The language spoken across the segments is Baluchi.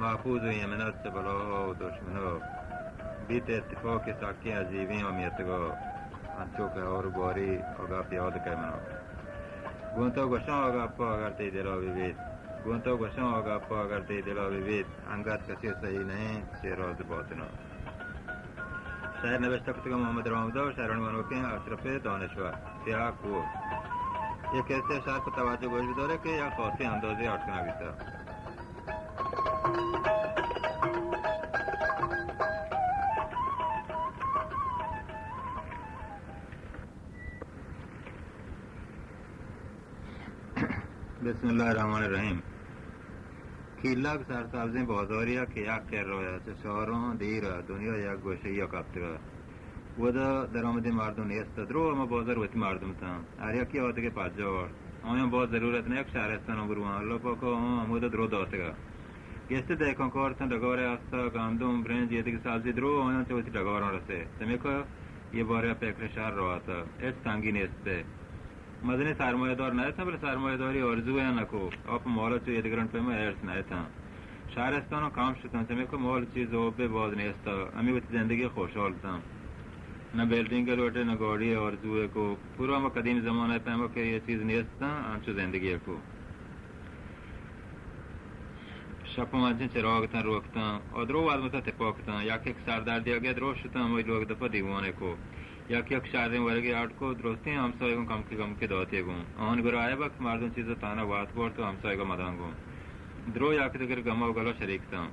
محفوظ ایں منت چہ بلاہا و دشمنا، بیت اتفاق سکیں عجیبیں و میتگا، انچو کہ ہور گواری و گپ یاد کئے منا۔ گوں تو گوشاں و گپا اگر تئی دلا ببیت، گوں تو گوشاں و گپا اگر تئی دلا ببیت، انگت کسی سہی نہ ایں چہ راز باتنا۔ شعر نبشتہ کتگ محمد رامزا و شعرانی ونوکیں اشرف دانشور۔ سیاہ کوہ۔ اے کسہ ءِ شعر پہ توجہ گوش بدارے کہ یک خاصیں اندازے اڈ کنگ بیتہ۔ بسم اللہ الرحمن الرحیم۔ کیلگ سرسبزیں بازارے ءَ کہ یک کرّا ءَ چہ شہراں دیر ءَ دنیا یک گوشے ءَ کپتگ ءَ۔ اودا درآمدیں مردم نیست ءَ۔ درو ہما بازار وتی مردم اتاں۔ ہر یکے آتک ءَ پجّاہ آورت۔ آیاں باز ضرورت نہ یک شہرستان ءَ برواں۔ اللہ پاک ءَ آہاں ہمودا درو داتگ ءَ۔ گیشتر دہکان کار اتاں، ڈگارے است ءَ، گندم، برنج، اے دگہ سبزی۔ درو آیاں چہ وتی ڈگاراں رسے۔ چمیکہ اے بارے ءَ پکر شر روت ءَ، ہچ تنگی نیست ءَ۔ مزنیں سرمایہ دار نہ اتاں، بلے سرمایہ داری آرزو ءَ نہ کو۔ آ پہ مال ءَ چو اے دگرانی پیما حرص نہ اتاں۔ شہرستاناں کم شتاں، چمیکہ مال چیز حبے باز نیست ءَ، ہمے وتی زندگی ءَ خوشحال اتاں۔ نہ بلڈنگ ءَ لوٹے، نہ گاڑی ءِ آرزو ءَ کو۔ پورا ہما قدیم زمانہ ءِ پیما کہ اے چیز نیست اتاں، انچو زندگی ءَ کو۔ شپ ءَ انچیں چراگ اتاں، روک اتاں، آ درو وت متا تپاک اتاں۔ یک یک سردردے ءَ گیا درو شتاں، ہمائی لوگ دپ ءَ دیوانے کو۔ یک یک شریں ورگے اڈ کو، درستیں ہمسایگاں کمکے کمکے داتے گوں۔ آہانی گورا آیگ ءَ کہ مردم چیز ءَ تہنا وت بارت و ہمسایگاں مداں گوں۔ درو یک دگر گم ءُ گل ءَ شریک اتاں۔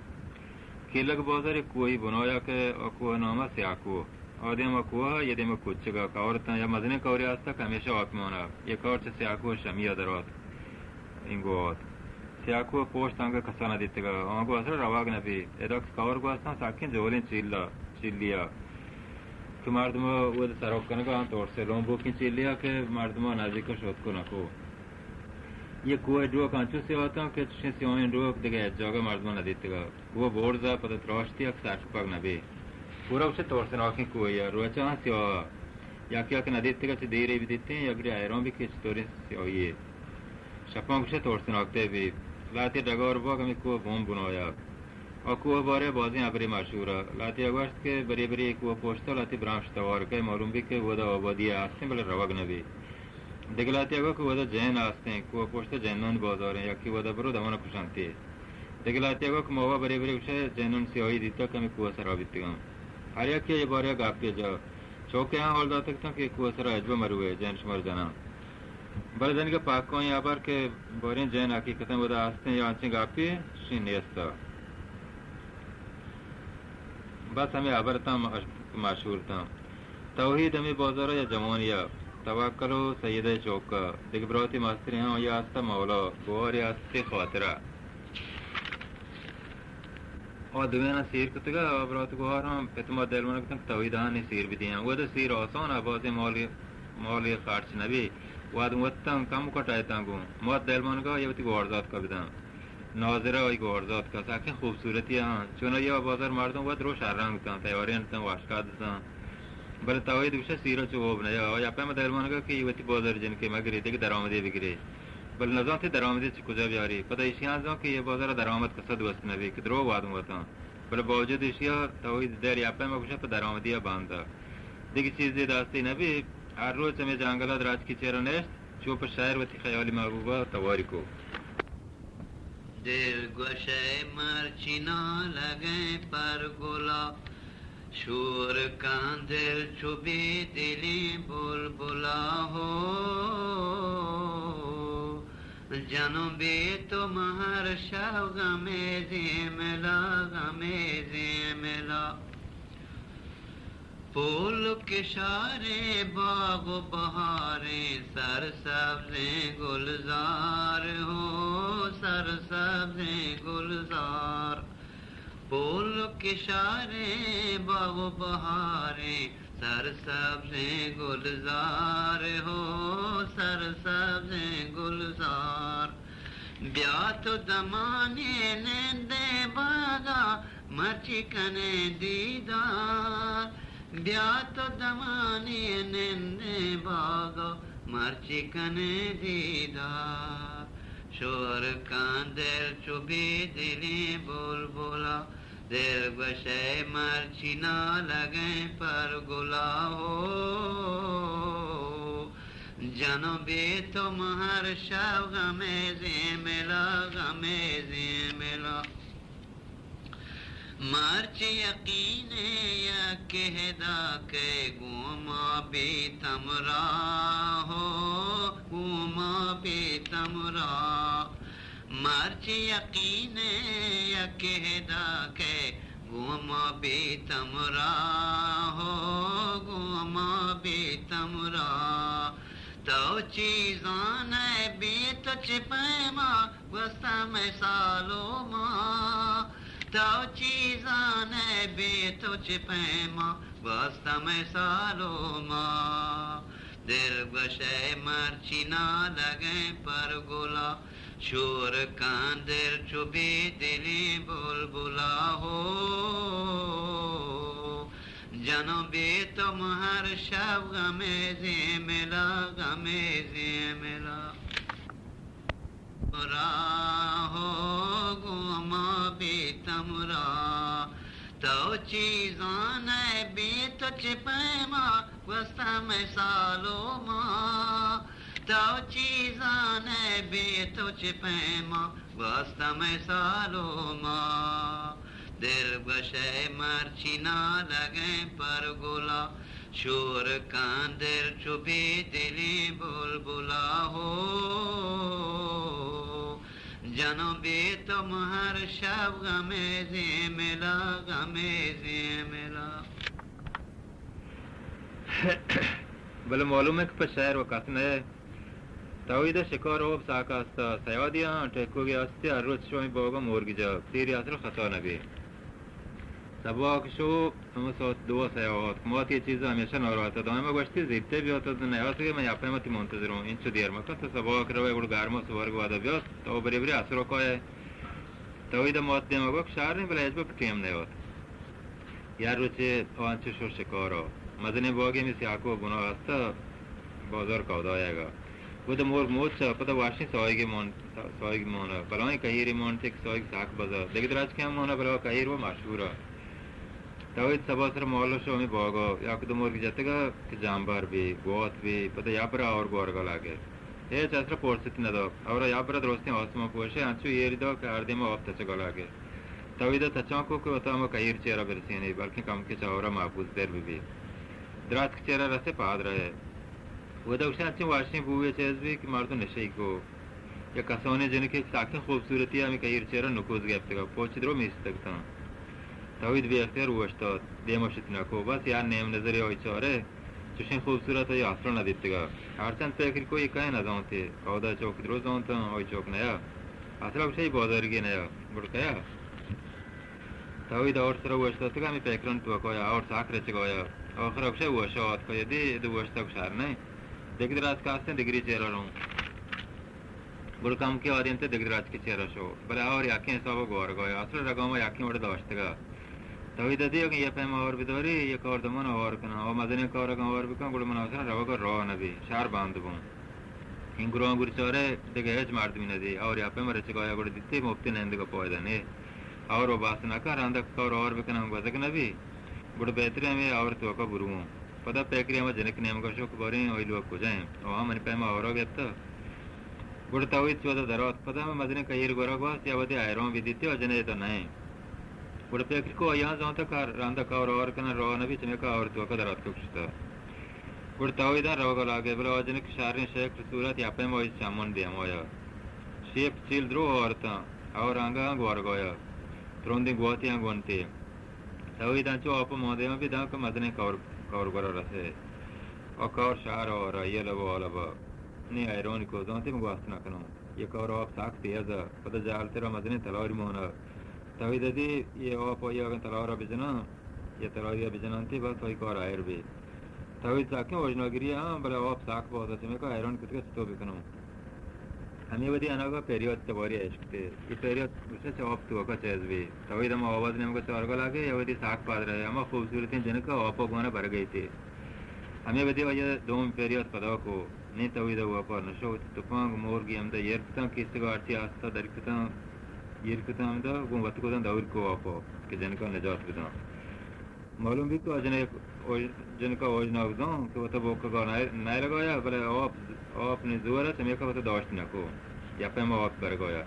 کیلگ بازار یک کوہی بنایا کہ آ کوہ ءِ نام ءَ سیاہ کوہ۔ آ دیم ءَ کوہ ءَ، اے دیم ءَ کچگ ءَ کئور اتاں۔ یک مزنیں کئورے است ءَ کہ ہمیشہ آپمان ءَ۔ اے کئور چہ سیاہ کوہ ءِ شمی ءَ در آتک۔ اینگو آتک۔ سیاہ کوہ ءِ پوشت انگہ کسا نہ دیتگ ءَ۔ آنگو اصلا روگ نہ بیت۔ ادا کہ کئور گوستاں سکیں جہلیں چیل ءَ، چیلے ءَ کہ مردم ءَ اود سرک کنگ ءَ انت، ترس ءَ لومبوکیں چیلے ءَ کہ مردم ءَ نزیک ءَ شتک نہ کو۔ اے کوہ ءِ ڈوک انچو سیاہ اتاں کہ چشیں سیاہیں ڈوک دگہ ہچ جاگہ مردم ءَ نہ دیتگ ءَ۔ کوہ برز ءَ پدا تراشتی ءَ کہ سرکپگ نہ بیت۔ پورا گوشے ترسناکیں کوہے ءَ، روچاں سیاہ ءَ۔ یک یک نہ دیتگ ءَ چہ دیرے بدیتیں، یک گرے حیران بی کہ چطوریں سیاہی یے۔ شپاں گوشے ترسناک تر بی۔ لہتے ڈگار باگ ہمے کوہ بوم بنایگ۔ آ کوہ بارے بازیں ہبرے مشہور ءَ۔ لہتے ءَ گوشت کہ برے برے اے کوہ پشت ءَ لہتے برمش توار کئے، معلوم بی کہ اودا آبادی ءَ ہستیں بلے روگ نہ بی۔ دگہ لہتے ءَ گوشت کہ اودا جن ہستیں، کوہ پشت ءَ جنانی بازاریں، یکے اودا برو دمان ءَ کشنتی۔ دگہ لہتے ءَ گوشت کہ ما وا برے برے گوشے جنانی سیاہی دیتگ کہ ہمے کوہ ءِ سرا بیتگاں۔ ہر یکے ءَ اے بارے ءَ گپے جا۔ چوکے آں ہال داتگ اتاں کہ کوہ ءِ سرا ہچبر مروئے، جن شمارا جناں۔ بلے دنیگا پکائیں ہبر کہ باریں جن حقیقتاً اودا ہستیں یا انچیں گپے، شی نیست۔ بس ہمے ہبر اتاں مش-، مشہور اتاں۔ توحید ہمے بازار ءَ یا جوانی ءَ، توکل ءُ سیدہ ءِ چوک ءَ، دگہ براتے مستریں ہم یا ہست ءَ مولا، گوہارے ہست ءِ خاطر ءَ۔ آ دوئیناں سیر کتگ ءَ، آ برات گوہاراں پت مات دلمانگ اتنت کہ توحید آہانی سیر بدیاں۔ اودا سیر آسان ءَ، بازیں مالی، مالی خرچ نہ بی۔ وہد وتاں کم کٹائیتاں گوں۔ مات دلمانگ ءَ اے وتی گوہارزاتک ءَ بداں۔ ناظرہ آئی گوہارزاتک ءَ سکیں خوبصورتی آں۔ چونائی ءَ بازار مردم وت روش ہر رنگ اتاں، تیوارین اتاں، وشکاد اتاں۔ بلے توحید گوشے سیر ءَ چو ہوب نیا۔ آئی ءَ پیما دلمانگ ءَ کہ اے وتی بازار جنکے مہ گرے، دگہ درآمدے بگرے۔ بلے نزانت اے درآمدے چہ کجا بیاری۔ پدا ایشی آں زان کہ اے بازار ءَ درآمد کسا دوست نہ بی کہ درو وہد وتاں۔ بلے باوجود ایشی ءَ توحید دیر یا پیما گوشے پہ درآمدی ءَ بند ءَ۔ دگہ چیزے دستی نہ بی۔ ہر روچ ہمے جنگل ءَ درچکی چیر ءَ نشت، چو پہ شعر وتی خیالی محبوب ءَ تواری کو۔ دل گوشئے مرچی نالگیں پرگلا، شور کن دل چو بے دلیں بلبلا ہو۔ جنوں بے تو مہر شو غمے زیملا، غمے زیملا۔ پول کشاریں باغ و بہاریں، سرسبزیں گلزار ہو، سرسبزیں گلزار۔ پول کشاریں باغ و بہاریں، سرسبزیں گلزار ہو، سرسبزیں گلزار۔ بیا تو دمانے نندیں باغا، مرچی کنیں دیدار۔ بیا تو دمانے نندیں باغا، مرچی کنیں دیدار۔ شور کن دل چو بے دلیں بلبلا، دل گوشئے مرچی نالگیں پرگلا ہو۔ جنوں بے تو من ہر شب غمے زیملا، غمے زیملا۔ مرچی یقین یک ہدا کہ گوں ما بیت ہمراہ ہو، گوں ما بیت ہمراہ۔ مرچی یقین یک ہدا کہ گوں ما بیت ہمراہ ہو، گوں ما بیت ہمراہ۔ تو چی زانئے بے تو چہ پیما گوستہ مئے سالو ما۔ تو چی زانئے بے تو چہ پیما گوستہ مئے سالو ما۔ دل گوشئے مرچی نالگیں پرگلا، شور کن دل چو بے دلیں بلبلا ہو۔ جنوں بے تو من ہر شب غمے زیملا، غمے زیملا۔ راہ گوں ما بیت ہمراہ۔ تو چی زانئے بے تو چہ پیما گوستہ مئے سالو ما۔ تو چی زانئے بے تو چہ پیما گوستہ مئے سالو ما۔ دل گوشئے مرچی نالگیں پرگلا، شور کن دل چو بے دلیں بلبلا ہو۔ جنوں بے تو من ہر شب غمے زیملا، غمے زیملا۔ بلے معلوم ہے کہ پہ شہر و کس نہ ہے۔ توحید ء شکار ء واب ساک است ء سیادی آں ٹیکوگی است ء ہر روچ شومی باگ ء مورگی جا سیری اصل خطا نہ بی۔ سباک شو ہمے ساعت دو ء سیاحت کماتی چیز ہمیشہ ناراحت ء دائم ء گوشتی زیبتے بیات ء نیاسگے من یاپے متی منتظر ہوں انچو دیر مکن تو سباک روے گڑ گرم ء سورگ وعدہ بیات تو بری بری اثر کائے۔ توحید ء مات دیم ء گوک شار نہیں بلے ہچ بک ٹیم نیات۔ یا روچے آ انچو شو شکار ء مزنیں باگے ہمے سیاکو ء بنا است ء بازار کودایگ ء۔ گد مرگ موچ ء پدا واشیں ساہگے مان، ساہگے مان ء بلاہیں کہیرے مان تے کہ ساہگ ساک بز ء دگہ دراج کہ ہم مان ء بلا کہیر و مشہور ء۔ توحید سبا سر مال شو ہمے باگ ء یک دو مرگ جتگ ء کہ جامبر بی، گوات بی، پدا یا پر آور گورگ ء لاگے۔ ہچ اثر پرستی نہ دات۔ اور یا پر درستیں آسمان پوشے انچو ایری دات کہ ہر دیم ء آپ تچگ ء لاگے۔ توحید ء تچان کو کہ وتا ہما کہیر چیرا برسینی، بلکیں کمکے چہ ہورا محفوظ تر بہ بی۔ دراتک چیرا رسے پاد رہے۔ ودا گوشے انچیں واشیں بوئے چیز بی کہ مردم نشئی کو۔ یک کسانیں جنکے ساکیں خوبصورتی ہمے کہیر چیرا نکوز گپتگ ء پوچ درو میستگ تاں۔ توحید بے اختیار اوشتات، دیم ء شت نہ کو، بس یار نیم نظرے آئی چارے۔ چوشیں خوبصورت آئی آسرا نہ دیتگا۔ ہرچند پکر کو اے کئے نہ زانتے، اودا چوک درو زانتاں، آئی چوک نیا۔ اصلا گوشے اے بازارگے نیا، گڑ کیا؟ توحید اور سرا اوشتاتگا ہمے پکران توکا یا اور ساک رچگا یا۔ آخر گوشے اوشا آتکا یا دے، دو اوشتا گوشار نہیں۔ دگہ دراج کاستیں دگری چیرا روں۔ گڑا کمکے آدینت ء دگہ درچکے چیرا شو، بلے آور یکیں حساب ء گوارگ ء آسر رگام ء یکیں وڑ ء داشتگ ء۔ توحید ء دیگ اے پیم آور بداری، یک آور دمان آور کناں، او مزنیں کار اگاں آور بکن، گڑا من آسر روگ ء راہ نہ بی، شہر بند بوں۔ این گران گور چارے دگہ ہچ مردمی نہ دی، آور یا پیم رچگ آیا گڑا دیتی مفتی نندگ ء پائدہ نے۔ آور و باس نہ کن، رندک کار آور بکناں گوزگ نہ بی۔ گڑا بہتریں ہمے آور توکا بروں۔ پدا پیکری ہما جنک نیمگا شو کہ باریں آئی لوگ کجا انت؟ آہاں منی پیما آورا گپتہ۔ گڑا توحید چودا درات۔ پدا ہمے مزنیں کہیر گورا گواست یا وتی حیران بی دیتی آ جنے ادا نہ انت۔ گڑا پیکری کو آیاں زانتہ کہ رندا کار آور کنن راہ نبی چمیکا آور توکا درات کشتہ۔ گڑا توحیداں روگا لاگے بلے آ جنک شریں شکل صورت یا پیما آئی چمن دیمایا۔ شیپ چیل درو آورتاں۔ آور انگا گوارگایا۔ ترندیں گواتی ہم گونتی۔ توحید انچو آپ ء ماں دیما بی دانکہ مزنیں کور، کور گورا رسے۔ آ کور شہر ء را یل ء وال ء با۔ نی حیرانی کو زانتی من گواست نہ کنوں۔ یہ کور آپ ساک تیز ء۔ پدا جہل ترا مزنیں تلاری مانا۔ توحید ء دی یہ آپ ء اگاں تلار ء بجناں، یہ تلاری ء بجنانتی بس آئی کار آئر بی۔ توحید ساکیں وژناگری ہاں، بلے آپ ساک باز ء چمیکا حیران کتگ چتو بکنوں۔ ہمے وھدی اناگا پیریات تواری اشکتے۔ اے پیریات گوشت چہ آپ توکا چیز بی۔ توحید ہما آواز نیمگا چارگا لاگے، یا وھدی ساک پاد رہے، ہما خوبصورتیں جنکا آپا گوانا برگئیتے۔ ہمے وھدی آیا دوم پیریات پدا کو۔ نی توحید ءَ وپا نشو، وتی تپانگ مرگی ہمدا ایر کتاں، کیسگ ءَ ہرچی آستا در کتاں، ایر کتاں ہمدا، گوں وت کتاں دور کو وپا کہ جنکا نجات بداں۔ معلوم بیت تو آ جنک، جنکا اوژناگ زان کہ وتا بوکگا نائلگایا، بلے آپ، آپ نی زور ءَ چمیکا وتا داشت نکو، یا پیما آپ برگایا۔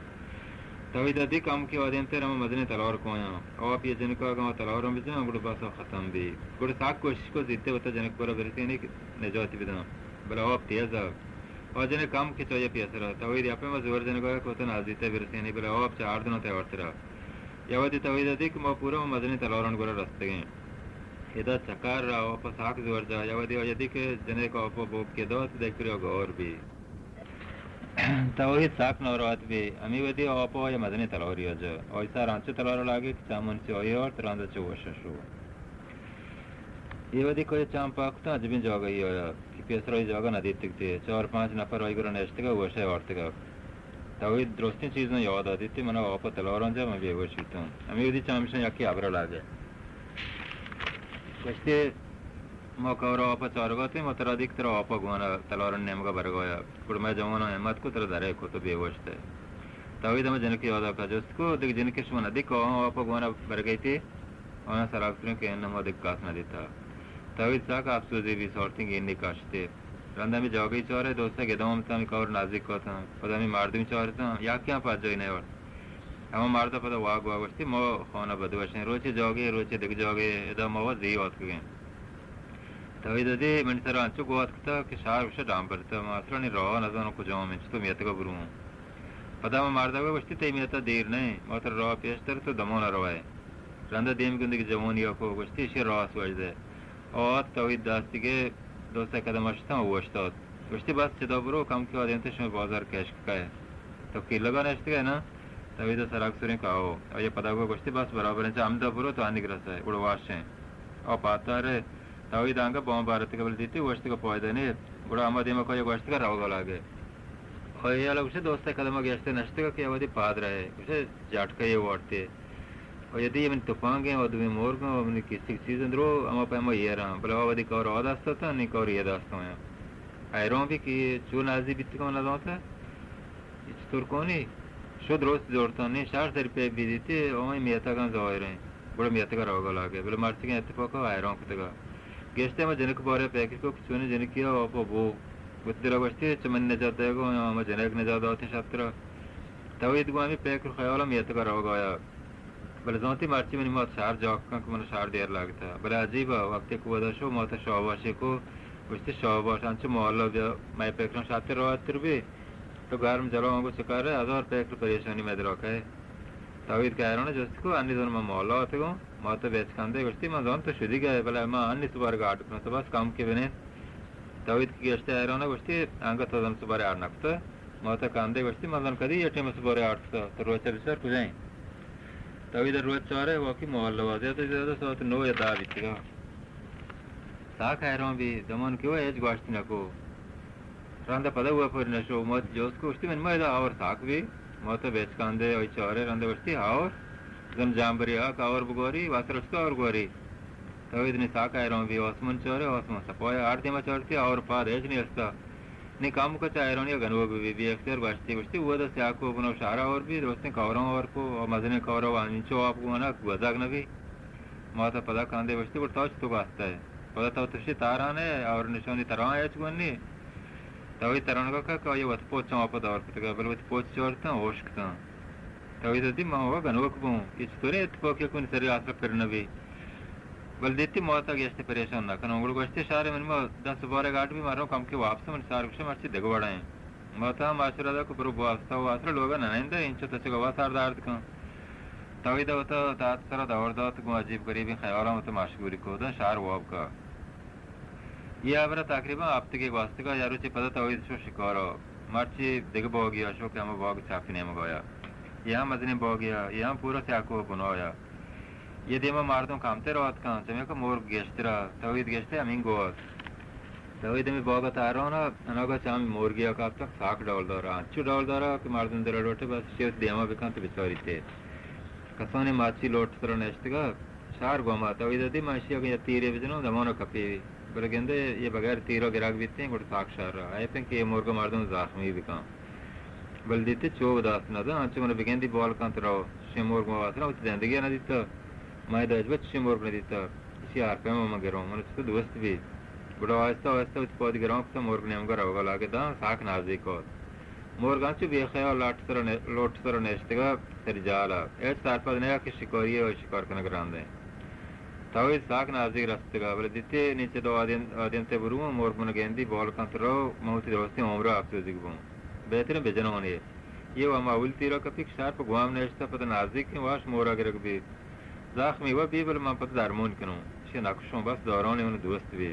توحید ءَ دی کم کہ آ دیمتر ہما مزنیں تلار کویاں۔ آپ یہ جنکا گاں تلارم بجاں، گڑا بس آ ختم بی۔ گڑا ساک کوشش کو زیتے وتا جنک برا برسینی کہ نجاتی بداں۔ بلے آپ تیز ءَ۔ آ جنک کم کہ چاہیے پیسرا۔ توحید یا پیما زور جنگا کہ وتا نازیتے برسینی، بلے آپ چہ آردنوں تیارترا۔ یا وتی توحید ءَ دی کہ ما پورا مزنیں تلاران گورا رستگیں۔ ادا چکر را آپ ساک زور جا۔ یا وتی آ دی کہ جنک آپ بوک کے دات، دیکھ پھر گور بی۔ توحید ساک ناراحت بی، ہمی وتی آپ ءَ یا مزنیں تلاری ءَ جا۔ آئی سر انچو تلار لاگی کہ چامن چہ آئی آرت رند چہ وش شو۔ یہ وتی کوئی چام پاک کتاں، عجبیں جاگہ ای آیا کہ پیسر آئی جاگہ نہ دیتگ تے۔ چار پانچ نفر آئی گورا نشتگا، وش ءَ آرتگا۔ توحید درستیں چیزاں یاد آ دیتی، منا آپ تلاران جا، من بے وش بیتاں۔ ہمی وتی چامشاں یکی ابرا لاگے۔ گوشتی، ما کور ءَ آپ ءَ چارگ ءَ اتیں، ما ترا دیک ترا آپ ءَ گون ءَ تلارانی نیمگ ءَ برگ ءَ آیا۔ گڑا مئے جواناں ہمت کت، ترا درے کت ءُ بے وشت ئے۔ توحید ہمے جنک ءِ یاد ءَ کا جست کو، دگہ جنکے شما نہ دیک، آہاں آپ ءَ گون ءَ برگ ءَ ایت ئے؟ آہاں سراگ سرین کہ اناں ما دگہ کس نہ دیتا۔ توحید ساک افسوزی بی، سارتیں گینی کشت ئے۔ رند ہمے جاگہی چارے، دوست ءَ گداں ہم تاں ہمے کور نزیک کتاں۔ پدا ہمے مردم چارتاں، یکیاں پجائی نیارت۔ ہما مرد ءَ پدا واگ وا گوشتی، ما خانہ بدوشیں، روچے جاگے، روچے دگہ جاگے، ادا ما وت زی آتکگیں۔ توحید ءَ دی منی سرا انچو گوات کتا کہ شہر گوشے ڈامبرتا، ما اصلا نی راہ نزانوں کجام انت، چتو میتگا بروں۔ پدا ہما مرد ءَ گوشتی، تئی میتا دیر نہ، ما ترا راہ پیش در تو دمان ءَ روئے۔ رند ءَ دیم گندگی جوانی ءَ کو گوشتی، ایشی راست وجدے۔ آت توحید داستی گے، دوست ءِ قدم ءَ شتاں اوشتات۔ گوشتی، بس چدا برو، کم کہ آدینت شمئے بازار کشک کئے۔ تو کیلگا نشتگئے نا؟ توحید ءَ سرگ سرین کاو۔ آئی ءَ پدا گو گوشتی، بس برابر انت، چہ ہمدا برو تو انیگ رسئے، گڑا واشیں۔ آ پاتارے، توحید انگہ بام بارتگا بل دیتی، گوشتگا پائدہ نیت۔ گڑا ہما دیما کایا گوشتگا روگا لاگے۔ آئی ءَ گوشتی، دوست ءِ قدم ءَ گیشتے نشتگا کہ آ وتی پاد رہے۔ گوشتی، جاٹکہ یہ وارتے۔ و یدی من تپانگیں و دومی مرگاں و منی کسی چیز درو ہما پیما ایراں، بلے آ وتی کور آ دست اتاں، نی کور یہ دست آیاں۔ حیران بی کہ چو نازی بیتگاں نزانتا، یہ چطور کونی؟ شو درست زورتاں، نی شہر سر پہ بیدیتی، آئی میتگاں ظاہریں، گڑا میتگا روگا لاگے، بلے مرچگیں اتفاقا حیران کتگا۔ گیشتے ہما جنک بارے پکر کو کہ چونیں جنکی آ آپا بو، وتی دلا گوشتی، چہ من نجات دئیگا، ہما جنک نجات داتیں شترا۔ توحید گوں ہمے پکر خیالا میتگا روگا آیا۔ بلے زانتی مرچی منی مات شہر جاک کن کہ من شہر دیر لگتا۔ بلے عجیب ء، وقتی کہ ودا شو مات شاباشی کو، گوشتی، شاباش، انچو مالا بیا، مئے پکراں شاتر راحت تر بی۔ تو گرم جلو آنگو چکارے، ہزار پکر پریشانی مئے دلا کئے۔ توحید کہ حیران جست کو، انی زن من مالا آتگوں؟ مات بیچ کندے گوشتی، من زان تو شدی گئے، بلے من انی سبار گاڈ کنوں، تو بس کم کہ بنین۔ توحید کہ گشتے حیران گوشتی، انگت تو زن سبارے آر نکتا؟ مات کندے گوشتی، من زن کدی یہ ٹیم سبارے آر کتا، تو روچ بسر کجائیں؟ توحید روچ چارے، واقعی مالا زیادہ زیادہ ساعت نو یا دہ بیتگا۔ ساک حیران بی، دمان کہ وہ ہچ گوشت نکو۔ رندا پدا وہ پر نشو، مات جوست کو گوشتی، من ما ادا آور ساک بی، مات بیچ کندے آئی چارے، رندا گوشتی، آور؟ زن جامبری آک آور بگوری، واسر اس کا آور گوری۔ توحید نی ساک حیران بی، آسمان چارے، آسمان سپایا، آر دیما چارتی، آور پاد ہچ نیستا۔ نی کام کو چا حیرانی گنوک بی، بی اختیار گوشتی، گوشتی، وہ دا سیاکو بنو شہر آور بی، درستیں کورا آور کو، مزنیں کورا و انچو آپ گونا گوزاگ نبی۔ مات پدا کاندے گوشتی، گڑا تو چتو گوستئے؟ پدا تو تشی تاران ئے، آور نشانی تران ہچ گون نی۔ توحید ترانگا کا کہ آئی وت پوچاں آپ دور کتگا، بل وتی پوچ چورتاں، ہوش کتاں۔ توحید دی من وا گنوک بوں، یہ چطوریں اتفاقی کہ منی سری آسرا پر نبی۔ بل دیتی مات گیشتے پریشان نہ کنوں، گڑا گوشتی، شہر من ما دس بارے گاڈ بی، مروں کم کہ واپس من شہر گوشے مرچی دگہ وڑا ہیں۔ مات ہم ماشور ادا کو برو بواستا و آسرا لوگا ننندہ، انچو تچگا وا سر درد کن۔ توحید وتا تات سرا دور دات، گوں عجیب غریبیں خیالاں وتا مشغولی کو، داں شہر واب کا۔ یہ ہبرا تقریباً ہفتگے گوستگا، یا روچے پدا توحید شو شکارا، مرچی دگہ باگیا شو کہ ہما باگ چپ نیمگایا۔ یہ ہم مزنیں باگیا، یہ ہم پورا سیاکو بنایا۔ یہ دیما مردم کمتر آتکاں، چمیکا مرگ گیشترا، توحید گیشتر ہمینگو آت۔ توحید ہمے باگ ء تہران ء اناگہ چہ ہمے مورگی ء کپتگ، ساک ڈولدار ء، انچو ڈولدار ء کہ مردم دل ء لوٹے بس شیوت دیما بکنت ء بچاریت ئے۔ کسانیں ماچی لوٹ سر ء نشتگ ء شہر گوما، توحید ء دی من اشی اگاں یک تیرے بجناں دمان ء کپی۔ بلے گندے اے بغیر تیر ءَ گراگ بیتیں، گڑا ساک شر ءَ۔ اے پنکہ اے مرگ مردم زخمی بکن۔ بلے دیتی چوب دست نہ داں، انچو من بگندی بال کنت رو، شے مرگ ما واسرا وتی زندگی ءَ نہ دیتا۔ ما ادا ہچبر چشیں مرگ نہ دیتا۔ ایشی ہر پیم من گروں، من چتو دوست بی۔ گڑا آہستہ آہستہ وتی پادی گران کتا، مرگ نیمگا روگا لاگے داں، ساک نازیک آت۔ مرگ انچو بے خیال لوٹ سر ءَ نہ-، لوٹ سر ءَ نشتگا سری جال ءَ۔ ہچ سرپد نیا کہ شکاری ءَ شکار کنگ رند انت۔ توحید ساک نازیک رستگا، بلے دیتی نی چہ دو آدین-، آدینت ءَ برواں، مرگ من گندی بال کنت رو، من وتی درستیں عمر ءَ افسوزیگ بوں۔ بہتریں بجنانے۔ یہ و ہما اولی تیر ءَ کپی کہ شر پہ گوام نشتہ، پدا نازیکیں واش مورا گرگ بی۔ زخمی و بی، بلے من پدا درمون کنوں۔ ایشی نکشوں، بس دورانی من دوست بی۔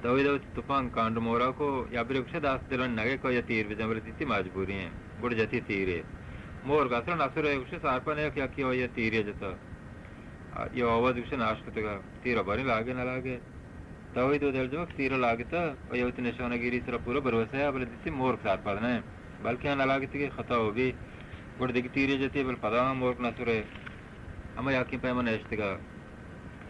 توحید وتی تپنگ کنڈ مورا کو، یا برے گوشے دست دلانی نگے کو یا تیر بجن، بلے دیتی مجبوری ہیں۔ گڑ جتی تیرے۔ مرگ اصلا نسر ہے، گوشے سرپا نیک یکی آئی تیرے جتا۔ آ، یہ آواز گوشے ناشکتگا۔ تیر باریں لاگے نہ لاگے۔ توحید و دلجمک تیر لاگتا و یا وتی نشانہ گیری سرا پورا بھروسہ ہے، بلے دیتی مرگ سرپد نہ، بلکہ آ نہ لاگتی کہ خطا ہو بی۔ گڑ دگہ تیرے جتی، بلے پدا ہم مرگ نسرے۔ ہما یاکیں پیما نشتگا۔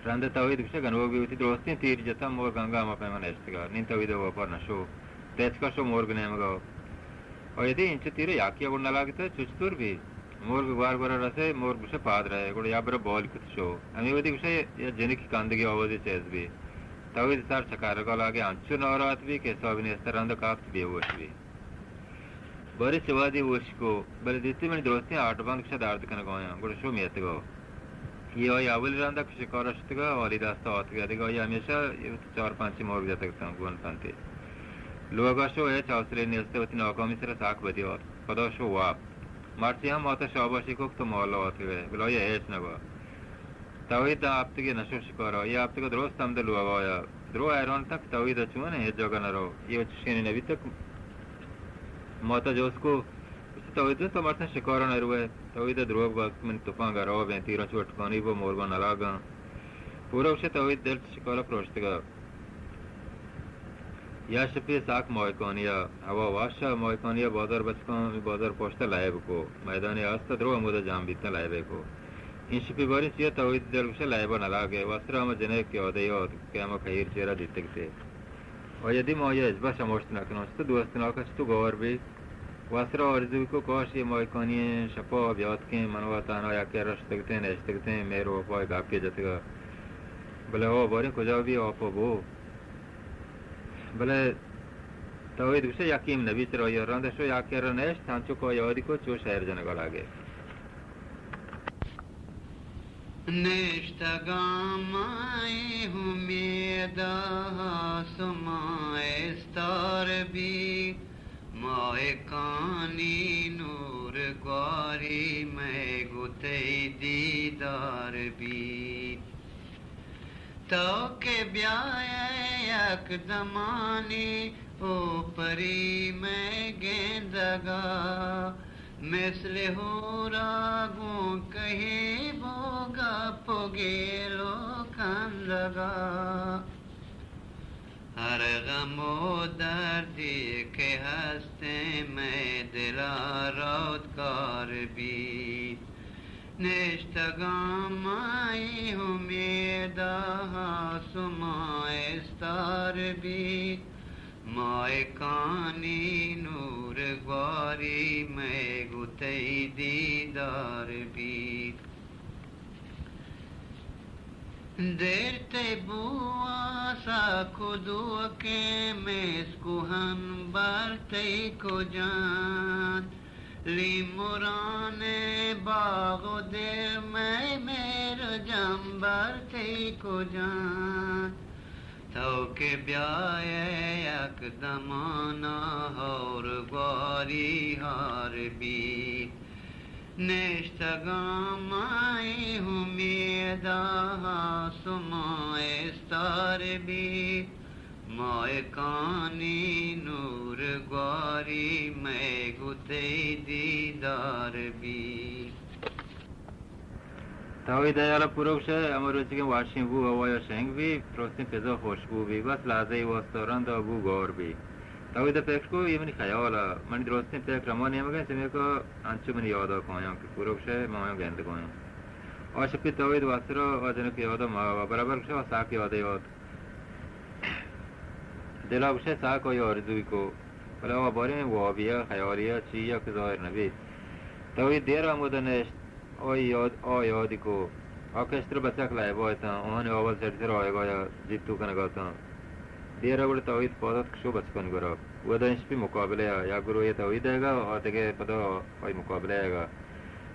رند توحید گوشے گنوک بی، وتی درستیں تیر جتا، مرگ انگا ہما پیما نشتگا۔ نین توحید وپا نشو۔ تیچکا شو مرگ نیمگا۔ و یدی انچو تیر یاکی گڑ نہ لاگتا، چچ طور بی۔ مرگ گوار گورا رسے، مرگ گوشے پاد رہے، گڑا یا برا بال کت شو۔ ہمے وھدی گوشے یا جنکی کندگی آوازے چیز بی۔ توحید سر چکارگا لاگے انچو ناراحت بی کہ حسابی نیست، رند کافت بے ہوش بی۔ بارے چہ وھدی ہوش کو، بلے دیتی منی درستیں آٹ بند گوشے درد کنگا آیاں، گڑا شو میتگا۔ یہ آئی اولی رندا کہ شکارا شتگا، اولی دستا آتگا، دگہ آئی ہمیشہ یہ چار پنچی مرگ جتگ تاں گون پنتے۔ لوگا شو ہچ حوصلے نیست، وتی ناکامی سرا ساک بدی آت۔ پدا شو واپت۔ مرچی ہم ماتا شاباشی کو کہ تو مولا آتگئے، بلے آئی ہچ نگو۔ توحید داں ہپتگے نشو شکارا، یہ ہپتگا درست ہمدا لوگا آیا۔ درو حیران تک توحید چون ہے، ہچ جاگا نہ رو۔ یہ چشینی نبی تک ماتا جوس کو، گوشت، توحید تو مرچاں شکارا نہ روئے؟ توحید دروگ بست، من تپانگا رو بیں، تیراں چو اٹکانی بو، مورگاں نہ لاگاں۔ پورا گوشے توحید دل چہ شکارا پروشتگا۔ یا شپی ساک ماہکانیا، ہوا واشا، ماہکانیا بازار بچکاں، بازار پشتا لائب کو، میدانی آستا درو ہمودا جام بیتاں لائبے کو۔ این شپی باریں چیا توحید دل گوشے لائبا نہ لاگے، واسرا ہما جنک یادے یاد کہ ہما کہیر چیرا دیتگ تے۔ آئی ء دی ما آئی ء ہچبر شموشت نہ کناں، چتو دوستناک ء چتو گوار بی۔ واسرا آرزو کو کاش یہ ماہکانی شپا بیاتکیں، من و تہنا یکے ء را شتگتیں، نشتگتیں، مہر و وپا ء گپے جتگ ء۔ بلے ہو باریں کجا بی آپ ء بو۔ بلے توحید گوشے یکیم نبی چرا آئی ء رند شو یکے ء را نشت، ہنچو کہ یادی کو چو شہر جنگ ء لگے۔ نشتگاں مئے امیدا آسمان استار بی، ماہکانی نور گواری مئے گوں تئی دیدار بی۔ تو کہ بیائے یک دمانی او پری مئے گندگا، مثل ہورا گوں کہی بو گپ و گیل و کندگا۔ ہر غم و دردی کہ ہستیں مئے دلا روت گار بیت۔ نشتگاں مائی امیدا آسمان استار بیت، ماہکانی نور گواری مئے گوں تئی دیدار بیت۔ دیر تئی بوا سک و دوکیں، مسک و ہنبر تئی کجان، لیمران باغ و دل مئے مہر و جمبر تئی کجان۔ تو کہ بیائے یک دمانا ہور گواری ہار بیت۔ نشتگاں مائی امیدا آسمان استار بیت، ماہکانی نور گواری مئے گوں تئی دیدار بیت۔ توحید ء ہیال ء پورا گوشئے، ہما روچیگیں واشیں بو ہوا ء شنگ بی، درستیں پزا خوشبو بی، بس لحظہ ء واستا رند ء بو گور بی۔ توحید ء پکر کو، اے منی خیال ء، منی درستیں پکر ہما نیمگ ء انت، چمیکا انچو منی یاد ء کایاں کہ پورا گوشئے، ما آیاں گندگ ء آیاں۔ آ شپی توحید واسرا آ جنک یاد ء ما برابر گوشئے، آ ساک یاد ء یاد۔ دل ءَ گوشئے ساک آئی آرزوئی کو، بلے آ باریں وابی ءَ، خیالی ءَ، چی ءَ کہ ظاہر نہ بیت۔ توحید دیر ہمودا نشت، آئی یاد، آ یادی کو۔ آ کشتر بچک لائب ءَ اتاں، آہانی آواز چڑی سر آیگا یا جیتو کنگا اتاں۔ دیر ءَ گڑا توحید پاد اتک شو بچکانی گورا۔ اودا انشپی مقابلہ ءَ، یک گروہی توحید آیگا، آ دگہ پدا آئی مقابلہ آیگا۔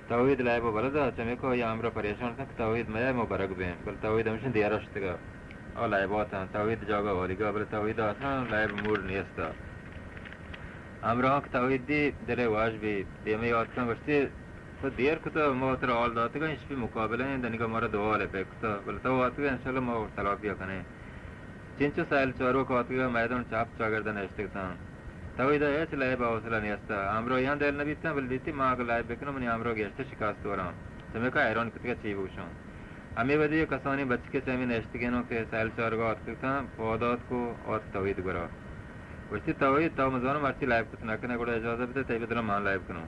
توحید لائب ءَ بلد ءَ، چمیکا آئی ہمراہ پریشان اتاں کہ توحید مئے ما برگ بیں، بلے توحید ہمیشن دیر ءَ شتگا۔ آ لائب ءَ اتاں، توحید جاگہ اولیگا، بلے توحید ءَ اصلاً لائب موڈ نیست ءَ۔ ہمراہاں کہ توحید دی دل ءَ واش بی، دیمے آتکاں گوشتی، تو دیر کتہ، ما ترا حال داتگا، انشپی مقابلہ ایں، دنیگا مارا دو حال ءَ پہ کتہ، بلے تو آتکہ انشاءاللہ ما تلافی ءَ کنیں۔ چنچو ساحل چاروک آتکگا میدان چپ چاگردا نشتگ اتاں۔ توحید ءَ ہچ لائب ءَ حوصلہ نیست ءَ۔ ہمراہیاں دل نہ بیتاں، بلے دیتی ما اگہ لائب بکنوں، منی ہمراہ گیشتر شکست وراں۔ چمیکا حیران کتگا چی بگوشاں۔ ہمے وھدی کسانیں بچکے چہ ہمے نشتگیناں کہ ساحل چارگا آتکگ اتاں، پاد آتک و آتک توحید گورا۔ گوشتی، توحید، تو مزانم مرچی لائب کت نہ کنئے، گڑا اجازہ بدئے تئی بدلا من لائب کنوں۔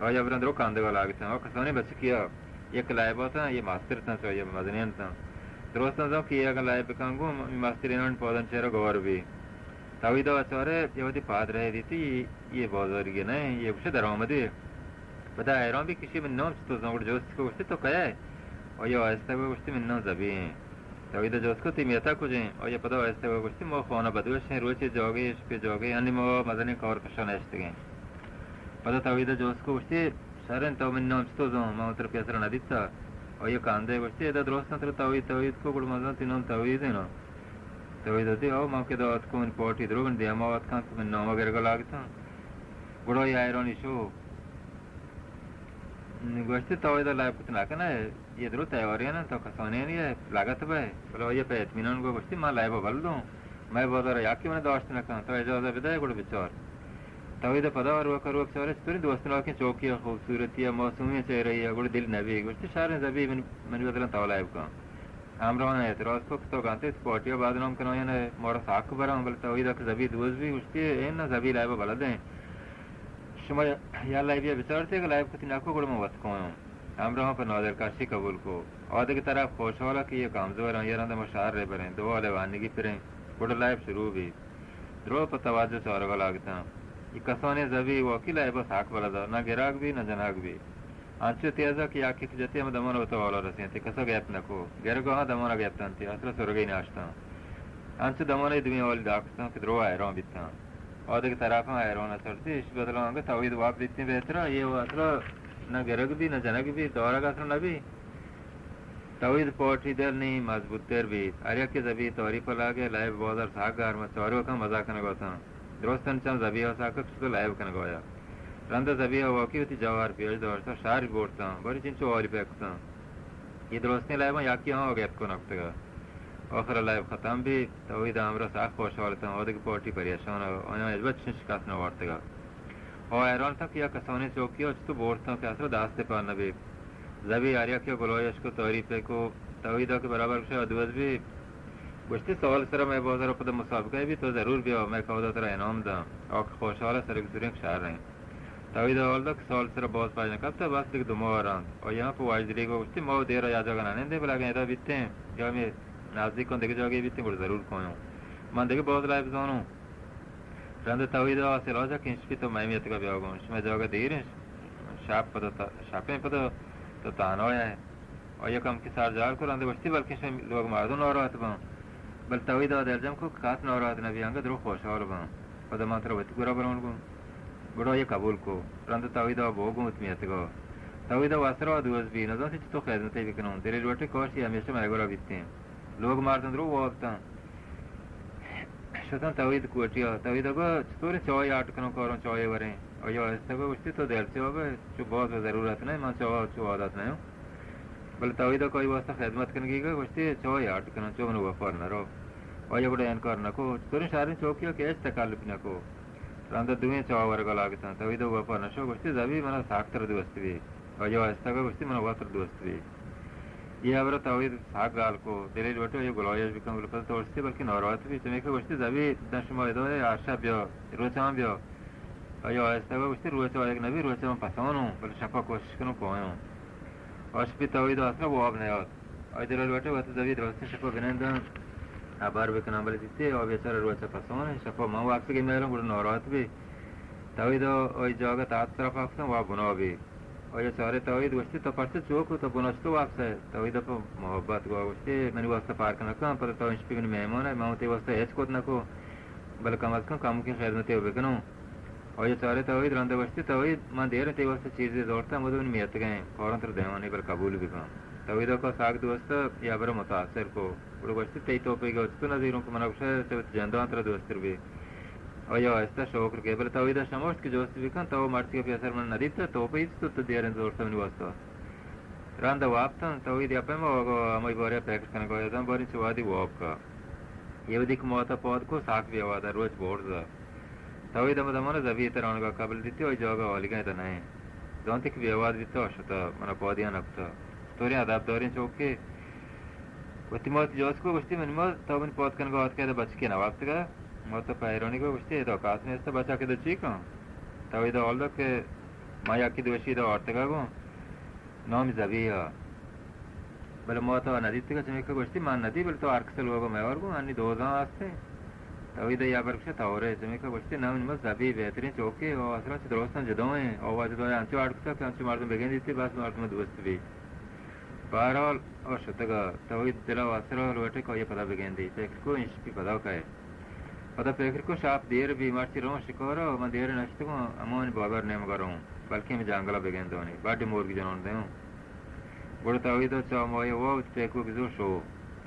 آئی ءَ براں درو کندگا لاگ اتاں۔ آ کسانیں بچکے ءَ یک لائب ءَ اتاں، اے ماستر اتاں، چہ آئی ءَ مزنین اتاں۔ درستاں زان کہ اے اگاں لائب بکن گوں، ماسترینانی پادانی چیرا گوار بی۔ توحید ءَ چارے، اے وھدی پاد رہے دیتی، اے بازاریگے نہ، اے گوشے درآمدے۔ پدا حیران بی کہ اشی من نام چتو زان، گڑا جست کو گوشتی، تو کئے ئے؟ آئی ءَ آہستہ گوشتی، من نام زبی ایں۔ توحید ءَ جست کو، تئی میتگ کجیں؟ آئی ءَ پدا آہستہ گوشتی، ما خانہ بدوش ایں، روچے جاگہے، شپے جاگہے، انی ما مزنیں کار کشا نشتگیں۔ پدا توحید ءَ جست کو گوشتی، شریں، تو منی نام چتو زان؟ من ترا پیسرا نہ دیتا۔ آئی ءَ کندے گوشتی، ادا درستاں ترا توحید توحید کو، گڑا من زان تئی نام توحید ایں نا۔ توحید ءَ وتی، او من کہ ادا آتکوں، منی پارٹی دروگ انت، دیما آتکاں کہ منی نام ءَ گرگا لاگ اتاں۔ گڑا آئی حیرانی شو۔ گوشتی، تو ادا لائب کت نہ کنئے، اے درو تیاری انت، تو کسانینی ئے، لگت بئے۔ بلے آئی ءَ پہ اطمینان گو گوشتی، من لائب ءَ بلدوں، مئے بازار ءَ یکے من داشت نہ کنت، تو اجازہ بدئے گڑا بچار۔ توحید ءَ پدا روک ءَ روک چارے، چطوریں دوستناکیں چوکی ءَ، خوبصورتی ءَ، معصومیں چہرہ ءَ، گڑا دل نہ بی۔ گوشتی، شریں زبی، من، منی بدلاں تو لائب کن۔ ہمراہاں اعتراض کو کہ تو گنتے پارٹی ءَ بدنام کنائین ئے، مارا ساک براں، بلے توحید ءَ کہ زبی دوست بی، گوشتی، اے نہ، زبی لائب ءَ بلد ایں۔ شما یا لائبی ءَ بچارتے کہ لائب کتی نہ کو، گڑا من وت کایاں۔ ہمراہاں پہ نادرکشی قبول کو۔ آ دگہ طرف خوشحال ءَ کہ اے کمزور ایں، اے رند ءَ ما شہر ءَ بریں، دو حال ءَ وانگی پریں، گڑا لائب شروع بی۔ درو پہ توجہ چارگ ءَ لاگ اتاں۔ اے کسانیں زبی واقعی لائب ءَ ساک بلد ءَ، نہ گرگ بی، نہ جنگ بی۔ انچو تیز ءَ کہ یک یک جتی ہمے دمان ءَ وتا حال ءَ رسینت، کسا گپ نہ کو۔ گرگاہاں دمان ءَ گپتنتی، اصل ءَ سرگی نہ اشتاں۔ انچو دمان ءَ دوئیں حالی داکستاں کہ درو حیران بیتاں۔ آ دگہ طرفاں حیران ءَ سرتی، اش بدلاں انگت توحید واب بیتیں بہتر ءَ، اے اصل ءَ نہ گرگ بی، نہ جنگ بی، دارگ اصل نہ بی۔ توحید پارٹی دل نی مضبوط تر بیت۔ ہر یکے زبی تعریف ءَ لاگ ءَ، لائب بازار ساک گرم ءَ، چاروکاں مزہ کنگ ءَ اتاں۔ درستاں چم زبی ءَ ساک ءَ کشت ءُ لائب کنگ ءَ آیا۔ رند ءَ زبی ءَ واقعی وتی جوہر پیش داشت ءُ شر برتاں، باری چنچو حالی پہ کتاں۔ اے درستیں لائباں یکے آں گپ کنگ کتگ ءَ۔ آخر ءَ لائب ختم بیت، توحید ءِ ہمراہ سک خوشحال اتاں، آ دگہ پارٹی پریشان ءَ، آیاں ہچبر چشیں شکست نہ وارتگ ءَ۔ آ حیران اتاں کہ یک کسانیں چوکی ءَ چتو برتاں کہ اصل ءَ دست ءِ پہ نہ بیت۔ زبی ہر یکے ءَ گلائیش کو، تعریف ءَ کو۔ توحید ءَ کہ برابر گوشے آ دوست بی، گوشتی، سال سر ءَ مئے بازار ءَ پدا مسابقہ بی، تو ضرور بیا، مئے کہد ءَ ترا انعام داں۔ آ کہ خوشحال ءَ سرگ سوریں کہ شر ایں۔ توحید ءَ حال دات کہ سال سر ءَ باز پژ نہ کپتہ، بس دگہ دو ماہ رند۔ آیاں پہ واجدلیگ ءَ گوشتی، ما دیر ءَ یک جاگہ نہ نندیں، بلے اگاں ادا بیتیں یا ہمے نزدیکاں دگہ جاگہے بیتیں، گڑا ضرور کایاں۔ من دگہ باز لائب زاناں۔ رند ءَ توحید ءَ حاصل آجا کہ انشپی تو مئے میتگ ءَ بیا گوں، شمئے جاگہ دیر ایں، شپ پدا ت-، شپیں پدا تو تہنا ئے۔ آئی ءَ کمکے سر جار کو، رند ءَ گوشتی، بلکیں شمئے لوگ مردم ناراحت باں۔ بلے توحید ءَ دلجم کو کہ کس ناراحت نہ بی، انگت درو خوشحال باں۔ پدا من ترا وتی گورا بران گوں۔ گڑا آئی ءَ قبول کو۔ رند ءَ توحید ءَ بوگ گوں وتی میتگ ءَ۔ توحید ءَ وسرا دوست بی، نزانتی چتو خدمتے بکنوں۔ دلی لوٹی کاشی ہمیشہ مئے گورا بیتیں۔ لوگ مردم درو واب اتاں۔ شتاں توحید کوٹی ءَ۔ توحید ءَ گو، چطوریں چائے آرڈر کنوں، کاروں چائے وریں؟ آئی ءَ آہستہ گو گوشتی، تو دل چے واب ئے، چو باز ضرورت نہ، من چو، چو عادت نہ آں۔ بلے توحید ءَ کہ آئی واسطہ خدمت کنگی گو گوشتی، چائے آرڈر کنوں، چو من وفار نہ رو۔ آئی ءَ گڑا انکار نہ کو۔ چطوریں شریں چوکی ءَ کہ ہچ تکلف نہ کو۔ رند ءَ دوئیں چاہ ورگ ءَ لاگ اتاں۔ توحید ءَ وپا نہ شو، گوشتی، زبی، من ءَ ساکتر دوست بی۔ آئی ءَ آہستگ ءَ گوشتی، من ءَ وتر دوست بی۔ اے ہبر ءَ توحید سک گال کو، دلی لوٹی آئی ءَ گلائیش بکن، بلے پدا ترسی بلکیں ناراحت بی، چمیکہ گوشتی، زبی، داں شما ادا ئے، ہر شپ بیا، روچاں بیا۔ آئی ءَ آہستگ ءَ گوشتی، روچ آیگ نہ بی، روچ من پسانوں، بلے شپ ءَ کوشش کنوں کایوں۔ آ شپی توحید ءَ اصلا واب نیات۔ آئی دل ءَ لوٹے وت زبی درستیں شپ ءَ بننداں۔ ہبر بکناں، بلے دیتی او بیچارہ روچ ءَ پسون اِنت، شپ ءَ من واپس گئی میلوں گڑا ناراحت بی۔ توحید ءَ آئی جاگہ تات طرف آکتاں وا بنا بی۔ آئی ءَ چارے توحید گوشتی، تو پرچہ چو کو، تو بنا چتو واپس ئے؟ توحید ءَ پہ محبت گوا گوشتی، منی واسطہ پارک نہ کن، پدا تو انشپی منی مہمان ئے، من تئی واسطہ ہچ کت نہ کو، بلے کم از کم کمکیں خدمتے بکنوں۔ آئی ءَ چارے توحید رند ءَ گوشتی، توحید، من دیر اِنت تئی واسطہ چیزے زورتاں، مدو منی میتگ ءَ ایں، فوراً ترا دیوان اے، بلے قبول بکن۔ توحید ءَ کو ساک دوست ءَ یا برا متاثر کو۔ گڑا گوشتی، تئی توپیگ ءَ چتو نزیروں کہ من ءَ گوشئے چہ وتی جنداں ترا دوستر بی۔ آئی ءَ آہستہ شوکر کے، بلے توحید ءَ شموشت کہ جوست بکن، تو مرچی ءَ پیسر من ندیت، تو پہ ہچ تو، تو دیر اِنت زورتاں منی واسطہ۔ رند ءَ واب تاں، توحید یا پیما واب ءَ ہمائی بارے ءَ پکر کنگ ءَ، ازاں باریں چہ وہدی واب کا۔ اے وہدی کہ موت ءَ پاد کو، ساک بے وہد ءَ، روچ برز ءَ۔ توحید ہمے دمان ءَ زبی ءِ ترانگ ءَ قبل دیتی، آئی جاگہ ہالیگ ءَ ادا نہ اِنت۔ زانتی کہ بے وہد بیتا، شتا، من ءَ پادیا نہ کتا۔ ستوریں ادبداریں چوکے وتی موت جوست کو، گوشتی، منی موت، تو منی پاد کنگ ءَ آتکئے، ادا بچکے نہ وپتگ ءَ؟ موت ءَ پہ حیرانی گو گوشتی، ادا کس نیست، بچک ادا چی کن؟ توحید ءَ حال دات کہ من یکے دوشی ادا آرتگ ءَ گوں۔ نامی زبی ءَ۔ بلے ما تو نہ دیتگ، چمیکا گوشتی، من نہ دی، بلے تو ہر کس ءَ لوگ ءَ مہ ور گوں، انی دو زاں ہست ایں۔ توحید ءَ یا برکش تورے، چمیکا گوشتی، نہ، من زبی بہتریں چوکے، او اصلاً چہ درستاں جدا ایں، او واجہ دوئے انچو اڈ کتا کہ انچو مردم بگندیتی، بس مردم دوست بی۔ بہرحال، او شتگ ءَ، توحید دل ءَ واسرا لوٹے کہ آئی ءَ پدا بگندی، پکر کو انشپی پدا کئے۔ پدا پکر کو شاپ دیر بی، مرچی روں شکار ءَ، من دیر نشتگوں، ہمانی بابر نیمگ ءَ روں، بلکیں ہمے جنگل ءَ بگندونی، بڈ مورگ جنون دیوں۔ گڑا توحید ءَ چا ماہی ءَ وت پیکوک زور شو۔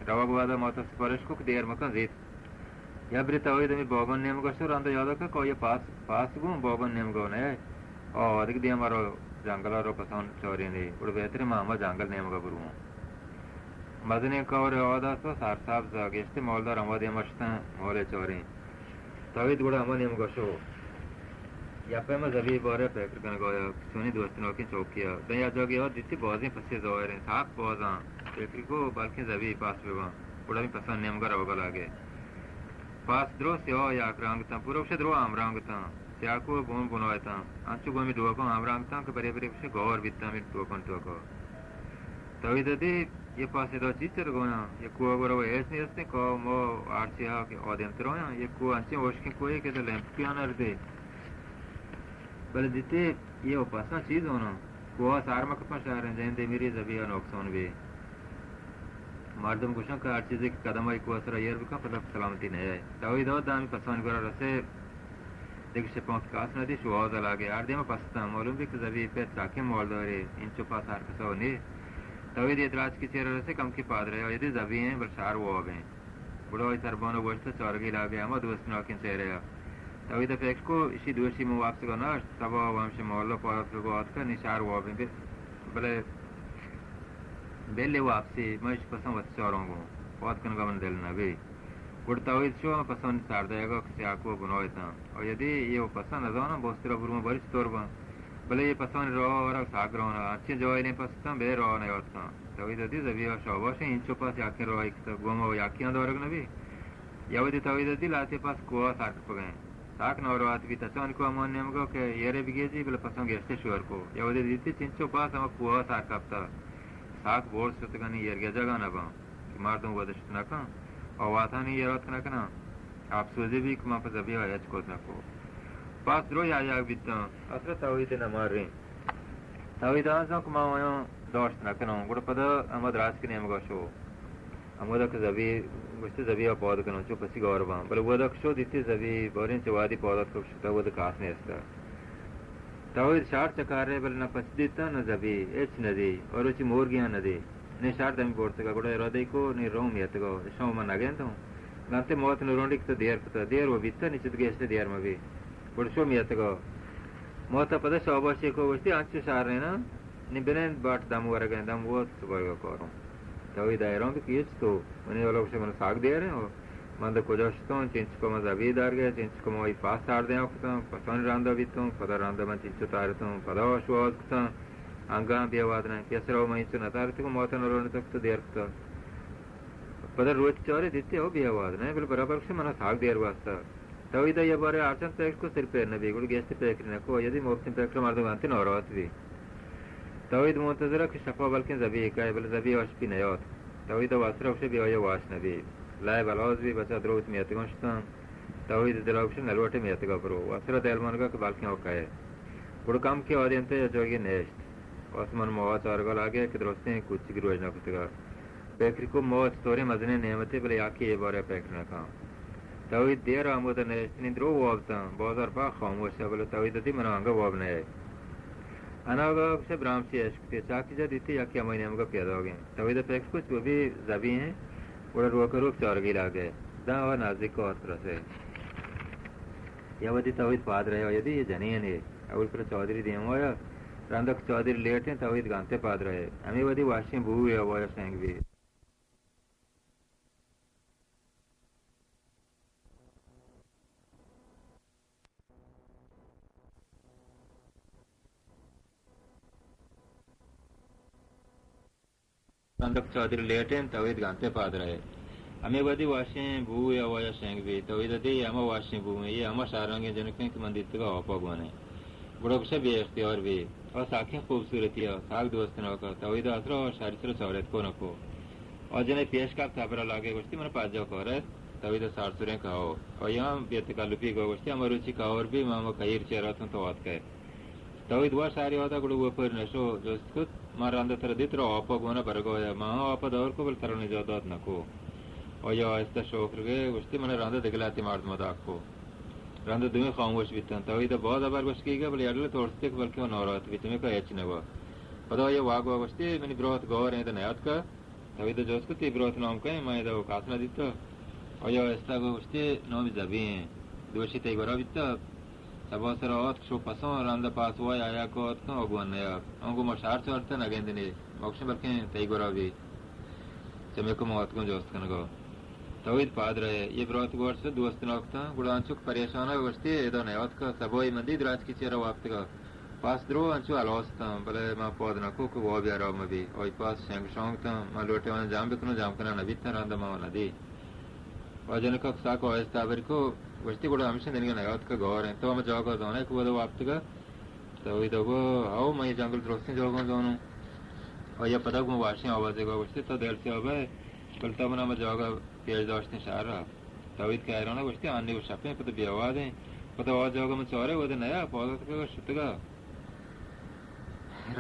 روگ وہد ءَ مات ءَ سپرش کو کہ دیر مکن زیت۔ یا برے توحید ہمے باگان نیمگ ءَ شو، رند ءَ یاد ءَ کہ آئی ءَ پاس، پاس گوں باگان نیمگ ءَ نئے۔ آ دگہ دیم ءَ رو، جنگل ءَ رو پسان چارینی۔ گڑا بہتریں ما ہما جنگل نیمگ ءَ برواں۔ مزنیں کور ءِ آداس ءُ سرسبز ءَ، گیشتر مالدار ہما دیم ءَ شتاں، مال ءِ چاریں۔ توحید گڑا ہما نیمگ ءَ شو۔ یا پیما زبی بارے ءَ پکر کنگ ءَ آیا کہ چونیں دوستناکیں چوکے ءَ۔ داں یا جاگہے ءَ دیتی بازیں پسے زاہر ایں، ساک بازاں۔ پکر کو بلکیں زبی پاس بباں۔ گڑا ہمے پسانی نیمگ ءَ روگ ءَ لاگ ئے۔ پاس درو سیاہ ءُ یک رنگ اتاں، پورا گوشے درو ہمرنگ اتاں۔ سیاہ کوہ گون بنا اتاں۔ انچو گوں ہمے ڈوکاں ہمرنگ اتاں کہ برے برے گوشے گور بیتاں ہمے ڈوکاں توک ءَ۔ توحید ءَ دی، اے پاس ادا چی چر گویاں؟ اے کوہ ءَ گورا ہچ نیست ایں، کاہ ماہ ہرچی ہا کہ آ دیمتر آیاں۔ اے کوہ انچیں ہشکیں کوہے کہ تو لیمپکیاں نردے۔ بلے دیتے، اے پاساں چی زاناں؟ کوہ ءَ سر مکپاں شریں، جندے میری زبی ءَ نقصان بی۔ مردم گوشاں کہ ہر چیزے کہ قدم آئی کوہ ءِ سرا ایر بکن، پدا پہ سلامتی نیائے۔ توحید ءَ داں ہمے پسانی گورا رسے، دگہ شپاں کہ کس نہ دی، شوہاز ءَ لاگ ئے۔ ہر دیم ءَ پس اتاں، معلوم بی کہ زبی پت ساکیں مالدارے، اینچو پس ہر کس ءَ نے۔ توحید ءَ دراجکی چیر ءَ رسے، کمکے پاد رئے، آ یدی زبی ایں، بلے شہر واب ایں۔ گڑا آئی سربان ءَ گوشت، چارگی لاگ ئے، ہما دوستناکیں چہرے ءَ۔ توحید ءَ پکر کو، اشی دوشی من واپسگ ءَ نہ اشت، تب ءَ ہمش مال ءَ پاد اتکگ ءُ آتکگ، نی شہر واب ایں، بلے بلے واپسی، من اش پساں وت چاراں گوں، پاد کنگ ءَ من دل نہ بی۔ گڑا توحید شو ہم پسانی سر دئیگ ءَ کہ سیاہ کوہ بنا اتاں۔ آئی ءَ دی اے و پساں نزاناں بوستر ءَ برواں باری چطور باں۔ بلے اے پسانی راہ ءَ ورگ سک گران ءَ، انچیں جاہلیں پس اتاں بے راہ ءَ نیاتکاں۔ توحید ءَ دی زبی ءَ شاباش ایں، اینچو پس یکیں راہے کتگ، گوں ما و یکیاں دارگ نہ بی۔ یا وھدے توحید ءَ دی لہتے پس کوہ ءَ سر کپگ ءَ انت۔ سک ناراحت بیت، اچانک ءَ ہما نیمگ ءَ کہ ایرے بگیجی، بلے پساں گیشتر شور کو۔ یا وھدے دیتی چنچو پس ہما کوہ ءَ سر کپتگ۔ سک برز شتگ، نی ایرگیجگ ءَ نہ باں۔ کہ مردم گوزشت نہ کن، آ واتانی یات نہ کناں، اپسوزی بی کہ من پہ زبی ءَ ہچ کت نہ کو۔ پس درو یا یاگ بیتاں، اصل ءَ توحید نہ ماریں۔ توحید آں زان کہ من آیاں داشت نہ کناں، گڑا پدا ہما دراجکی نیمگ ءَ شو۔ ہمودا کہ زبی گوشت زبی ءَ پاد کناں، چو پسی گار باں۔ بلے اودا کہ شو دیتی زبی باریں چہ وادی پاد اتک شتگ، اودا کس نیست۔ توحید شار چکارے، بلے نہ پس دیتاں نہ زبی، ہچ نہ دی، اور روچی مورگیاں نہ دی۔ نی شر دمی برتگ ءَ، گڑا ارادہ ئی کو نی رو میتگ ءَ، اشاں من نگندوں۔ گنتے موت نرونڈی کہ تو دیر کتہ، دیر و بیتہ، نی چد گیشتر دیر مبی۔ گڑا شو میتگ ءَ۔ موت ءَ پدا شاباشی کو گوشتی، انچو شر نا، نی بنند باٹ دم ورگ ءَ، دم وت صبح ءَ کاروں۔ توحید حیران بی کہ ہچ تو، منی والا گوشے من ساگ دیر ایں، من دے کجا شتوں، چنچکو من زبی دار گئے، چنچکو من وئی پاس سار دیاں کتوں، پسانی رندا بیتوں، پدا رندا من چنچو تارتوں، پدا شواز کتوں۔ انگاں بے واد نہ، پیسر ءَ من انچو نہ تارتگ، موت ءَ نہ رونتگ تو دیر کتگ۔ پدا روچ چارے دیتی او بے واد نہ، بلے برابر گوشے من ساگ دیر واستا۔ توحید ءَ یہ بارے ہرچند پکر کو سر پیر نہ بی، گڑا گیشتر پکر نہ کو، یدی مفتیں پکر مردم انت ناراحت بی۔ توحید منتظر کہ شپا بلکیں زبی کئے، بلے زبی وش بی نیات۔ توحید ءَ واسرا گوشے بی آئی واش نہ بی۔ لائب ہلاس بی، بچا دروت میتگاں شتاں۔ توحید دلا گوشت نلوٹے میتگا برو۔ واسرا دل مانگا کہ بلکیں او کئے۔ گڑا کم کہ آدینتے یا جاگے نیشت۔ آسمان ماہ چارگا لاگے کہ درستیں کوچگی روژنا کتگا۔ پکر کو ماہ چطوریں مزنیں نعمتے، بلے یاکے اے بارے پکر نہ کن۔ توحید دیر آمود نیشتنی درو وابتاں، بازار پاک خاموش ہے، بلے توحید دی من آنگا واب نہ ہے۔ اناگا گوشے برامچی اشکتے، چاکی جا دیتی یاکے ہمائی نیمگا پیداگیں۔ توحید پکر کو چو بھی زبی ہیں، گڑا روک روک چارگی لاگے۔ داں و نزدیک آت رسے۔ یا وتی توحید پاد رہے، یا دی یہ جنین ہے۔ اول پر چودری دیم آیا، رندک چودری لیٹیں، توحید گانتے پاد رہے۔ ہمیں وتی واشیں بوئے ہوایا شنگ بی۔ رندک چادر لیٹ انت، توحید گانتے پاد رہے۔ ہمے وہدی واشیں بوئے ہوایا شنگ بی، توحید دی ہما واشیں بوئے، یہ ہما شارانگیں جنکیں کہ من دیتگا آپا گونے۔ گڑا گشے بے اختیار بی، اور ساکیں خوبصورتی ہے، ساک دوست نوکا، توحید آسرا اور شاری سرا چاریت کو نکو۔ اور جنے پیش کپت ہبرا لاگے گوشتی من پاجا کورت، توحید سارسریں کہو۔ اور یہاں بے تکلفی کو گوشتی ہما روچی کہور بی، ما ہما کہیر چیرا توں تو آتکے۔ توحید وش ہاری وہدا گڑا وپر نشو، جست کت، من رندا ترا دیت، ترا آپا گونا برگا یا، من ہم آپا دور کو، بل ترا نجات دات نکو۔ آیا آہستہ شوکر گئے، گوشتی، من رندا دگہ لہتے مردم داک کو۔ رندا دوئیں خاموش بیتن۔ توحید باز ہبر گوشگی گئے، بلے اڈل ترستے کہ بلکہ ناراحت بیت، ہمے کا ہچ نگو۔ پدا آیا واگوا گوشتی، منی برات گور ایں، ادا نیاتکا۔ توحید جست کت، تئی برات نام کئے؟ من ادا کس نہ دیتا۔ آیا آہستہ گو گوشتی، نامی زبی ایں۔ دوشی تئی گورا بیتا۔ سبا سرا آتک شو پساں، رندا پاسوای آیا کو آتکاں و گون نیا۔ آنگو ما شہر چارتا نگندنی۔ ما گوشیں بلکیں تئی گورا بی۔ چمیکو ما آتکوں جست کنگا۔ توحید پاد رہے، یہ برات گوار سے دوست ناکتاں، گڑا انچو کہ پریشانا گوشتی، ادا نیاتکا، سبائی من دی دراجکی چیرا واپتگا۔ پاس درو انچو ہلاس اتاں، بلے من پاد نکو کہ وابی حراب مبی۔ آئی پاس شنگ شانگ اتاں، من لوٹے آناں جام بکنوں، جام کناں نبیتاں، رندا من ندی۔ واجہ نکا ساک آہستہ ہبر کو، گوشتی، گڑا ہمیشہ دنگا نیاتکا گور انت، تو ہمے جاگہ زانے کہ ودا واپتگا؟ توحید گو، ہو، من یہ جنگل درستیں جاگہ زانوں۔ آیا پدا گوں واشیں آوازے گو گوشتی، تو دل سیاہ بئے، بل تو منا ہمے جاگہ پیش داشتیں شہرا۔ توحید کہ حیران گوشتی، آنی و شپیں پدا بے آوازیں۔ پدا آ جاگہ من چارے ودا نیا، پاد اتکگا شتگا۔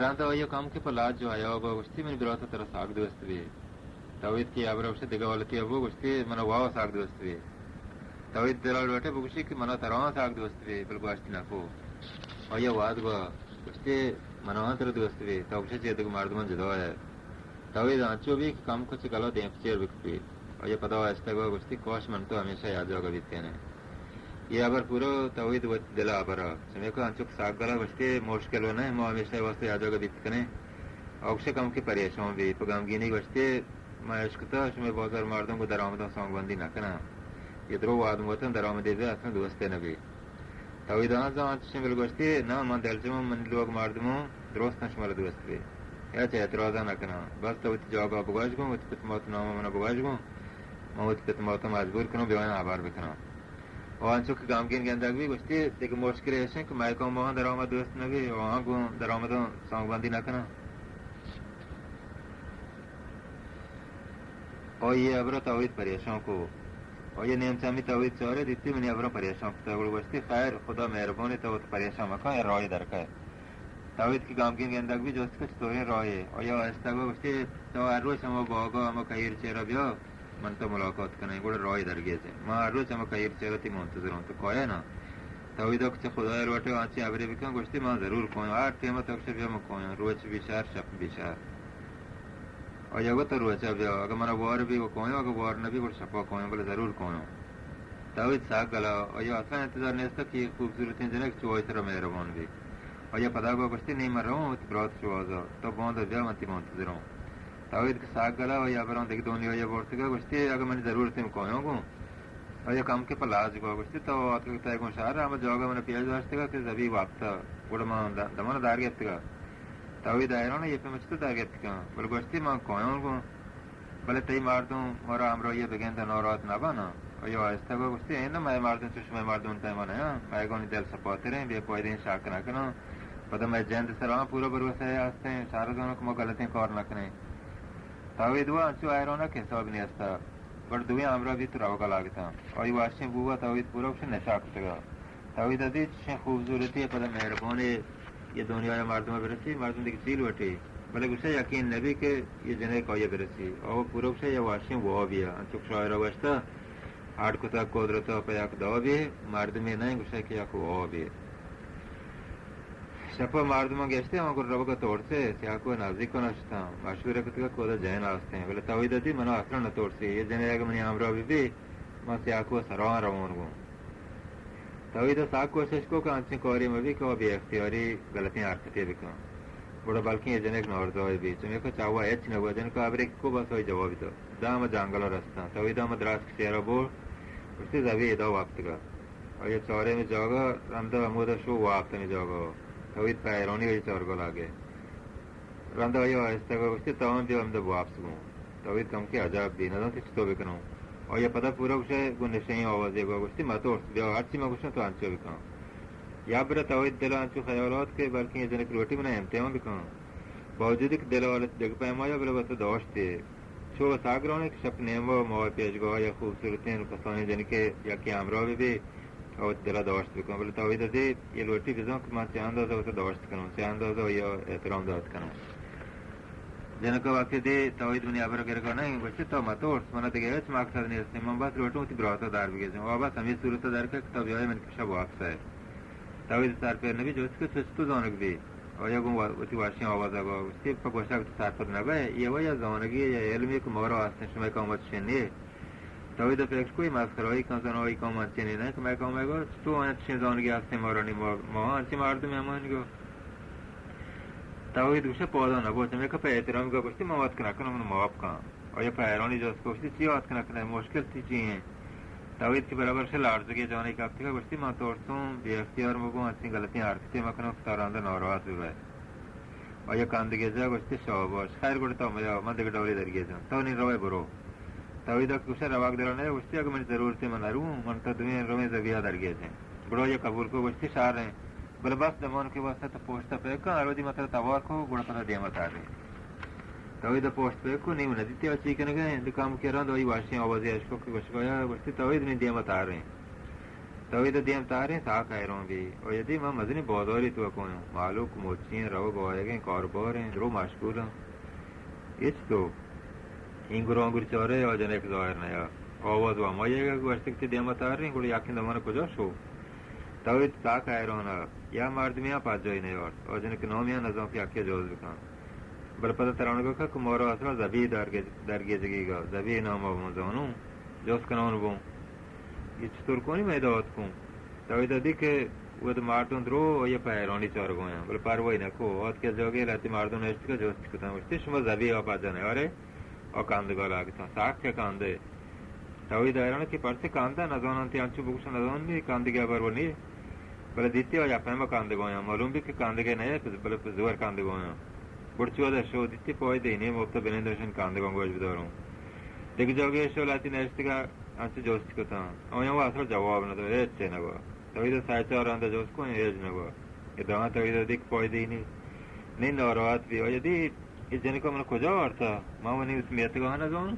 رند آیا کم کہ پہ لاج جو آیا گو گوشتی، منی برات ترا ساک دوست بی۔ توحید کہ ہبرا گوشتی، دگہ حالتی ابو گوشتی، منا واو ساک دوست بی۔ توحید دلا لوٹے بگوشی کہ منا ترا ساک دوست بی، بل گوشتی نکو۔ آیا واد گو گوشتی، منا ترا دوست بی، تو گوشے چہ دگہ مردمان جدا ہے۔ توحید انچو بی کہ کم کچ گلا دیم پچیر بکپی۔ آیا پدا آہستہ گو گوشتی، کاش من تو ہمیشہ یا جاگہ بیت کنے۔ یہ ہبر پورا توحید وت دلا ہبرا۔ چمیکو انچو کہ ساک گلا گوشتی، مشکل و نہ، ما ہمیشہ واسطے یا جاگہ بیت کنے۔ آ گوشے کم کہ پریشان بی، پہ غمگینی گوشتی، من اشکتا شمے بازار مردم گو درآمداں سانگ بندی نکناں۔ یہ درو واد موتن درآمدے بی، اصلاً دوستے نبی۔ توحید آں زانت چشیں بل گوشتی، نہ، من دلجموں، من لوگ مردموں، درستاں شمارا دوست بی۔ ہچ اعتراضا نکناں۔ بس تو وتی جاگا بگوش گوں، وتی پت مات ناما منا بگوش گوں، من وتی پت ماتا مجبور کنوں، بیایاں ہبر بکناں۔ و انچو کہ گامگین گندگ بی، گوشتی، دگہ مشکل ایش انت کہ مئے قوم آہاں درآمد دوست نبی، و آہاں گوں درآمداں سانگ بندی نکناں۔ آئی ء ہبرا توحید پریشان کو۔ آئی ء نیم چمی توحید چارے دیتی منی ہبراں پریشان کتا، گڑا گوشتی، خیر، خدا مہربانی، تو وت پریشان مکن، اے راہے درکئے۔ توحید کہ گامگین گندگ بی، جست کت، چطوریں راہے؟ آئی ء آہستہ گو گوشتی، تو ہر روچ ہما باگا، ہما کہیر چیرا بیا، من تو ملاقات کنیں، گڑا راہے درگیجیں۔ من ہر روچ ہما کہیر چیرا تی منتظر اوں، تو کائے نا؟ توحید ء کہ چہ خدای لوٹے آنچی ہبرے بکن، گوشتی، من ضرور کایاں، ہر ٹیم ء تو گشے بیا من کایاں، روچ بی شر، شپ بی شر۔ آئی ء گو تو روچ ء بیا، اگہ منا وار بی گو کایاں، اگہ وار نہ بی گڑا شپ ء کایاں، بلے ضرور کایاں۔ توحید ساک گلا، آئی ء اصلاً انتظار نیست کہ یہ خوبصورتیں جنک چو آئی سرا مہربان بی۔ آئی ء پدا گو گوشتی، نی من رواں وتی برات شوہاز ء، تو باندا بیا من تی منتظر اوں۔ توحید کہ ساک گلا، آئی ء ہبراں دگہ دنیایا برتگ ء گوشتی، اگہ منی ضرورت انت من کایاں گوں۔ آئی ء کم کہ پہ لاج گو گوشتی، تو آتکگ تئی گوں شہر ء، ہما جاگہ من پیش داشتگ ء کہ زبی وپتہ، گڑا من د-، دمن ء دار گپتگ ء۔ توحید حیران ء، یہ پیما چطور دار گپت کن؟ بلے گوشتی، من کایاں گوں، بلے تئی مردم مارا ہمراہی ء بگند ء ناراحت نہ بناں۔ آئی ء آہستہ گو گوشتی، اے نہ مئے مردم چو شمئے مردم پیما نیاں، مئے گونی دل سپاتریں، بے پائدیں شک نہ کناں۔ پدا مئے جند سرا پورا بھروسہ ہستیں، شر زاناں کہ ما غلطیں کار نہ کنیں۔ توحید وا انچو حیران ء کہ حساب نیست ء۔ گڑا دوئیں ہمراہ بیت ءُ روگ ءَ لاگتاں۔ آئی واشیں بوگ ءَ توحید پورا گوشے نشہ کتگ ءَ۔ توحید ءَ دیت چشیں خوبصورتی ءَ پدا مہربانے اے دنیا ءِ مردم ءَ برسی، مردم دگہ چیل وٹی، بلے گوشے یقین نبی کہ اے جنک آئی ءَ برسی۔ آ پورا گوشے یا واشیں وابے ءَ، انچو کہ شاعر ءَ گوشتہ، اڈ کتگ قدرت ءَ پہ یک دابے، مردمے نہ انت گوشے کہ یک وابے۔ شپ ءَ مردماں گشتے، آ گڑا روگ ءَ ترسے، سیاکو ءِ نزیک ءَ نشتاں، مشورہ کتگ کہ اودا جن ہستیں، بلے توحید ءَ دی منا اصلاً نہ ترسی، اے جنک اگہ منی ہمراہ بہ بی، من سیاکو ءِ سرا روان گوں۔ توحید ءَ سک کوشش کو کہ انچیں کارے مہ بی کہ آ بے اختیاری غلطیں حرکتے بکن۔ گڑا بلکیں اے جنک نارضای بی، چمیکہ چاوا ہچ نہ بو، جنک ءَ ہبرے کو بس آئی جواب دات۔ داں ہما جنگل ءَ رستاں۔ توحید ءَ ہما دراسک چیر ءَ بو، گوشتی زبی ادا وپتگ ءَ۔ آئی ءَ چاریں ہمے جاگہ، رند ءَ ہمودا شو وپت ہمے جاگہ ءَ۔ توحید پہ حیرانی آئی ءِ چارگ ءَ لگے۔ رند ءَ آئی ءَ آہستگ ءَ گوشتی، تاں بیا ہمدا بوپس گوں۔ توحید کمکے عجب بی، نزانتی چتو بکنوں۔ آئی ءَ پدا پورا گوشے گوں نشہیں آوازے گو گوشتی، مہ ترس، بیا ہرچی من گوشاں تو انچو بکن۔ یا برا توحید دل ءَ انچو خیال آت کہ بلکیں اے جنک لوٹی منا امتحان بکن۔ باوجود کہ دل ءِ حالت دگہ پیما یا، بلے وت ءَ داشتے۔ چو ساہ گران انت کہ شپ نیم ءَ ماہ ءِ پیشگاہ ءَ یک خوبصورتیں کسانیں جنکے یکے ہمراہ بہ بی، آ وتی دل ءَ داشت بکن، بلے توحید ءَ دی اے لوٹی بزان کہ من چہ اندازہ وت ءَ داشت کنوں، چہ اندازہ آئی ءَ احترام دات کنوں۔ جنک ءَ وقتی دی توحید منی ہبر ءَ گرگ ءَ نہ انت، گوشتی، تو مہ ترس، من ءَ دگہ ہچ مقصد نیست، من بس لوٹوں وتی برات ءَ در بگیجاں، آ بس ہمے صورت ءَ در کئے کہ تو بیائے من کش ءَ بوپس ئے۔ توحید سرپد نہ بی، جست کہ چش تو زانگ بی؟ آئی ءَ گوں وا-، وتی وشیں آواز ءَ گوشتی، پہ گوشگ تو سرپد نہ بئے، اے وَ یا زانگی یا علمے کہ مارا ہستیں، شمئے قوم ءَ چشیں نیست۔ توحید ءَ پکر کو، اے مسخرائی کن، زانائی قوم انچیں نہ انت کہ مئے قوم ءَ گوشت، تو انت چشیں زانگی ہستیں مارا نی، ما، ما انچیں مردمے ہمانی گو۔ توحید گوشے پادا نہ بو، چمیکہ پہ احترامی گو گوشتی، من آتک نہ کناں، من معاف کن۔ آئی ءَ پہ حیرانی جست کو، گوشتی، چی آتک نہ کنئے؟ مشکل تئی چی انت؟ توحید کہ برابر شے لرزگے جانی کپتگ ءَ، گوشتی، من ترسوں بے اختیار مہ بوں، انچیں غلطیں حرکتے مہ کناں کہ تو رند ءَ ناراحت بہ بئے۔ آئی ءَ کندگے جا، گوشتی، شاباش، خیر گڑا تو میا، من دگہ ڈولے درگیجاں، تو نی روئے برو۔ توحید ءَ کہ گوشے روگ دل ءَ نہ، گوشتی، اگہ منی ضرورت انت من نہ رواں، من تو دوئیں رویں زبی ءَ درگیجیں۔ گڑا آئی ءَ قبول کو، گوشتی، شر انت۔ بلے بس دمانکے واسطہ تو پشت ءَ پہک کن، ہر وھدی من ترا توار کو، گڑا پدا دیم ءَ تریں۔ توحید ءَ پشت پہک کو، نی من ندیتی آ چی کنگ ءَ انت، دو کمکے رند آئی وشیں آوازے اشکو کہ گوشگ ءَ آیا، گوشتی، توحید نی دیم ءَ تریں۔ توحید ءَ دیم تریں، ساک حیران بی۔ آئی ءَ دی من مزنیں بازارے توک ءَ آں، مہلوک مچی انت، روگ آیگ انت، کاروبار انت، درو مشغول انت۔ ہچ تو اینگر آنگر چارے، آ جنک ظاہر نیا۔ آواز و ہمائی ءَ گوشتگ، تئی دیم ءَ تریں، گڑا یکیں دمان ءَ کجا شو؟ توحید ساک حیران ءَ، یا مردمے ءَ پجائی نیارت، آ جنک نامے ءَ نزان کہ یکے ءَ جوز بکن۔ بلے پدا ترانگ ءَ کہ مارا اصلا زبی درگیج-، درگیجگی گا، زبی نام ءَ من زانوں، جوز کنان بوں۔ اے چطور کنی من ادا آتکوں؟ توحید ءَ دی کہ وت مردم درو آئی ءَ پہ حیرانی چارگ ءَ آیاں، بلے پرواہی نہ کو، آتک ءَ جاگہے لہتے مردم نشتگ ءَ جست کتاں، گوشتی، شما زبی ءَ پجا نیارے؟ آ کندگ ءَ لگتاں، سک ءَ کندے۔ توحید حیران کہ پرچے کندہ، نزاناں تئی انچو بگوش، نزاناں نی کندگے ہبر و نی۔ بلے دیتی آ یک پیم ءَ کندگ ءَ آیاں، معلوم بی کہ کندگے نہ، بلے پہ زور کندگ ءَ آیاں۔ گڑا چو ادا شو، دیتی پائدہ ای نی، مپت ءَ بنندوشن کندگاں گوش بداروں۔ دگہ جاگہے شو، لہتی نشتگ ءَ انچو جست کتاں۔ آیاں و اصلا جواب نہ دو، ہچ چے نہ گو۔ توحید ءَ سئے چار رند ءَ جست کو، ہچ نہ گو۔ اے داں توحید ءَ دی کہ پائدہ ای نی۔ نی ناراحت بی، آئی ءَ دی اے جنک ءَ من کجا آرتا؟ ما منی وتی میتگ ءَ نہ زانوں۔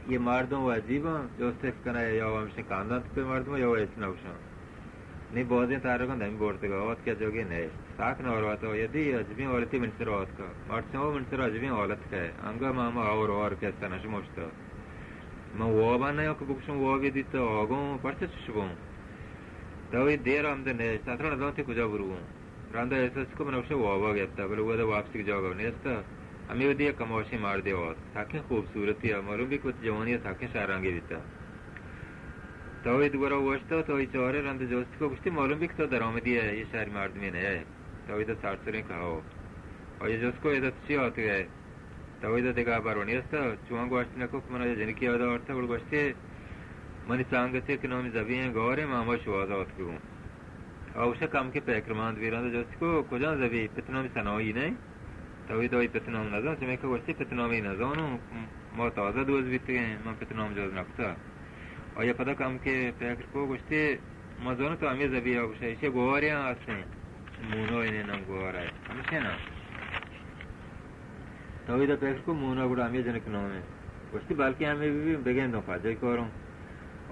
اے مردم و عجیب انت، جست کناں یا ہمشیں کاندنت پہ مردم یا ہچ نہ گوشاں۔ نی بازیں تارگاں دمی برتگ ءَ، آتک ءَ جاگہے نیست۔ ساک ناراحت ءَ، آئی ءَ دی عجبیں حالتے منی سر ءَ آتکا۔ مرچاں و منی سر ءَ عجبیں حالت کئے۔ انگا ما ہما ہور ہور کسہ نہ شموشتا۔ من وابا نیاں کہ بگوشاں وابے دیتا، آگاں پرچا چش بوں؟ توحید دیر ہمدا نیست، اصلا نزانتی کجا برواں۔ رندا احساس کو من گوشاں وابا گپتا، بلے اودا واپسی جاگہ نیستا۔ ہمے وھدی یک کماشیں مردے آت، سکیں خوبصورتی ءَ، معلوم بی کہ وتی جوانی ءَ سکیں شررنگے بیتا۔ توحید گورا اوشتا، توحید چارے، رند جست کو، گوشتی، معلوم بی کہ تو درآمدی ئے، اے شہری مردمے نہ ئے۔ توحید ءَ سرسریں کہ ہو۔ آئی ءَ جست کو، ادا تو چی آتک ئے؟ توحید ءَ دگہ ہبر و نیست ءَ، چوان گوشت نہ کو کہ من ءَ جنکے یاد آورت ءَ، گڑا گوشت ئے، منی سنگتے کہ نامی زبی ایں گوریں، من ہما شوہاز ءَ آتکگوں۔ آ گوشت کمکے پکرمند بی، رند ءَ جست کو، کجام زبی؟ پت نامی ثنائی نہ؟ توحید ءَ آئی پت نام نزانت، چمیکہ گوشت ئے پت نامی نزانوں، ما تازہ دوست بیتگیں، من پت نام جوز نکتا۔ آئی ءَ پدا کمکے پکر کو، گوشت ئے، من زانوں تو ہمے زبی ءَ گوش ئے، ایشی ءَ گوہارے ہم ہستیں، مونا ءِ نام گوہار ءَ، ہمشی نام۔ توحید ءَ پکر کو، مونا گڑا ہمے جنک نام ایں۔ گوشتی، بلکیں ہمے بہ بی، بگندوں پجائی کاروں۔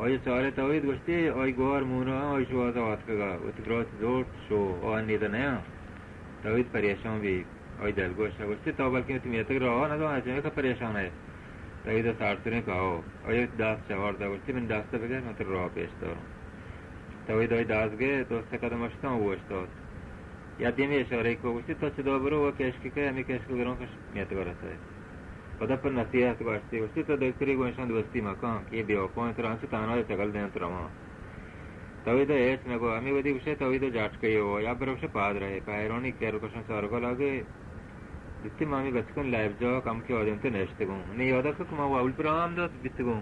آئی چارے توحید گوشتی، آئی گوار مونا، آئی شوازا آتکگا، وتی براتی زورت شو، آ انی دا نیاں۔ توحید پریشان بی، آئی دلگوش گوشتی، تو بلکیں وتی میتگ راہ نہ دو، چمیکا پریشان ئے۔ توحید سارتریں کہو، آئی وتی دست چہ آوردا گوشتی، من دست بگر، من ترا راہ پیش داروں۔ توحید آئی دست گے، دو سے قدم اشتاں، اوشتات۔ یا دیمی اشارہ کو گوشتی، تو چدا برو، و کشک کہ، ہمے کشک دروں کش میتگا رسے۔ پدا پر نصیحت گوشتی، گوشتی، تو دگتری گوں اشاں دوستی مکن، کہ اے بے وفائیں، ترا انچو تہنا چگل دینت رواں۔ توحید ء ہچ نہ گو، ہمے وھدی گوشے توحید ء جاٹکے ہو، یا برو گوشے پاد رہے، پہ حیرانی کر کشاں چارگا لاگے، دیتی ما ہمے بچکن لائب جا کم کے آدم تے نشتگوں۔ نی یاد کہ ما اول پرام دات بیتگوں۔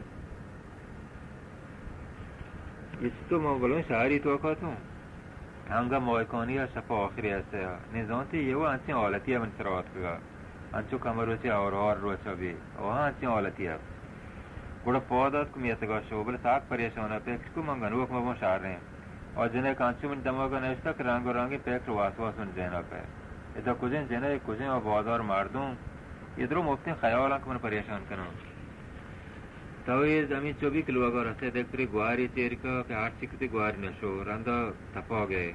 ایشی تو ما بلویں شہری تو کاتوں۔ انگا ماہکانی ء شپ آخری است ء نی زانتی یہ و انچیں حالتی ء من سر آتکگا۔ انچو کمر روچے اور ہور روچا بی۔ آہاں انچیں حالتی ء۔ گڑا پاد آتک میتگا شو، بلے ساک پریشان ء پکر کو من گنوک مبوں شہریں۔ آ جنک انچو من دماغ ء نشتہ کہ رنگ و رنگیں پکر واس واس من ذہن ء کئے۔ ادا کجیں جنک، کجیں آ بازار مردم، یہ درو مفتیں خیال انت کہ من پریشان کناں۔ توحید ہمینچو بی کہ لوگا رسے دگتری گواری چیر کا کہ ہرچی کتی گواری نشو، رندا تپا گئے۔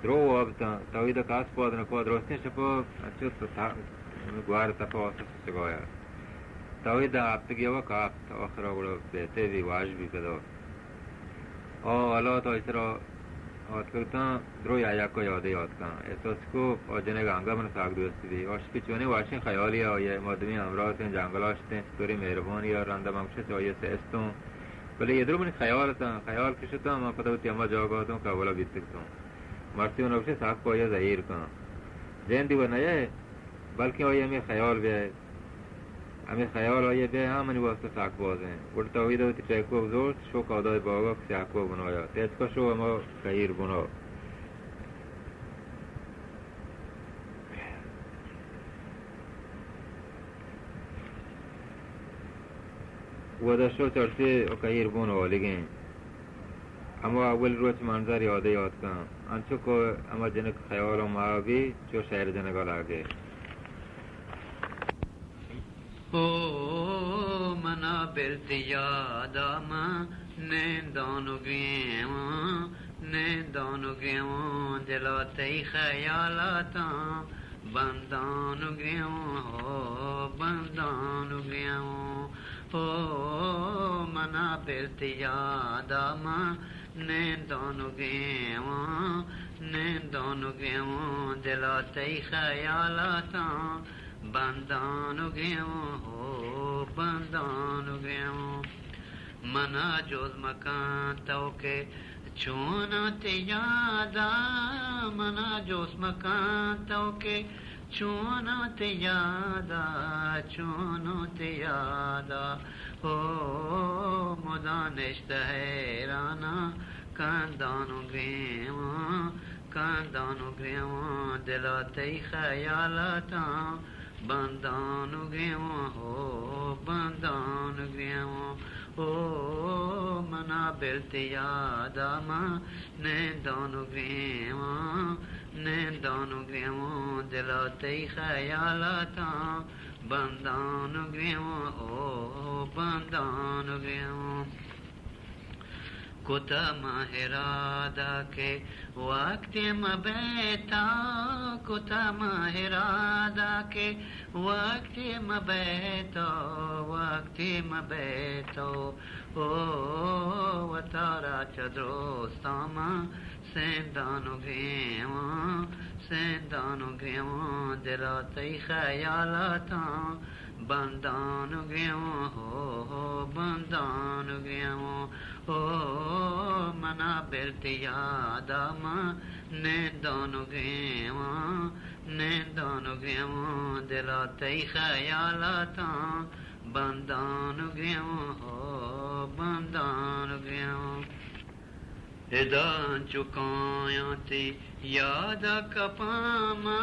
درو واب تاں، توحید کاس پاد نکو، درستیں شپا انچو تھا-، گوار تپا واسطہ سچگایا۔ توحید ہفتگی و کافت، آخرا گڑا بہتے بی، واج بی پدا۔ آ حالات آئی سرا آتکگ تاں، درو یا یکا یادے آتکاں۔ احساس کو آ جنگ انگا من ساگ دوست بی۔ آ شپی چونیں واشیں خیالی آئی ء، ما دوئیں ہمراہ اتیں، جنگلا شتیں، چطوری مہربانی ء رندا من گوشت آئی ء سستوں۔ بلے یہ درو منی خیال تاں، خیال کشتاں، من پدا وتی ہما جاگہ اتوں کہ اولا بیتگ توں۔ مرچی من گوشت ساگ پہ آئی ء زہیر کن۔ جندی و نئے، بلکیں آئی ہمے خیال بیائے۔ ہمے خیال آئی ء بیا ہاں منی واسطہ ساک باز انت۔ گڑا توحید ء وتی ٹیکوک زرت، شو کودائے باغ ء سیاکوک بنایا۔ تیچکا شو ہما کہیر بنا۔ ودا شو چرچے و کہیر بن آلیگیں۔ ہما اول روچ منظر یادے یاد کن۔ انچو کہ ہما جنک خیال و ما بی چو شعر جنگا لاگے۔ او منا بلتی یادا من نندان و گریواں، نندان و گریواں، دلا تئی خیالاتاں بندان و گریواں، ہو بندان و گریواں۔ او منا بلتی یادا من نندان و گریواں، نندان و گریواں، دلا تئی خیالاتاں بندان و گریواں، ہو بندان و گریواں۔ منا جوز مکن تو کہ چوناں تئی یادا، منا جوز مکن تو کہ چوناں تئی یادا، چوناں تئی یادا۔ او مدام نشتہ حیراناں، کندان و گریواں، کندان و گریواں، دلا تئی خیالاتاں بندان و گریواں، ہو بندان و گریواں۔ او منا بلتی یادا من نندان و گریواں، نندان و گریواں، دلا تئی خیالاتاں بندان و گریواں، او بندان و گریواں۔ کتا ما ارادہ کہ وقتی مبیتا، کتا ما ارادہ کہ وقتی مبیتا، وقتی مبیتا۔ او وتارا چہ درستاں ما سندان و گریواں، سندان و گریواں، دلا تئی خیالاتاں بندان و گریواں، ہو، ہو، بندان و گریواں۔ او منا بلتی یادا من نندان و گریواں، نندان و گریواں، دلا تئی خیالاتاں بندان و گریواں، ہو بندان و گریواں۔ ادا انچو کایاں تئی یادا کپاں من،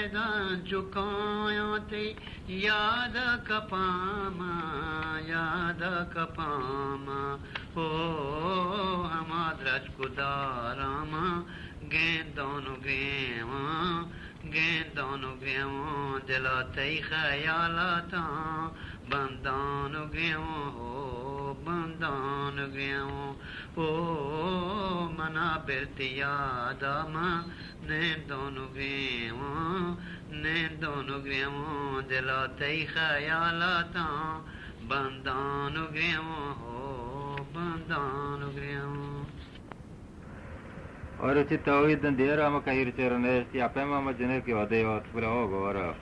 ادا انچو کایاں تئی یادا کپاں من، یادا کپاں من۔ او ہما درچک و داراں من گندان و گریواں، گندان و گریوان دلا تئی خیالاتاں، بندان و گریوان، ہو بندان و گریوان، او منا برتی یادا من نندان و گریوان، نندان و گریوان دلا تئی خیالاتاں، بندان و گریوان، ہو بندان و گریوان۔ اور اچی توحید دن دیر ہم کہیر چیر نیشت، یا پیما ہم جنک ودے ہوت، بلے او گورا۔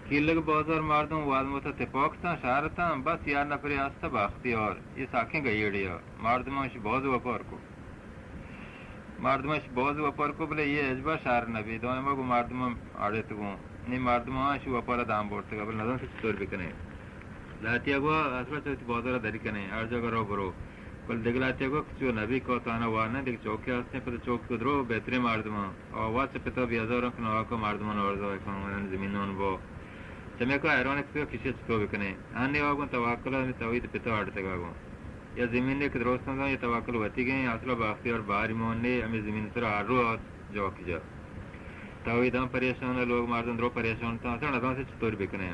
کیلگ بازار مردم واد مت تپاک تاں، شہر تاں، بس یار نفری ہست بختیار، یہ ساکیں گئیڑی ہے۔ مردم اش باز وپار کو۔ مردم اش باز وپار کو، بلے یہ اجبا شہر نبی، دائما گو مردم اڑت گو۔ نی مردم اش وپار دام بورتگا، بلے نزان کہ چطور بکنے۔ لہتیا گو اصلا چوتی بازار دری کنے، ہر جگہ رو برو۔ بل دگہ لہتیا گو کہ چو نبی کو تانا وار نہ، دگہ چوکی ہستیں، پتہ چوک کو درو بہترین مردمان۔ آواز چہ پتا بیازار کہ نوا کو مردمان ارزا کن زمینان بو۔ چمے کو حیران کہ کسی چطور بکنے۔ ہنی آگون توکل ہمیں توحید پتا اڑتگا گون۔ یا زمین کہ درستان زان، یا توکل وتی گئیں، اصلا با اختیار باری مون نے، ہمیں زمین سر ہر رو آت جا کی جا۔ توحید ہم پریشان ہے، لوگ مردم درو پریشان تاں، اصلا نزان سے چطور بکنے۔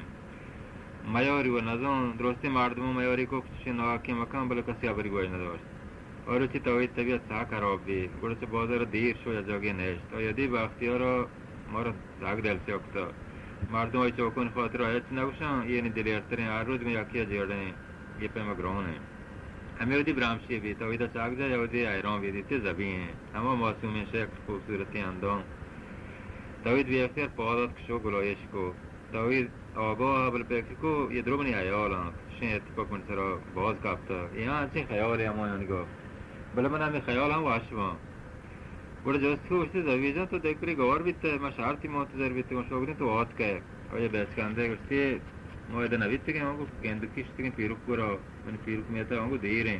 میاری و نزان، درستی مردم میاری کو کچھ ناکی مکان، بلے کسی ابری گوش نداشت۔ اور اچی توحید طبیعت سا خراب بی، گڑا چہ بازار دیر شو یا جاگے نیشت۔ اور یدی با اختیار مارا زاگ دل سے اکتا۔ مردم آئی چوکون خاطر ہچ نگوشان، یہ نی دلیرترین، ہر روز میں یکی جیڑیں۔ یہ پیما گران ہیں۔ ہمیں ودی برامشی بی، توحید چاک جا یودی حیران بی، دیتے زبی ہیں۔ ہما معصومیں شکل، خوبصورتی اندام۔ توحید بی اختیار پادات کشو گلایش کو۔ توحید آگاہ بل فکر کو، یہ درو منی حیال ہیں۔ شیں اتفاق من سرا باز کپتا۔ یہ ہاں چین خیال ہے ہمایانی گو۔ بلے من ہمیں خیال ہم واش باں۔ گڑا جست کو گوشتی، زوی جان تو دگری گور بیتے، ما شہر تی منتظر بیتے، گوشت شوگرین تو آت کئے۔ آیا بیچ کندے گوشتی، ما ادا نبیتگیں، آنگو گند کشتگیں پیروک گورا، من پیروک میتا آنگو دیریں۔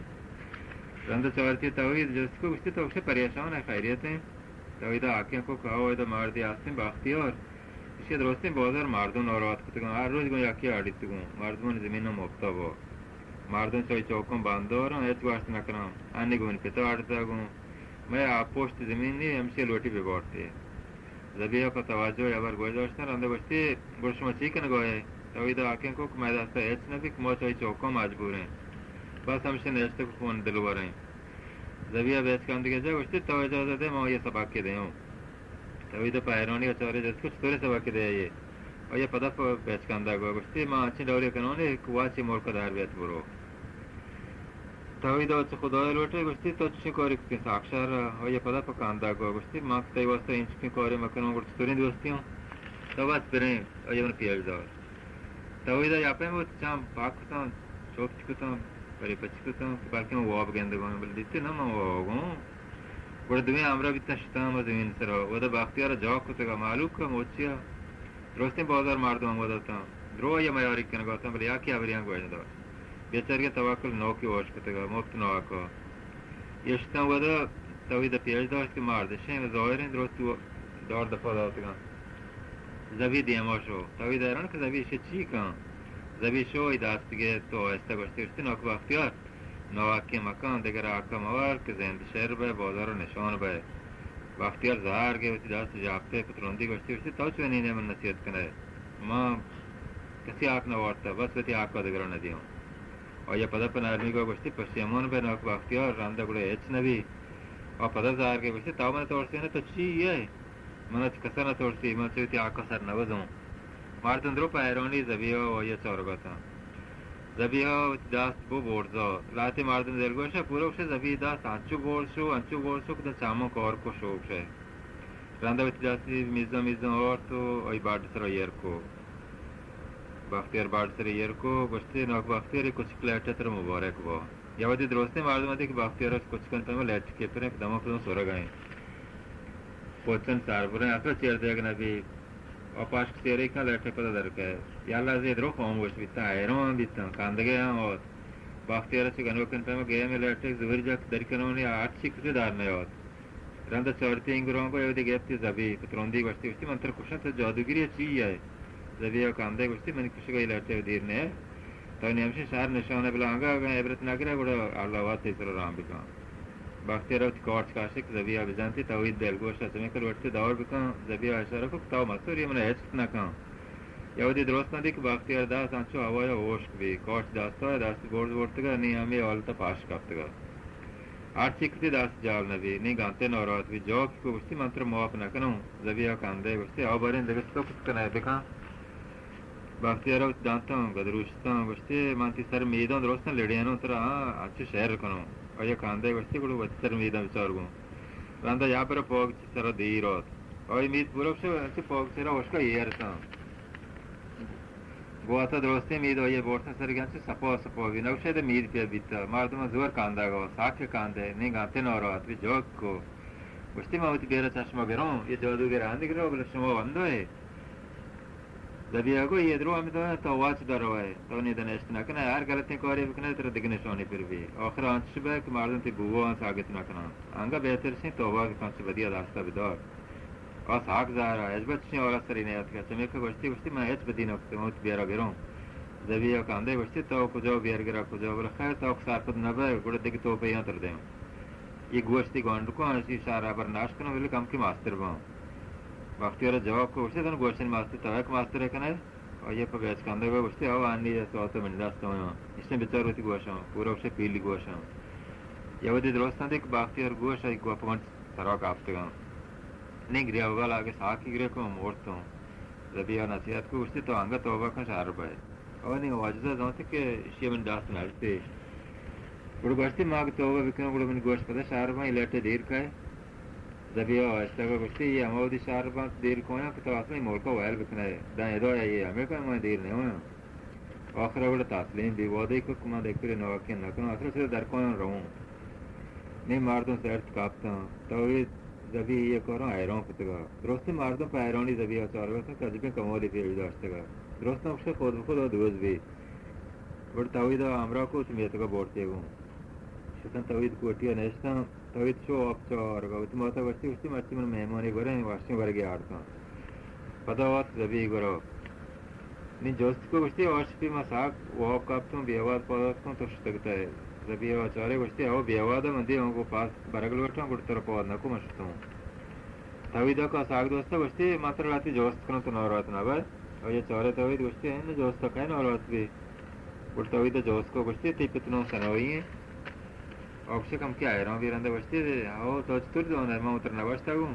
رند چارتی توحید جست کو گوشتی، تو گوشتی پریشان ہے، خیریت ہیں؟ توحید آکیں کو کہا، ادا مردی آستیں بختیار۔ اشی درستیں بازار مردم ناراحت کتگاں، ہر روز گوں یکی آڑیتگوں، مردمان زمین مفتا با۔ مردم چای چوکاں بانداراں، ہچ گوشت نکناں۔ انی گوں پتا آڑتا گوں۔ مئے آ پشت زمین نی، ہمشی لوٹی بہ بارتے۔ زبیہ پہ توجہ ہبر گوش داشتن، رندا گوشتی، گڑا شما چی کنگا ئے؟ توحید آکیں کو کہ مئے دستا ہچ نبی کہ ما چای چوکاں مجبوریں۔ بس ہمشی نشتگ خون دلوریں۔ زبیہ بیچ کندگے جا گوشتی، تو اجازت دے، ما یہ سبق کے دیوں۔ توحید پہ حیرانی ء چارے جست کہ چطوریں سبقے دئے ئے؟ آئی ء پدا پہ بچکندگ ء گوشتی، ما انچیں ڈولے کنون ئے کہ واچی ملک ء در بیت برو۔ توحید ء چہ خدای لوٹے گوشتی، تو چشیں کارے کتیں ساکشار ء؟ آئی ء پدا پہ کندگ ء گوشتی، ما کہ تئی واسطہ انچکیں کارے مکنوں، گڑا چطوریں دوستی اوں؟ تو بس بریں، آئی ء من پیش دار۔ توحید ء یاپیں بوت، چم پاک کتاں، چوپچ کتاں، پرے پچ کتاں، بلکیں من واب گندگوں، بلے دیتے نہ من وابگوں۔ گڑا دوئیں ہمراہ بیتاں، شتاں ہما زمین سرا۔ اودا بختیار ء جاک کتگ ء مہلوک ء موچی ء درستیں بازار مردم ہم اودا اتاں۔ درو آئی ء میاری کنگ ء اتاں، بلے یاکہ ہبریاں گوش نہ داشت۔ بیچارگیں توکل نوکی ہوش کتگ ء مفت ناحق ء۔ ایشتاں اودا توحید ء پیش داشت کہ مرد اشیں ظاہریں درست دار دپا داتگاں۔ زبی دیما شو۔ توحید حیران کہ زبی اشی چی کن؟ زبی شو ای دست گپت و آہستہ گوشتی، گوشتی، ناکو بختیار، ناحقیں مکن، دگہ حق ء مور کہ زند شر بئے، بازار ء نشان بئے۔ بختیار زہر گئے وتی دست ژاپے پہ ترندی گوشتی، گوشتی، تو چونین ئے من نصیحت کنئے؟ من کسی حق نہ وارتہ، بس وتی حق ء دگرا نہ دیوں۔ آئی ء پدا پہ نرمی گو گوشتی، پشیمان بئے ناکو بختیار، رند ء گڑا ہچ نہ بی۔ آ پدا زہر گئے گوشتی، تو من ترسین ئے، تو چی ئے؟ من چہ کس ء نہ ترسی، من چہ وتی حق ء سرنوزوں۔ مردم درو پہ حیرانی زبیہ ء آئی ء چارگ ء اتاں۔ زبیہ ء وتی دست بو برزا۔ لہتے مردم دلگوش ء پورا گوش ئے زبیہ ء دست انچو برز شو، انچو برز شو کہ داں چماں کار کو شو گوش ئے۔ رند ء وتی دست میزاں میزاں آرت و آئی بڈ سرا ایر کو۔ بختیار بڈ سرا ایر کو، گوشتی، ناکو بختیار، اے کچک لہٹ ء ترا مبارک با۔ یا وتی درستیں مردم ء دی کہ بختیار ء کچکانی پیما لہٹ کیپریں کہ دماں کدوم سرگ ء انت۔ پوچن سربریں، اصلا چیر دیگ نہ بی۔ آ پشک سیرے کن لہٹے پدا در کئے۔ یلا زید رو خاموش بیتاں، حیران بیتاں، کندگے ہم آت۔ بختیار چہ گنوکن پیما گیم لہٹے زوری جک دری کنونی ہرچی کتے در نیات۔ رند چارتی انگرانگو یودی گپتی زبی، پہ ترندی گوشتی، گوشتی، من تر کشن تو جادوگری چی ئے؟ زبی ء کندے گوشتی، منی کشگ ء لہٹے دیر نہ۔ تو نیمشی شہر نشان ء بلانگا اگاں عبرت نہ گرے، گڑا اللہ وت تئی سر رام بکن۔ بختیار ءَ وتی کارچ کاشت کہ زبیہ ءَ بزانتی، توحید دلگوش ات، چمیکہ لوٹتی دور بکن، زبیہ ءَ اشارہ کت کہ تو مستور، اے من ءَ ہچ کت نہ کن۔ یا وھدے درست نہ دی کہ بختیار دست انچو ہوا ءَ ہوشک بی، کارچ دست ءَ، دست برز برتگ ءَ، نی ہمے حالت ءَ پاش کپتگ ءَ۔ ہرچی کتی دست جال نہ بی، نی گنتے ناراحت بی، جوک کو گوشتی من ترا معاف نہ کنوں۔ زبیہ ءَ کندے گوشتی، او باریں دگہ چتو کت کنئے بکن۔ بختیار ءَ وتی دانتاں گدروشتاں، گوشتی من تی سر میداں درستاں لڑینوں ترا، ہاں، انچو شر کنوں۔ آئی ءَ کندے گوشتی گڑا وتی سر میداں بچار گوں۔ رندا یا پر پاگ چہ سرا دیر آت۔ آئی مید پورا بشہ انچو پاگ سرا ہشکا ایر اتاں۔ گواتا درستیں مید آئی ءَ بورتاں سرگی انچو سپا سپا بی، نگوشے دے مید پیا بیتا۔ مردم زور کاندگ ءَ، ساک کاندے، نی گنتے ناراحت بی، جوک کو۔ گوشتی من وتی بیرا چشمہ گروں، یہ جادوگر ہندی گرو، بلے شما بندو ہے۔ زبیہ گو، یہ درو ہمیں تو، تو واچ در روئے، تو نیدن اشت نہ کنے، ہر غلطیں کاری بکنے، ترا دگہ نشانی پر بی۔ آخر انچش بے کہ مردم تی بوان ساگت نہ کنن۔ انگا بہتر شیں توبہ بکن، چہ بدی دستا بدار۔ آ ساک زہر ءَ، ہچبر چشیں حال ءَ سری نیاتکگ۔ چمیکہ گوشتی، گوشتی من ہچ بدی نہ کتگ، من وتی بیرا گروں۔ زبیہ ءَ کندے گوشتی تو کجا بیرگر ءَ کجا، بلے خیر تو سرپد نہ بئے، گڑا دگہ توپے آں ترا دیاں۔ یہ گوشتی گونڈ کو، اشی شہر ءَ بر ناش کنوں، بلے کمکے مستر باں۔ بختیار ءَ جواب کو، گوشتی تن گوشن مستر تو یک مستر کنئے؟ آئی ءَ پہ بیچ کندگ ءَ گوشتی، او آنی ءَ سوات ءَ منی دست ءَ آں۔ ایشاں بچار وتی گوشاں، پورا گوشے پیلی گوشاں۔ یہ وھدے درستاں دیک بختیار گوش آئی گپ گنٹ سرا کپتگاں۔ نی گریوگا لاگے ساکی گرے کو مورتوں۔ زبیہ ءَ نصیحت کو گوشتی، تو انگت توبہ کن شر بئے۔ او نی واجزہ زانتی کہ ایشی ءَ منی دست نہ رسی۔ گڑا گوشتی، ما اگہ توبہ بکنوں، گڑا منی گوش پدا شر باں، اے لٹ ءَ دیر کئے۔ زبیہ ءَ آہستگ ءَ گوشتی، یہ ہما وھدی شر بنت دیر کایاں کہ تو اصلیں ملک ءَ ویل بکنئے، داں ادا یہ ہمے کن من دیر نہ آیاں۔ آخر ءَ گڑا تسلیم بی، وعدہ ءَ کت کہ من دگہ ناحقیں نہ کناں، اصل ءَ سر در کایاں رواں۔ نی مردم سرت کپتاں، توحید زبیہ ءِ کاراں حیران کتگ ءَ۔ درستیں مردم پہ حیرانی زبیہ ءَ چارگ ءَ اتنت کہ عجبیں کمالے پیش داشتگ ءَ۔ درستاں گوشئے خود بخود آ دوز بی۔ گڑا توحید ءَ ہمراہ کو وتی میتگ ءَ برت ئے گوں۔ شتاں توحید کوٹی ءَ نشتاں۔ توحید شو آپ چارگ ءَ۔ وتی مات ءَ گوشتی، گوشتی مرچی من مہمانے گوریں، وشیں ورگے آرتاں۔ پدا آتک زبیہ ءِ گورا۔ نی جست کو گوشتی، آ شپی ما ساک واب کپتوں، بے واد پاد آتکوں، تو شتگ اتئے۔ زبیہ ءَ چارے گوشتی، او بے واد من دیاں گوں پاس برگ لوٹاں، گڑا ترا پاد نہ کو من شتوں۔ توحید ءَ کہ ساک دوست ءَ گوشتی، من ترا لہتے جست کناں، تو ناراحت نہ بئے۔ آئی ءَ چارے توحید گوشتی، اے نہ جست ءَ کئے ناراحت بی؟ گڑا توحید ءَ جست کو گوشتی، تئی پت نام ثنائی ایں؟ آ گوشت کمکے حیران بی، رندا گوشتی، او تو چطور زانئے؟ من ترا نہ گوشتگ اوں؟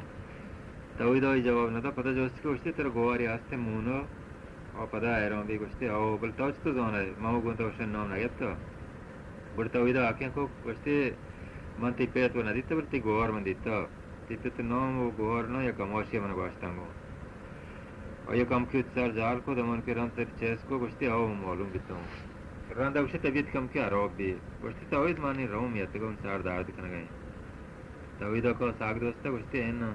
توحید ءَ جواب نہ دات، پدا جست کو گوشتی، ترا گوہارے ہست ایں مونو؟ آ پدا حیران بی گوشتی، او بلے تو چطور زانئے؟ من گوں تو شن نام نہ گپتگ۔ گڑا توحید ءَ حقیں کو گوشتی، من تئی پت و نہ دیتگ، بلے تئی گوہار من دیتگ۔ تئی پت نام و گوہار نام یک کماشے من گوشتگ اوں۔ آئی ءَ کمکے وتی سر جہل کت، ہمانکہ رند سر چست کو گوشتی، او من معلوم بیتوں۔ رندا گوشتی، طبیعت کمکے ہراب بی۔ گوشتی، توحید من نی رواں، میتگ ءَ من سر درد کنگ ءَ ایں۔ توحید ءَ کہ ساک دوست ءَ گوشتی، اناں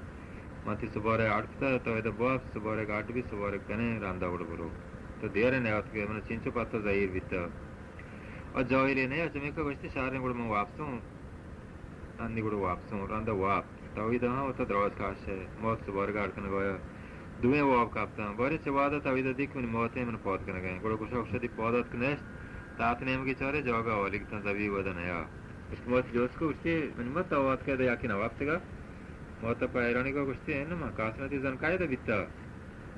من تئی سبارگ ءَ اڈ کتگ، توحید ءَ بواب، سبارگ ءَ اڈ بی، سبارگ کنیں، رندا گڑا برو۔ تو دیرے نیاتکئے، من چنچو پہ تو زہیر بیتگ۔ آ جاہلے نہ، چمیکہ گوشتی، شریں گڑا من واپسوں۔ انی گڑا واپسوں، رندا واب۔ توحید ءَ ہم وتا دراج کش ءَ، موت سبارگ ءَ اڈ کنگ ءَ آیا۔ دوئیں واب کپتاں۔ باریں چہ وہد ءَ توحید ءَ دی کہ منی موت ایں، من پاد کنگ ءَ ایں۔ گڑا گوشا، گوشا دی پاد آتک نشت۔ تات نیمگی چارے جاگہ حالی کتاں، زبیہ وہد ءَ نیا۔ گوشت، موت جست کو گوشتی، منی موت تو آتکئے ادا یکے نہ وپتگ ءَ؟ موت ءَ پہ حیرانی گو گوشتی، اناں من کس نہ دی، زن کئے ادا بیتگ؟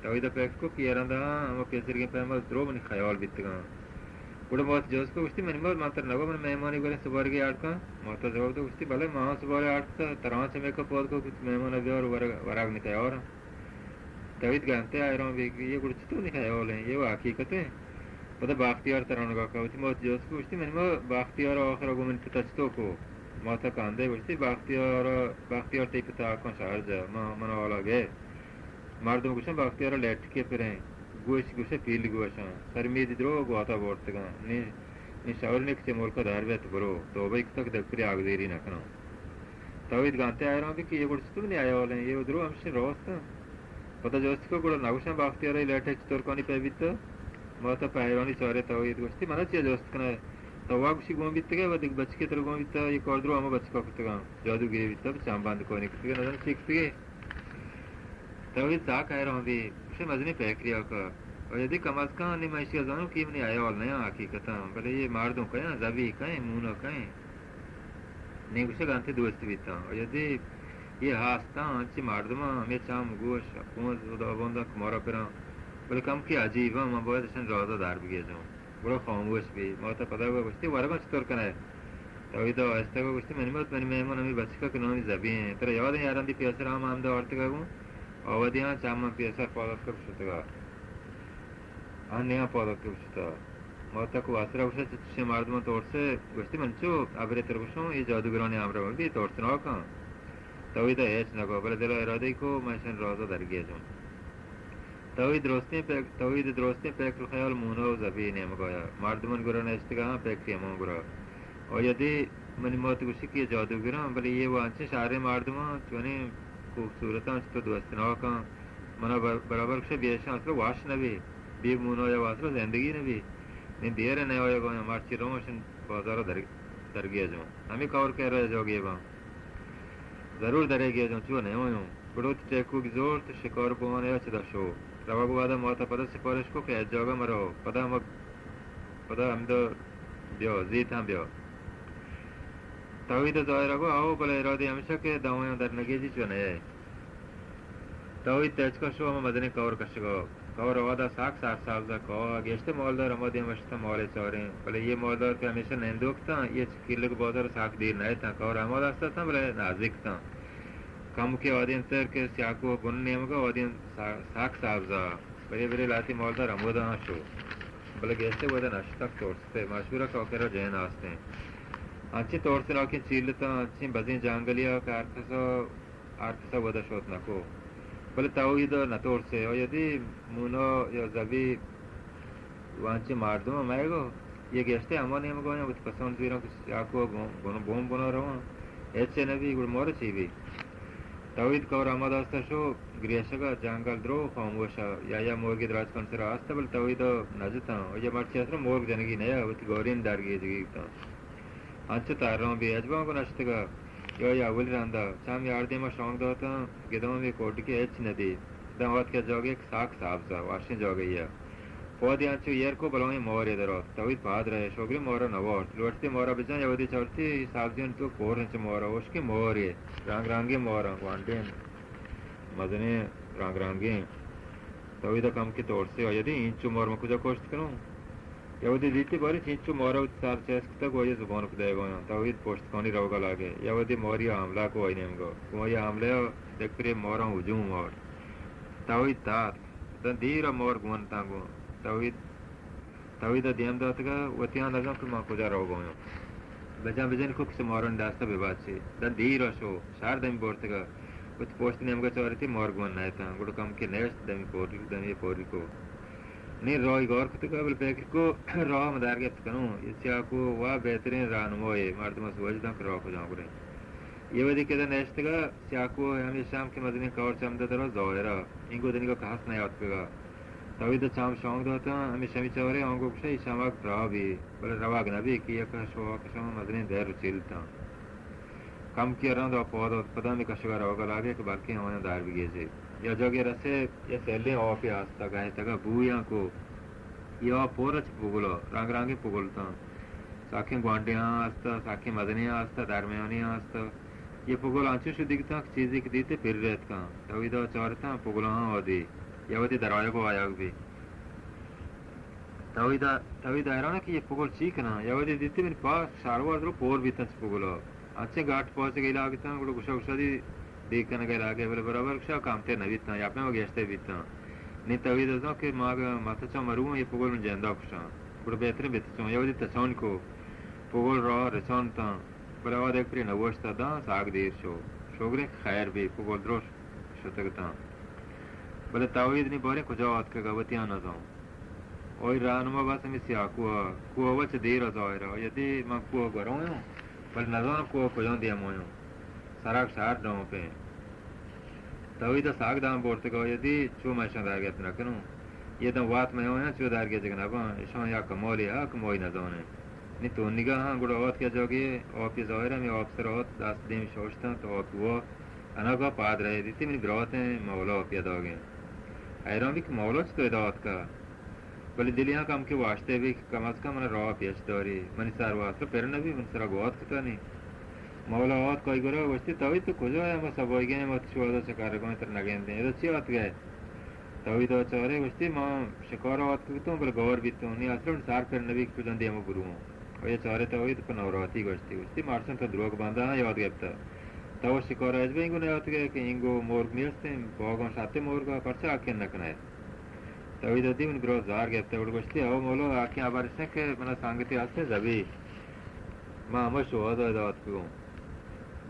توحید ءَ پکر کو کہ اے رندا ہما پیسرگیں پیم ءَ درو منی خیال بیتگاں۔ گڑا موت جست کو گوشتی، منی موت، من ترا نگو من مہمانی گوریں سبارگے اڈ کن؟ موت ءَ جواب دو گوشتی، بلے من ہم سبارگ اڈ کتگ، ترا ہم چمیکہ پاد کو کہ مہمان ءَ بیار، ورگ، ورگ نی تیار ایں۔ توحید گنتے حیران بی کہ اے گڑا چطور نی خیال ایں، اے و حقیقت ایں۔ پدا بختیار ترانگا کا وتی موت جست کو گوشتی، منی موت، بختیار آخر گوں منی پتا چطور کو؟ موت ءَ کندے گوشتی، بختیار، بختیار تئی پتا کن شہر جا، من، من حالا گئے۔ مردم گوشاں، بختیار ءَ لٹکے پریں، گوش گوشے پیل گوشاں، سر میدی درو گواتا بورتگاں۔ نی، نی شور نیک چہ ملک ءَ در بیت، برو، توبہ کتگ، دگہ پری آگزیری نہ کناں۔ توحید گنتے حیران بی کہ اے گڑا چطور منی حیال ایں، اے درو ہمشی راست ایں۔ پدا جست کو گڑا نگوشاں، بختیار ءَ لٹ ءَ چطور کانی پہ بیتگ؟ موت ءَ پہ حیرانی چارے توحید گوشتی، منا چیا جست کنئے؟ تو وا گوشی گون بیتگئے و دگہ بچکے ترا گون بیتگ، اے کار درو ہما بچکا کتگاں، جادوگرے بیتگ، چم بند کانی کتگئے، نزاناں چی کتگئے۔ توحید ساک حیران بی، گوشے مزنیں پکرے آ کا۔ و یدی کم از کم نی من ایشی ءَ زانوں کہ اے منی حیال نیاں حقیقتاں، بلے اے مردم کئے ایں، زبی کئے ایں، مونا کئے ایں؟ نی گوشگ انت دوست بیتاں۔ آ یدی یہ ہاستاں انچی مردماں ہمے چام گوش، پونز و دابونداں کہ مارا پراں۔ بلے کم کہ عجیباں، من باید اشان رازا در بگیجاں۔ گڑا خاموش بی۔ ماتا پدا گوشتی، ورگاں چطور کنئے؟ توحیدا آہستہ گوشتی، منی مات، منی مہمان ہمے بچکا کہ نامی زبی ایں۔ ترا یاد ایں یارندی پیسر ہم ہمدا آرتگا گوں؟ آ وہدی ہاں چماں پیسر پاد اتکگ شتگا۔ آ نیاں پاد اتکگ شتا۔ ماتا کو واسرا گوشت، چہ چشیں مردماں تورسے؟ گوشتی، من چو ابرے تر گوشوں، اے جادوگرانی ہمراہ مبی، تورسناکاں۔ توحیدا ہچ نگو، بلے دلا ارادہ کو، من اشانی رازا درگیجاں۔ توحید درستیں پک-، توحید درستیں پکر خیال مونا و زبی نیمگایا۔ مردمان گرا نشتگاں، پکری ہمان گرا۔ آ یدی منی مات گوشی کہ اے جادوگراں، بلے اے و انچیں شریں مردماں، چونیں خوبصورتاں، چہ تو دوستناکاں۔ منا بر-، برابر گوشے بے اشاں اصلا وش نبی، بے مونا یا اصلا زندگی نبی۔ نی دیر نیایگایا، مرچی رواں اشان بازارا در-، درگیجاں۔ ہمے کور کہ را جاگے باں۔ ضرور درے گیجاں، چو نیایوں۔ گڑا وتی ٹیکوک زرت، شکار بوان ء چدا شو۔ روگ وہدا ماتا پدا سفارش کو کہ اے جاگہ مرو، پدا ہم، پدا ہمدا بیا، زیت ہم بیا۔ توحید ظاہر گو آو، بلے ارادی ہمیشہ کہ دوایاں در نگیجی چو نئے۔ توحید تچکا شو ہم مزنیں کور کشگا۔ کور آدا ساک سار سبزا۔ کور گیشتے مالدار ہما دیم اشتاں مالے چاریں، بلے یہ مالدار کہ ہمیشہ نندوکتاں، یہ چہ کلگ بازار ساک دیر نہ اتاں۔ کور ہما دست اتاں، بلے نزدیک اتاں۔ کم کہ آدیم تر کہ سیاکو بن نیمگا آدیم سا-، ساک سبزا۔ برے برے لاتی مالدار ہمودا ہاں شو۔ بلے گیشتے ودا نشتک ترستے۔ مشہورا کہ کرا جین آستیں۔ انچیں ترسناکیں چیلتاں، انچیں بزیں جنگلیا کہ ہر کسا ہر کسا ودا شوت نکو۔ بلے توحید نترسے، آ یدی مونا یا زبی وانچیں مردم مئیگو، یہ گشتے ہما نیمگا آیاں وتی پسند زیراں کہ سیاکو بون، بون، بون بنا رواں۔ ہچ نبی، گڑا مارا چی بی؟ توحید کور ہما دستا شو، گریشگا جنگل درو خاموشا، یا، یا مرگی دراج کن سرا آستا، بلے توحید نجتاں، یا مرچی اصلا مرگ جنگی نیا، وتی گورین درگیجگی تاں۔ انچو تران بے عجباں گوں نشتگا۔ یا، یا اولی رندا چم یار دیما شانگ داتاں، گدامی کوڈکی ہچ ندی۔ داں آتکا جاگے کہ ساک سبزا، وشیں جاگہیا۔ پادی انچو ایر کو بلائیں مارے درات۔ توحید پاد رہے، شوگری مارا نوارت۔ لوٹتی مارا بجن، یا ودی چارتی سبزیان تو پور انچو مارا، اشکی مارے، رنگ رنگی مارا، گوانڈیں، مزنیں رنگ رنگیں۔ توحید کم کی ترسی آیا دی، اینچو مار من کجا کشت کنوں؟ یا وہدی دیتی باری چینچو مارا وتی سر چست کتگ و آئی زبان کدایگاں۔ توحید پشتکانی روگا لاگے۔ یا وہدی ماریا حملہ کو آئی نیمگا۔ گوں آئی حملہ یک پرے ماراں ہجوم آورت۔ توحید تاتک۔ داں دیر ء مار گون تاں گوں۔ توحید، توحید ء دیم داتگا وتیاں نزان کہ من کجا روگا آں۔ بجان بجن کو کس مارانی دست ء بباچی۔ داں دیر ء شو۔ شر دمی برتگا۔ وتی پشت نیمگا چارتی مار گون نہ اتاں۔ گڑا کمکے نشت دمی پوری، دمی پوری کو۔ نی راہی گار کتگ ء بل پکر کو راہ مدار گپت کنوں۔ یہ سیاکو وا بہترین راہنمائے، مردم سوج داں کہ راہ کجام گریں۔ یہ وہدی کہ نشتگ ء سیاکو ہمیشہ ہم کہ مزنیں کور چمدا درو ظاہرا، اینگو دنیگا کہس نیاتکگا۔ توحید چام شانگ داتاں، ہمیشہ ہمی چارے آنگو کشا یہ شماک راہ بی، بل روگ نبی کہ یک شوہا کشاں مزنیں دیر و چیلتاں۔ کمکی ء رند آ پاد ات، پدا ہمے کشگ ء روگ ء لاگ ء کہ بلکیں آیاں دار بگیجے۔ یا جاگے رسے، یا سیلیں آپے آستا گہتگ ء بویاں کو۔ یا آپ پر ء چہ پگل ء، رنگ رنگیں پگل تاں۔ ساکیں گوانڈیں آستا، ساکیں مزنیں آستا، درمیانی آستا۔ یہ پگل انچو شدیگ تاں کہ چیزے کہ دیتے پر ریتکاں۔ توحید ء چارتاں، پگل آں آدی۔ یا وتی درآیگ و آیگ بی۔ توحید ء، توحید حیران کہ یہ پگل چی کناں؟ یا وتی دیتی منی پاس شاروار درو پور بیتاں چہ پگل ء۔ انچیں گاٹ پاچ گئی لاگتاں، گڑا گشا گشا دی دیگ کنگ ء لاگے، بلے برابر گشا کامتر نہ بیتاں، یا پہ ما گیشتر بیتاں۔ نی توحید ازاں کہ ما اگاں مت چا مروں، یہ پگل من جندا کشاں۔ گڑا بہترین بیت چون، یا وتی تچان کو۔ پگل راہ رچان تاں، بلے آ دیکھ پری نوشتا داں، ساگ دیر شو۔ شوگریں خیر بی، پگل دروش شتگ تاں۔ بلے توحید نی باریں کجا آتکگ ء وتیاں نزاں۔ آئی راہنما بس ہمے سیاہ کوہ ء، کوہ ء چہ دیر ء ظاہر ء۔ آئی ء دی من کوہ ء گورا یاں، بلے نزاناں کوہ ء کجام دیم ء یاں۔ سرگ شہر ڈامپیں۔ توحید ء ساگ دام بورتگ ء آئی ء دی چو من اشاں درگپت نہ کنوں۔ یہ داں وات میاں چو درگیجگ نہ باں، اشاں یا کمالے ہا کمائی نزانیں۔ نی تو نگاہاں گڑا آتک یا جاگے آپی ظاہر ہمے آپ سر آت، دست دیم شوشتاں تو آپ وا اناگا پاد رہے دیتی منی براتیں مولا پیداگیں۔ حیران بی کہ مولا چطور ادا آتکا؟ بلے دلی ہاں کم کہ واشتے بی کہ کم از کم من راہ پیش داری، منی سر واسطہ پر نہ بی، من سرا گوات کتانی۔ مولا آتک آئی گورا، گوشتی، توحید تو کجا ئے؟ ما سبائیگیں، ما تو شوہاز ءَ چہ کارگاں، ترا نگندیں۔ ادا چی آتکگ ئے؟ توحید ءَ چارے، گوشتی، ما شکار ءَ آتکگتوں، بلے گور بیتوں، نی اصلاً سر پر نبی کہ کجام دیم ءَ برواں۔ آئی ءَ چارے توحید پہ ناراحتی گوشتی، گوشتی، مارشاں تو دروگ بنداں یاد گپتہ۔ تو شکار ءَ ہچبر اینگو نیاتکگ ئے کہ اینگو مرگ نیستیں، باگاں شرتیں مرگ ءَ پرچا حقیں نہ کن ئے؟ توحید ءَ دی من گرو زار گپتہ، گڑا گوشتی، او مولا، حقیں ہبر اش انت کہ منا سنگتے ہستیں زبی، ما ہمے شوہاز ءَ ادا آتکگوں۔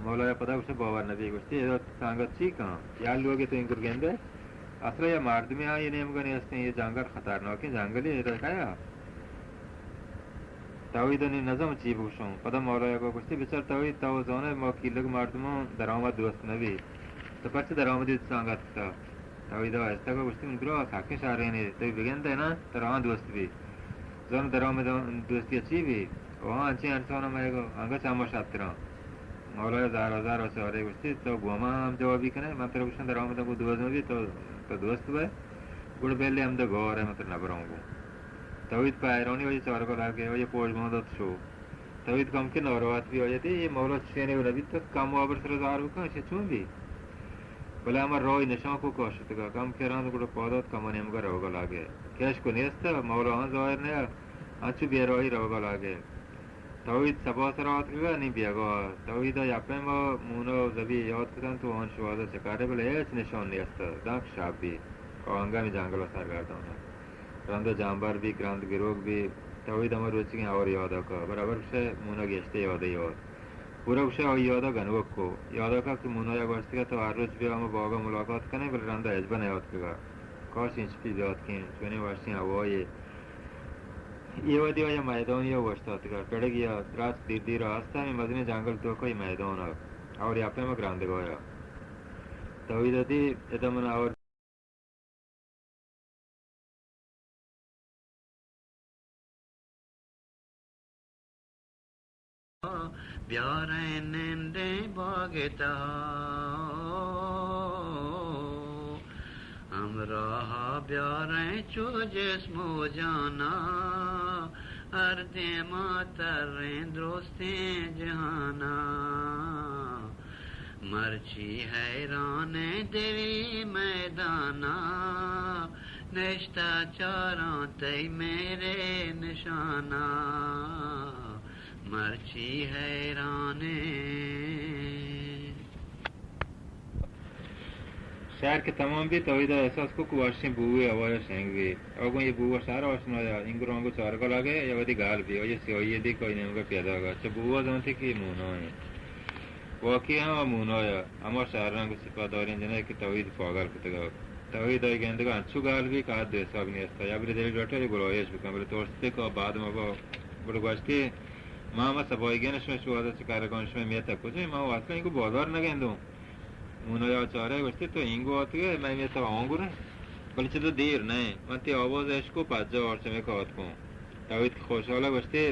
مولا ءَ پدا گوشت، باور نبی، گوشتی، ادا سنگت چی کن؟ یا لوگ تو اینگر گندے؟ اصلا یا مردمے آئی نیمگا نیستیں، یہ جنگل خطرناکیں جنگلے، ادا کیا؟ توحید ءَ نی نزم چی بگوشوں۔ پدا مولا ءَ گوشتی، بچار توحید، تو زانے ما کیلگ مردماں درآمد دوست نبی۔ تو پرچہ درآمدی سنگت کتا؟ توحید ءَ آہستہ گوشتی، من گرو ساکیں شریں، تئی بگندے نا، ترا آں دوست بی۔ زان درآمد دوستی چی بی؟ و آں انچیں انسان مئے گو، انگا چہ ہما شتراں۔ مولا ءَ زار ہزار و چارے گوشتی، تو گو ما ہم جوابی کنے، من ترا گوشاں درآمد گو دوست مبی، تو، تو دوست بے۔ گڑا بلے ہمدا گور ئے، من ترا نبراں گوں۔ توحید پہ حیرانی وتی چارگا لگے، وتی پوش باندات شو۔ توحید کمکے ناراحت بی، آئی ءَ دی، اے مولا چشیں و نبیت، کم وابر سرا زار بکن، اشی چون بی؟ بلے ہما راہی نشان کو کاشتگا، کمکے رند گڑا پادات کما نیمگا روگا لگے۔ کش کو نیست، مولا آں ظاہر نیا، انچو بے راہی روگا لگے۔ توحید سبا سرا آتکگا، نی بیگا۔ توحید ءَ یک پیما مونا و زبی یاد کتنت و آن شوہاز ءَ چکارے، بلے ہچ نشان نیست، دانکہ شپ بی۔ و انگا ہمے جنگل ءَ سرگردان۔ رند جانبر بی، گرند گروک بی، توحید ہما روچگیں ہور یادا کا، برابر گوشے مونا گیشتے یادے یاد۔ پورا گوشے آئی یادا گنوک کو، یادا کا کہ مونا یا گوشتگا تو ہر روچ بیا ہما باغا ملاقات کنے، بلے رندا ہچبر نیاتکگا۔ کاش انچپی بیاتکیں، چونیں وشیں ہوایے۔ اے وہدی آیا میدانی یا اوشتاتگا، پڑگی یا درچک دیر دیر آستا، ہمے مزنیں جنگل توکا یہ میدان آ، ہور یا پیما گرندگا یا۔ توحید دی، ادا من ہور بیاریں نندیں باگ تہا، ہمراہ بیاریں چو جسم و جانا، ہر دیما تریں درستیں جہانا۔ مرچی حیرانیں دلی میدانا، نشتہ چاراں تئی مہرے نشانا، مرچی حیرانیں۔ شہر کہ تمام بی، توحیدا احساس کو کہ وشیں بوئے ہوایا شنگ بی۔ او گوں یہ بوئے شہر آشنایا، اینگو رانگو چارگا لگے، یا وتی گال بی، او یہ سیاہی دی کوئی نیمگا پیدا گا۔ چہ بوئے زانتی کہ یہ مونا ہیں۔ واقعی ہم آ مونا یا، ہما شہر رنگ سپاہ داریں جنئے کہ توحید پاگل کتگا۔ توحید آئی گندگا انچو گال بی کہ حد و حساب نیستا۔ یا بری دلی ڈاکٹر یہ گلایش بکن، بلے ترستے کہ بعد ما با، بلے گوشتی، ما ہما سبائی گین شما شوازا چکارگان شما میتا کجے، ما اصلا اینگو بازار نگندوں۔ مونا یا چارے گوشتی، تو اینگو آتگے، مئے میتگ آنگو نہ، بلے چہ تو دیر نہ، من تی آواز اشکو پجا آرچ میں کات کن۔ توحید کہ خوشحالا گوشتی،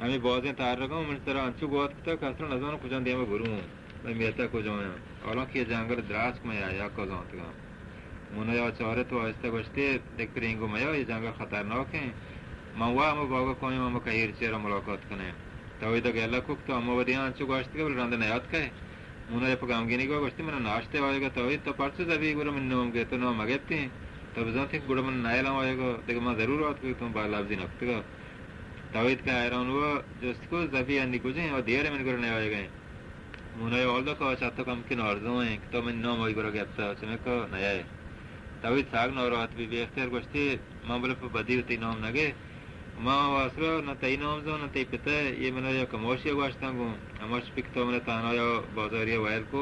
ہمیں بازیں تارگاں من ترا انچو گوات کتا کہ اصلا نزانوں کجام دیما بروں، مئے میتگ کجا ہیں۔ حالانکہ یہ جنگل دراج کہ میں آیا کو زانتگاں۔ مونا یا چارے تو آہستہ گوشتی، دیکھ پر اینگو میا، یہ جنگل خطرناک ہیں۔ من وا ہمو باغا کایم، ہمو کہیر چیرا ملاقات کنیں۔ توحید گلہ کت تو ہمو ودیاں انچو گوشتگے، بلے رند نیاتکے۔ مونا یا پہ غمگینی گو گوشتی، من ناشتے آیگا توحید تو پرچہ زبی گورا من نام گے، تو نام مگپتیں۔ تو بزانتی کہ گڑا من نیلاں آیگا، دگہ من ضرور آتکگتوں، با لبزی نکتگا۔ توحید کہ حیران ہوا، جست کو زبی انی کجیں، او دیر من گورا نیایگا۔ مونا یا حال دا کہ آ چہ تو کمکے نارزو ایں کہ تو منی نام آئی گورا گپتا، چمے کہ نیائے۔ توحید ساگ ناراحت بی، بے اختیار گوشتی، من بلے پہ بدی وتی نام نگے۔ ما واسرا نہ تئی نام زان، نہ تئی پتئے، یہ منا یا کماشی گوشتن گوں۔ ہماش پک تو منا تہنا یا بازاری ویل کو،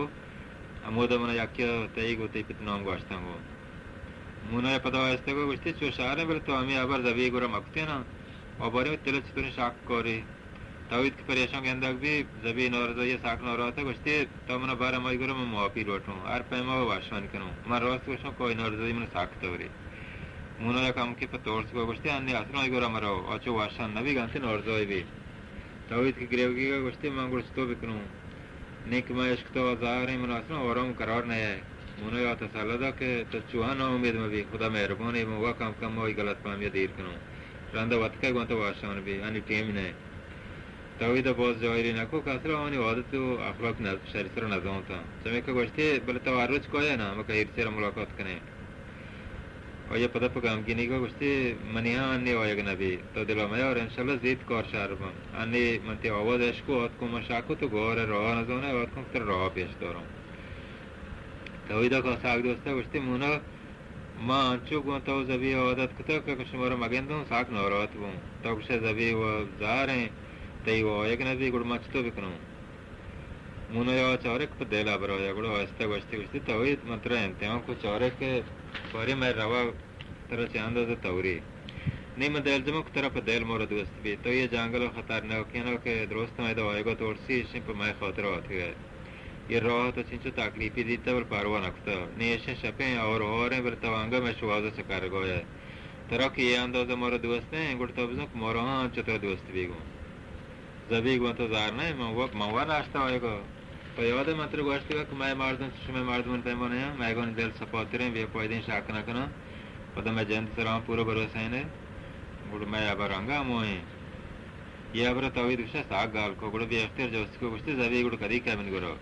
ہمودا منا یکی تئی گو تئی پت نام گوشتن گوں۔ مونا یا پدا آہستہ گو گوشتی، چو شہریں، بلے تو ہمیں ہبر زبی گورا مکتینا۔ و بارے میں تلے چطوری شاک کوری۔ توحید کہ پریشان گندگ بی، زبی نارزائی ساک ناراحت گوشتی، تو منا بار ہمائی گورا من معافی لوٹوں، ہر پیما وشان کنوں۔ من راست گوشوں، کوئی نارزائی من ساک توری۔ مونا یک کمکے پہ ترس گو گوشتی، انی اصلاً آئی گورا مرو، آ چو وشان نبی گنتی نارزائی بی۔ توحید کہ گریوگی گوشتی، من گڑا چطو بکنوں؟ نیک من عشق تو زہریں، من اصلاً آرام قرار نیائے۔ مونا یا تسلا دا کہ تو چوہاں ناامید مبی، خدا مہربان ہے، من وا کم کم آئی غلط فہمی دیر کنوں۔ رندا وتکے گوں تو واشان بی، انی ٹیم نئے۔ توحید ءَ باز جاہلی نہ کو، کہ اصل ءَ آوانی عادت و اخلاق نہ، شری سر ءَ نہ زانت آں۔ چمیکہ گوشتی، بلے تو ہر روچ کائے نا، ہمے کہیر چیر ءَ ملاقات کنے۔ آئی ءَ پدا پہ گمگینیگ ءَ گوشتی، منی ہاں انی آیگ نہ بی، تو دل ءَ میار، انشاءاللہ زیت کار شر بنت۔ انی من تئی آواز اشکو، آتکوں من شاکو تو گار ءِ راہ نہ زانے، آتکوں ترا راہ پیش داراں۔ توحید ءَ کہ ساگ دوست ءَ گوشتی، مونا، ما انچو گوں تو زبی ءَ عادت کتگ کہ شمارا مگندوں ساک ناراحت بوں۔ تو گوشئے زبی و زار ایں، تئی و آیگ نہ بی، گڑا ما چتو بکنوں؟ مونا یا چارک پہ دل ءَ برا یا گڑا آہستہ گوشتی، گوشتی، توحید من ترا امتحان کو چارک کہ باریں مئے روا ترا چہ اندازہ توری۔ نی من دلجموں کہ ترا پہ دل مورا دوست بی۔ تو یہ جنگل و خطرناکیاں کہ درست ہم ادا آیگا ترسی، اشیں پہ مئے خاطر آتکگئے۔ یہ راہ تو چنچو تکلیفی دیتا بل پرواہ نکتا۔ نی اشیں شپیں اور ہوریں بل تو انگا مئے شوہازا چکر گوئے۔ ترا کہ یہ اندازہ مورا دوست ہیں، گڑ تو بزن کہ مورا ہاں انچو ترا دوست بیگوں۔ زبی گوں تو زار نہ، من وا، من وا ناشتہ آیگا۔ پہ یاد من ترا گوشتگا کہ مئے مردم چہ شمئے مردمانی پیما نیاں، مئیگانی دل صفاتریں، بے پائدیں شک نہ کناں۔ پدا مئے جند سرا ہم پورا بھروسہ ایں۔ گڑا مئے ہبر انگا ہموئیں۔ یہ ہبر توحید گوشا ساک گال کو، گڑا بے اختیار جست کو، گوشتی، زبی گڑا کدی کئے منی گورا؟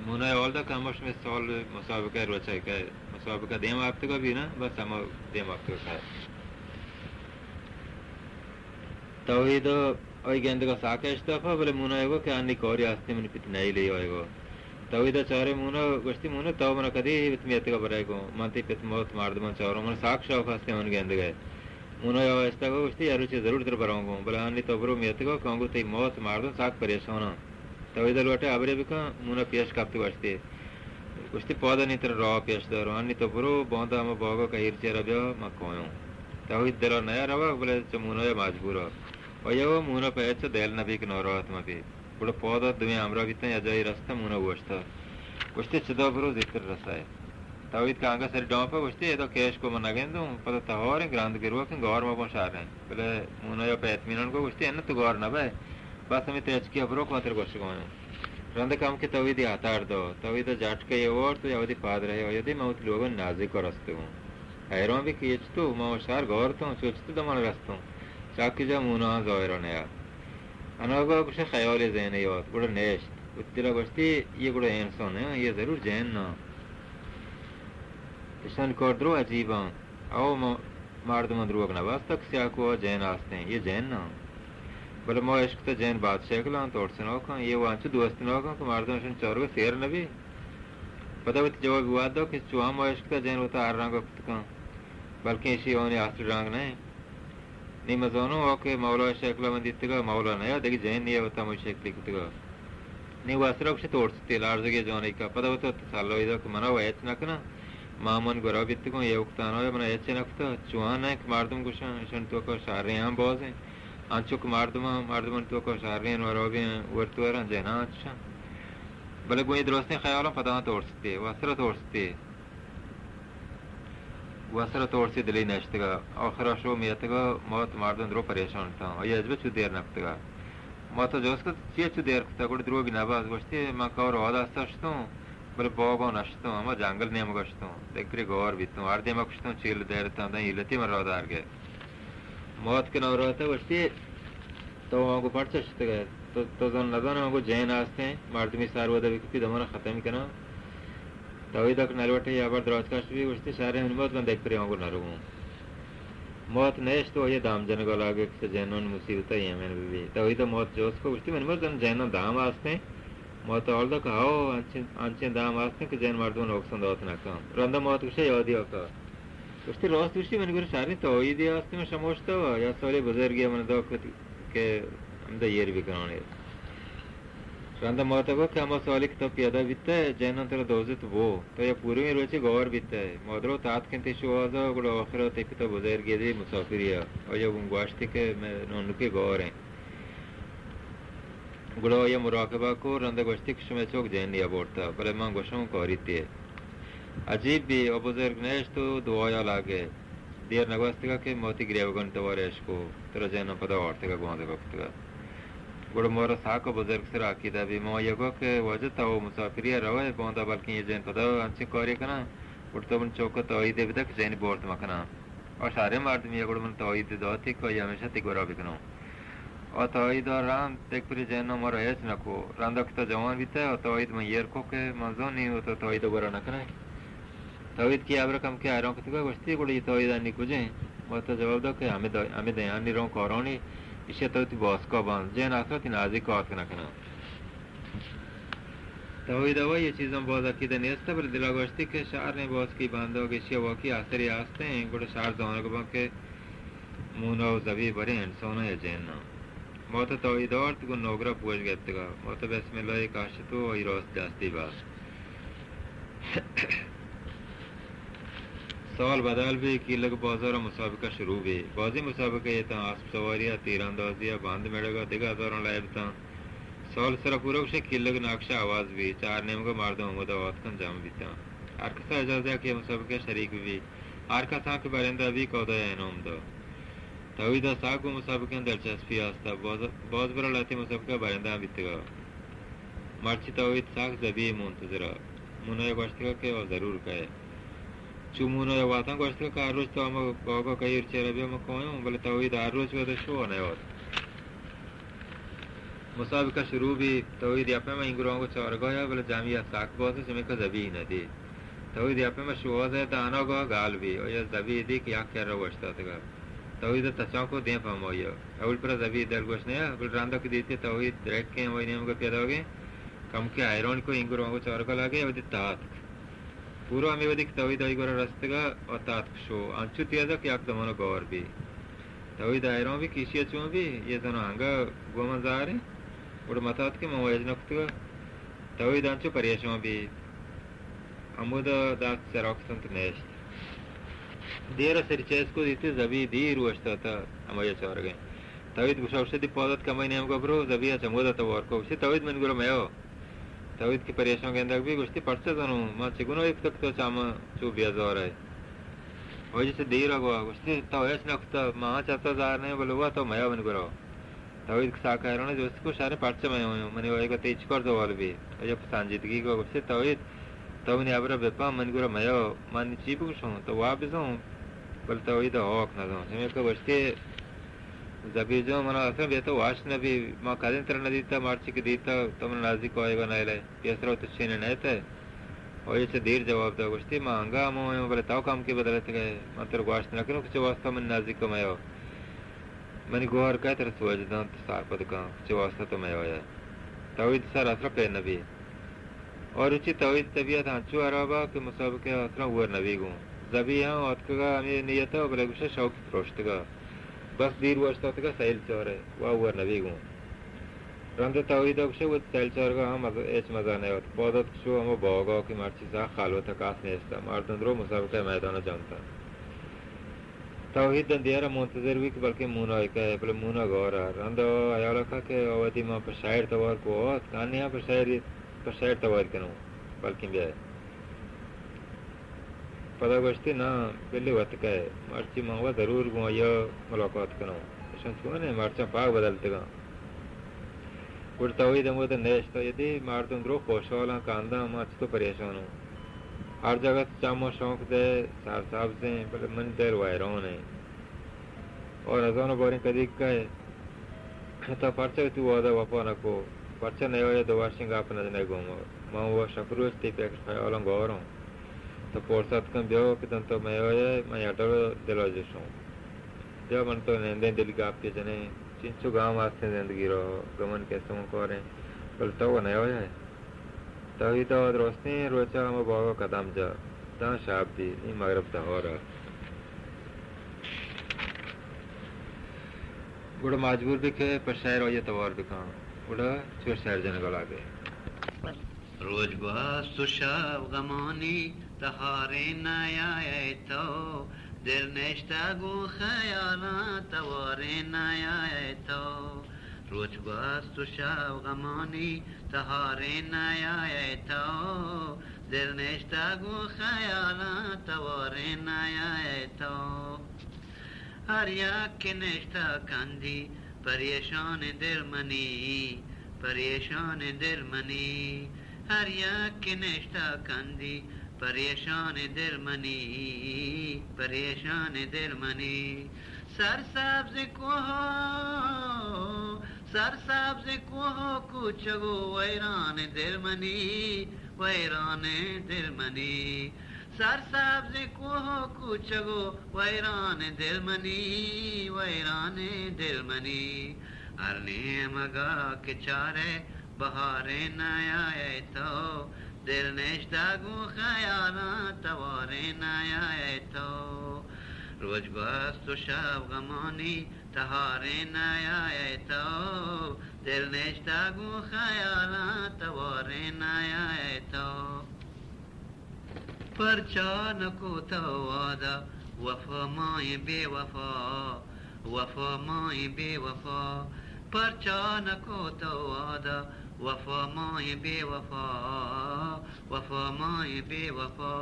مونا حال دا کہ ہمش میں سال مسابقہ روچہ کئے، مسابقہ دیم ہفتگا بی نا، بس ہما دیم ہفتگا کئے۔ توحید آئی گندگا ساک اشتاپا، بلے مونا ءَ گو کہ انی کاری ہستی منی پت نئیلی آئی گو۔ توحید ءَ چارے مونا گوشتی، مونا تو منا کدی پت میتگا برائے گو؟ من تئی پت موت مردمان چاروں، من ساک شوق ہستی من گندگئے۔ مونا یا آہستہ گو گوشتی، ہر روچے ضرور تر براں گوں، بلے انی تو برو میتگا کہ آنگو تئی موت مردم ساک پریشاناں۔ توحید ءَ لوٹے ہبرے بکن، مونا پیش کپت گوشتی۔ گوشتی، پادا نی ترا راہ پیش داروں، انی تو برو، باندا ہما باگا کہیر چیرا بیا، من کایوں۔ توحید دلا نیا روگ، بلے چہ مونا یا مجبورا۔ و یا مونا پہ ہچ دل نبی کہ ناراحت مبی۔ گڑا پادا دوئیں ہمراہ بیتاں، یا جاہی رستاں، مونا گوشتا۔ گوشتی، چدا برو زیتر رسائے۔ توحید کہ انگا سری ڈامپا گوشتی، ادا کیش کو من نگندوں، پدا تہاریں گراند گروکیں گار مباں شریں۔ بلے مونا یا پہ اطمینان کو گوشتی، اناں تو گار نبئے، بس ہمے تچکی ءَ برو کہ من ترا گوشگا آں۔ رند کم کہ توحیدی ہتار دو، توحید جٹکے ءَ وارت و یا وتی پاد رہے آیدی من وتی لوگانی نزیک ءَ رستگوں۔ حیران بی کہ اے چتو من و شہر گارتوں، چو چتو دمان رستوں۔ چاکی جا مونا ظاہر نیا۔ اناگا گوشے خیالی ذہن ءَ یات، گڑا نشت۔ وتی دل ءَ گوشتی، یہ گڑا انسان ہیں، یہ ضرور جن نہ۔ اشان کار درو عجیباں۔ او م-، مردماں دروگ نہ باستا کہ سیاہ کوہ ءَ جین آستیں، یہ جین نہ۔ بلے ما اشکتا جین بادشاہ کلاں ترسناکاں، یہ وانچو دوستناکاں کہ مردم اشان چارگا سیر نبی۔ پدا وتی جواب وعدہ کہ چو ہم ما اشکتا جین وتا ہر رنگ کتکاں، بلکیں اشی آنی اصل رنگ نہ۔ نی مزانوں آ کہ مولا شکل من دیتگا، مولا نیا، دگہ جین نیا وتا ہمے شکلی کتگا۔ نی واسرا گوشت ترستی، لرزگی جوانی کا۔ پدا وتا تسلا دا کہ منا و ہچ نہ کنا۔ ما من گورا بیتگوں، یہ وقت آنایا منا ہچ نہ کتا۔ چوان نہ کہ مردم گوشن، اشان توکا شریں ہم بازیں۔ انچو کہ مردم، مردمان توکا شریں و رابیں ورتوراں جناں چشاں۔ بلے گوئی درستیں خیالاں پدا ترستی، واسرا ترستی۔ گوسر ءَ تورسی دلی نشتگ ءَ۔ آخر ءَ شو میتگ ءَ، موت مردم درو پریشان اتاں۔ آئی ءَ ہچبر چو دیر نہ کتگ ءَ۔ موت ءَ جست کت، چیا چو دیر کتگ؟ گڑا دروگی نہ باز گوشتی، من کور ءَ دست ءَ شتوں، بلے باگ ءَ نہ شتوں، ہما جنگل نیمگ ءَ شتوں۔ دگہ پری گور بیتوں، ہر دیم ءَ کشتوں، چیل دیر اتاں، داں ایلتی من راہ دارگ ءَ۔ موت کہ نہ راہ ءَ گوشتی، تو آنگو پرچا شتگ ئے؟ تو، تو زن نزانئے آنگو جین آستیں، مردمی سر ودا بکپی دمانا ختم کناں۔ توحید ءَ کہ نلوٹے یا بر دراج کش بی، گوشتی، شریں منی موت، من دگہ پری آنگو نرووں۔ موت نشت و آئی دام جنگا لاگے کہ چہ جنانی مصیبتا ایمن ببی۔ توحید ءَ موت جست کو، گوشتی، منی موت، زن جنان دام آستیں؟ موت ءَ حال دا کہ ہو، انچیں، انچیں دام آستیں کہ جن مردم نقصان دات نکن۔ رندا موت گوشے یادی آکا۔ گوشتی، راست گوشی، منی گورا شریں توحیدے است، من شموشتا و یا سالی بزرگی من دا کت کہ ہمدا ایر بکنانی۔ رندا ماتا گو کہ ہما سالی کہ تو پیدا بیتا، جنان ترا دوزت بو، تو یا پورویں روچے گوار بیتا۔ مادرو تات کنتی شوہازا، گڑا آخرا تی پتا بزرگی دی مسافری ءَ۔ آیا گون گوشتی کہ میں نونکی گوار ہیں۔ گڑا آئی ءَ مراقبہ کو، رندا گوشتی کہ شمئے چک جنیا برتا، بلے من گوشاں کاریتی۔ عجیب بی، او بزرگ نشت و دعایا لاگے۔ دیر نگوستگا کہ موتی گریوگانی توار اشکو، ترا جناں پدا آرتگا گوانزگا کتگا۔ گڑا مارا ساک و بزرگ سرا عقیدہ بی، ما آئی ءَ گو کہ واجہ تو مسافری ءَ روئے، باندا بلکیں یہ جن پدا انچیں کارے کناں، گڑا تو من چوکا تائیدے بدہ کہ جنی بارت مکناں۔ آ شریں مردمی ءَ، گڑا من تائید داتی کہ آئی ہمیشہ تی گورا بکناں۔ ءُ توحید ءَ رند دگہ پرے جناں مارا ہچ نہ کو۔ رندا کہ تو جوان بیتئے ءُ توحید من ایر کو کہ من زاناں نی تو توحید ءَ گورا نہ کنئے۔ توحید کہ ہبرا کمکے حیران کتگا، گوشتی، گڑا اے توحید انی کجیں؟ ما تو جواب دات کہ ہمے دا-، ہمے دیانی رون کارانی، ایشی تو وتی باسکا بند، جن اصلا تئی نزیک آتک نہ کناں۔ توحید ءَ اے چیزاں باز عقیدہ نیست، بلے دلا گوشتی کہ شہر نے باسکی بندگ ایشی واقعی اثرے ہستیں، گڑا شہر زانگ بنت کہ مونا ءُ زبی بریں انساناں یا جناں۔ ما تو توحید آرت گوں نوگرا پوش گپتگا۔ ما تو بسم اللہ ءَ کاشت ءُ آئی راست دستی بست۔ سال بدل بی، کیلگ بازار ءَ مسابقہ شروع بی۔ بازیں مسابقہ اتاں، اسپ سواری ءَ، تیراندازی ءَ، بند مڑگ ءَ، دگہ ہزاراں لعب اتاں۔ سال سرا پورا گوشے کیلگ نقشہ عوض بی، چار نیمگ ءَ مردم ہمودا آتکن جمع بیتاں۔ ہر کسا اجازہ کہ مسابقہ شریک بی۔ ہر کساں کہ برندہ بی، کودایا انعام دا۔ توحید ءَ سک گوں مسابقہ دلچسپی ہستا۔ باز، باز برا لہتے مسابقہ برندہ ہم بیتگا۔ مرچی توحید سک زبی منتظرا۔ مونا ءَ گوشتگا کہ آ ضرور کئے۔ چو مونا ءَ واتاں گوشتگا کہ ہر روچ تو ہما باگا کئے، چیرا بیا من کایاں، بلے توحید ہر روچ ودا شو ءُ نیات۔ مسابقہ شروع بی، توحید یا پیما اینگو رانگو چارگایا، بلے جمعیت سک باز، چمیکا زبی ندی۔ توحید یا پیما شوہاز ءَ دانا گا گال بی، آیا زبی دی کہ یک کرا اوشتاتگا۔ توحید تچان کو دیم پہ ہمایا۔ اول پرا زبی دلگوش نیا، بلے رندا کہ دیتی توحید درکیں ہمائی نیمگا پیداگیں، کمکے حیران کو، اینگو رانگو چارگا لگے، اودی تاتک۔ پورا ہمے وھدی کہ توحید آئی گورا رستگا، آ تاتک شو، انچو تیزا کہ یک دمانا گار بی۔ توحید حیران بی کہ ایشی ءَ چون بی، اے زنا انگا گوں من زہریں، گڑا متاتکیں من واجہ نہ کتگا۔ توحید انچو پریشان بی، ہمودا دست سرا کتنت نشت۔ دیر ءَ سری چست کو، دیتی زبی دیر اوشتاتا، ہمائی چارگیں۔ توحید گوشا، گوشتی، پادات کمائی نیمگا برو، زبی ءَ چمودا توار کو۔ گوشتی، توحید من گورا میا۔ توحید کہ پریشان گندگ بی، گوشتی، پرچا زانوں؟ ما چگناہی کتگ کہ تو چہ ما چو بیزار ئے؟ واجہ چہ دیر ءَ گوا گوشتی، تو ہچ نہ کتگ، ما چہ تو زہر نہ، بلے وا تو میا من گورا۔ توحید کہ سک حیران، جست کو، شریں پرچا میایوں؟ منی واجہ تئی چکار زوال بی؟ واجہ پہ سنجیدگی گوا گوشتی، توحید، تو منی ہبرا بپہم، من گورا میا، من چی بگوشوں؟ تو وا بزوں، بلے توحید ہاک نزوں۔ ہمے کہ گوشتی، زبی جان، منا اصلاً بے تو وش نہ بی، ما کدیں ترا نہ دیتا، مرچی کہ دیتا، تو منا نزیک آیگا نئیلئے، پیسرا تو چینے نئیتئے۔ آئی چہ دیر جواب دا، گوشتی، ما انگا ہمو آیوں، بلے تو کمکے بدلتگ ئے، من ترا گوشت نہ کنوں کہ چہ واسطہ من نزیک میا۔ منی گوہر کئے ترا سوج دنت، سرپد کن، چہ واسطہ تو میایئے۔ توحید سر اصلاً پیر نہ بی۔ آ روچی توحید طبیعت انچو ہرابا کہ مسابقہ اصلاً ہور نبی گوں۔ زبی ہم آتکگا ہمے نیتا، بلے گوشے شوقی پروشتگا۔ بس دیر اوشتاتگا سیل چارے، وا ہور نبی گوں۔ رند توحید گوشے وت سیل چارگا ہم مز-، ہچ مزہ نیات۔ پادات شو ہما باگا کہ مرچی سک خلوت، کس نیستا۔ مردم درو مسابقہ میدانا جنتا۔ توحید داں دیارا منتظر بی کہ بلکیں مونا کئے، بلے مونا گارا۔ رندا ہیالا کت کہ آ وھدی ما پہ شہر توار کو آت، کانی ہم پہ شہر، پہ شہر توار کنوں، بلکیں بیائے۔ پدا گوشتی، نا، بلی وت کئے، مرچی من وا ضرور گوں آیا ملاقات کنوں۔ اشان چون ایں، مرچاں پاک بدلتگاں۔ گڑا توحید ہمودا نشت، آ یدی مردم درو خوشحالاں، کنداں، ما چتو پریشانوں۔ ہر جاگہ چماں شونک دئے، سرسبزیں، بلے منی دل ویرانیں۔ او نزاناں باریں کدی کئے، تو پرچا وتی وعدہ وفا نہ کو؟ پرچا نیائے دو وشیں گپ نہ جنئے گوں ما؟ من وا شپ روچ تئی فکر خیالاں گاراں۔ تو پرسات کن بیا کہ داں تو میائے، من یک ڈول دلا جوشوں۔ بیا من تو نندیں دلی گپے جنیں، چنچو گم ہستیں زندگی را، گمن کسموں کاریں، بلے تو نیائے۔ توحید ءَ درستیں روچ ءَ ہما باگ ءَ قدم جت، داں شپ بیت، نی مگرب تہار ات۔ گڑا مجبور بیت کہ پہ شہر آئی ءَ توار بکنت۔ گڑا چو شہر جنگ ءَ لگت۔ روچ گوست و شپ غمانی تہاریں نیائے تو، دل نشتہ گوں خیالاں تواریں نیائے تو۔ روچ گوست و شپ غمانی تہاریں نیائے تو، دل نشتہ گوں خیالاں تواریں نیائے تو۔ ہر یک کہ نشتہ کندی پریشان دل منی، پریشان دل منی۔ ہر یک کہ نشتہ کندی پریشان دل منی، پریشان دل منی۔ سرسبز کوہ سرسبزیں کوہ ءُ کوچگ ءُ ویرانیں دل منی، ویرانیں دل منی۔ سرسبزیں کوہ ءُ کوچگ ءُ ویرانیں دل منی، ویرانیں دل منی۔ ہر نیمگ ءَ کہ چارئے بہارے نیائے تو، دل نشتہ گوں خیالاں توارے نیائے تو۔ روچ گوست ءُ شپ غمانی تہارے نیائے تو، دل نشتہ گوں خیالاں توارے نیائے تو۔ پرچا نکو تو وعدہ وفا مائیں بے وفا، وفا مائیں بے وفا۔ پرچا نکو تو وعدہ وفا مائیں بے وفا، وفا مائیں بے وفا۔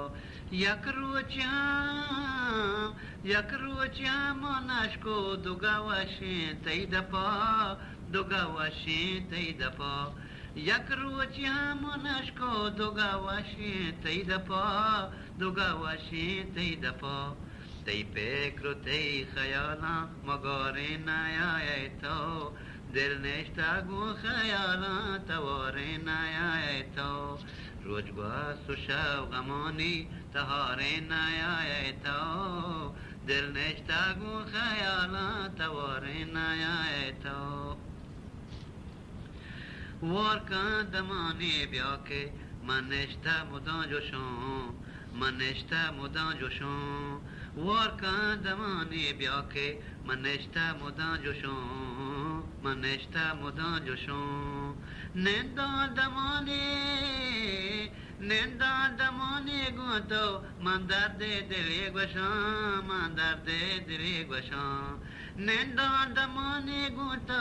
یک روچے ہم، یک روچے ہم ما نشکو دگہ وشیں تئی دپا، دگہ وشیں تئی دپا۔ یک روچے ہم ما نشکو دگہ وشیں تئی دپا، دگہ وشیں تئی دپا۔ تئی پکر ءُ تئی خیالاں مگارے نیائے تو، دل نشتہ گوں خیالاں توارے نیائے تو۔ روچ گوست ءُ شپ غمانی تہارے نیائے تو، دل نشتہ گوں خیالاں توارے نیائے تو۔ وار کن دمانے بیا کہ من نشتہ مدام جوشاں، من نشتہ مدام جوشاں۔ وار کن دمانے بیا کہ من نشتہ مدام جوشاں، من نشتہ مدام جوشاں۔ ننداں دمانے، ننداں دمانے گوں تو من درد دلے گوشاں، من درد دلے گوشاں۔ ننداں دمانے گوں تو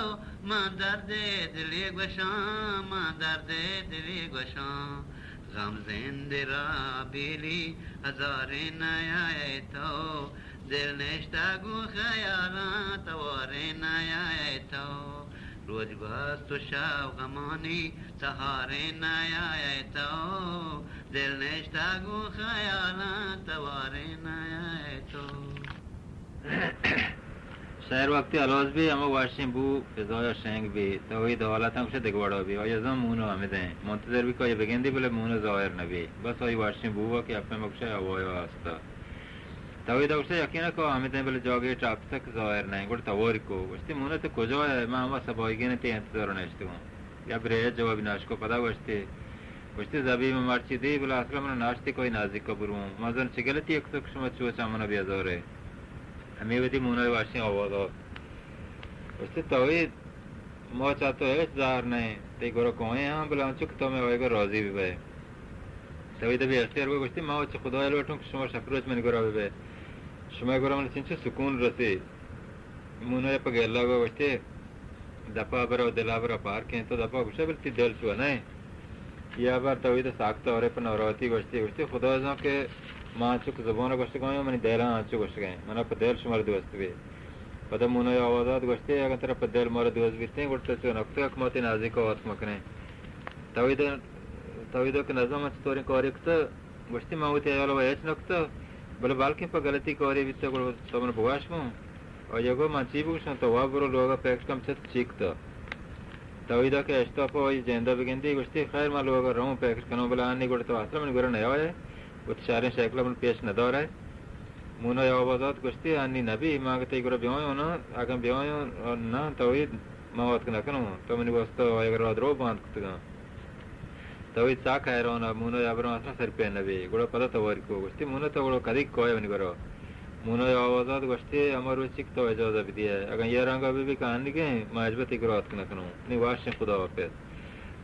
من درد دلے گوشاں، من درد دلے گوشاں۔ غم زند را بیلی ہزارے نیائے تو، دل نشتہ گوں خیالاں توارے نیائے تو۔ روچ گوست ءُ شپ غمانی تہارے نیائے تو، دل نشتہ گوں خیالاں توارے نیائے تو۔ شعر وقتی ہلاس بی، ہما وشیں بو فضایا شنگ بی، توحید حالتاں گوشے دگہ وڑا بی۔ آئی ازاں مونو ہمدیں منتظر بی کہ آئی بگندی، بلے مونو ظاہر نبی۔ بس آئی وشیں بو کہ اپیں مگشے ہوایا ہستا۔ توحید ءَ گوشتے، یقین ءَ کہ آ ہمدیں، بلے جاگہے ٹاپتگ ظاہر نہ ایں۔ گڑا تواری کو۔ گوشتی، مونو تو کجا ئے؟ من ہما سباہیگیں تئی انتظار ءَ نشتگوں۔ یا برے جوابی ناشکو۔ پدا گوشتی، گوشتی، زبی من مرچی دی، بلے اصل ءَ من ناشتی کوئی نزیک ءَ بروں۔ من زن چہ غلطی یک تو کہ شما چو چہ من ءَ بیزار ئے۔ ہمے وتی مونو ءِ وشیں آواز آت۔ گوشتی، توحید، ما چہ تو ہچ زہر نہ ایں، تئی گورا کوئیں ہاں، بلے انچو کہ تو مئے آیگ ءَ راضی بہ بئے۔ توحید ءَ بے اختیار بوت، گوشتی، ما وت چہ خدایا لوٹوں کہ شما شپ روچ منی گورا بہ بئے، شمئے گورا من چنچو سکون رسی۔ مونو ءَ پہ گلہ گوشتی، دپا برو، دلا برو، پار کیں تو دپا گوشے، بلے تئی دل چو نہ ایں۔ یا بار توحید ءَ ساکت ءَ ورے پہ ناراحتی گوشتی، گوشتی، خدا زان کہ ما انچو کہ زبان ءَ گوشتگ آں، منی دل ءَ انچو گوشتگ ایں، منا پہ دل شمارا دوست بی۔ پدا مونو ءِ آواز آت، گوشتی، اگاں ترا پہ دل مارا دوست بیتیں، گڑا تو چو نکتگ کہ ما تئی نزیک ءَ آتک مکنیں۔ توحید، توحید ءَ کہ نزاناں من چطوریں کارے کتگ، گوشتی، من وتی ہیال ءَ ہچ نکتگ، بلے بلکیں پہ غلطی کارے بیتگ، گڑا تو من بگوش گوں۔ آئی ءَ گوشت، من چی بگوشاں؟ تو واب برو لوگ ءَ، پکر کن چت چی کتگ۔ توحید ءَ کہ اشتاپ ءَ آئی جند ءَ بگندی، گوشتی، خیر، من لوگ ءَ رواں، پکر کناں، بلے آنی گڑا تو اصل ءَ منی گورا نیائے، وتی شریں شکل ءَ من پیش ندارئے۔ مونو ءِ آواز آت، گوشتی، آنی نبی، من اگاں تئی گورا بیایاں نا، اگاں بیایاں نا توحید، من آتک نکناں، تو منی واستہ آیگ ءَ راہ درو بند کتگاں۔ توحید سک حیران ات، مونو ءِ ہبراں اصلاً سرپد نہ بی۔ گڑا پدا تواری کو، گوشتی، مونو تو گڑا کدی کائے منی گورا؟ مونو ءِ آواز ات، گوشتی، ہما روچی کہ تو اجازہ بدیئے، اگاں اے رنگا بہ بی کہ آنیگیں، من ہچبر تئی گورا آتک نکناں۔ نی وشیں خدا حافظ۔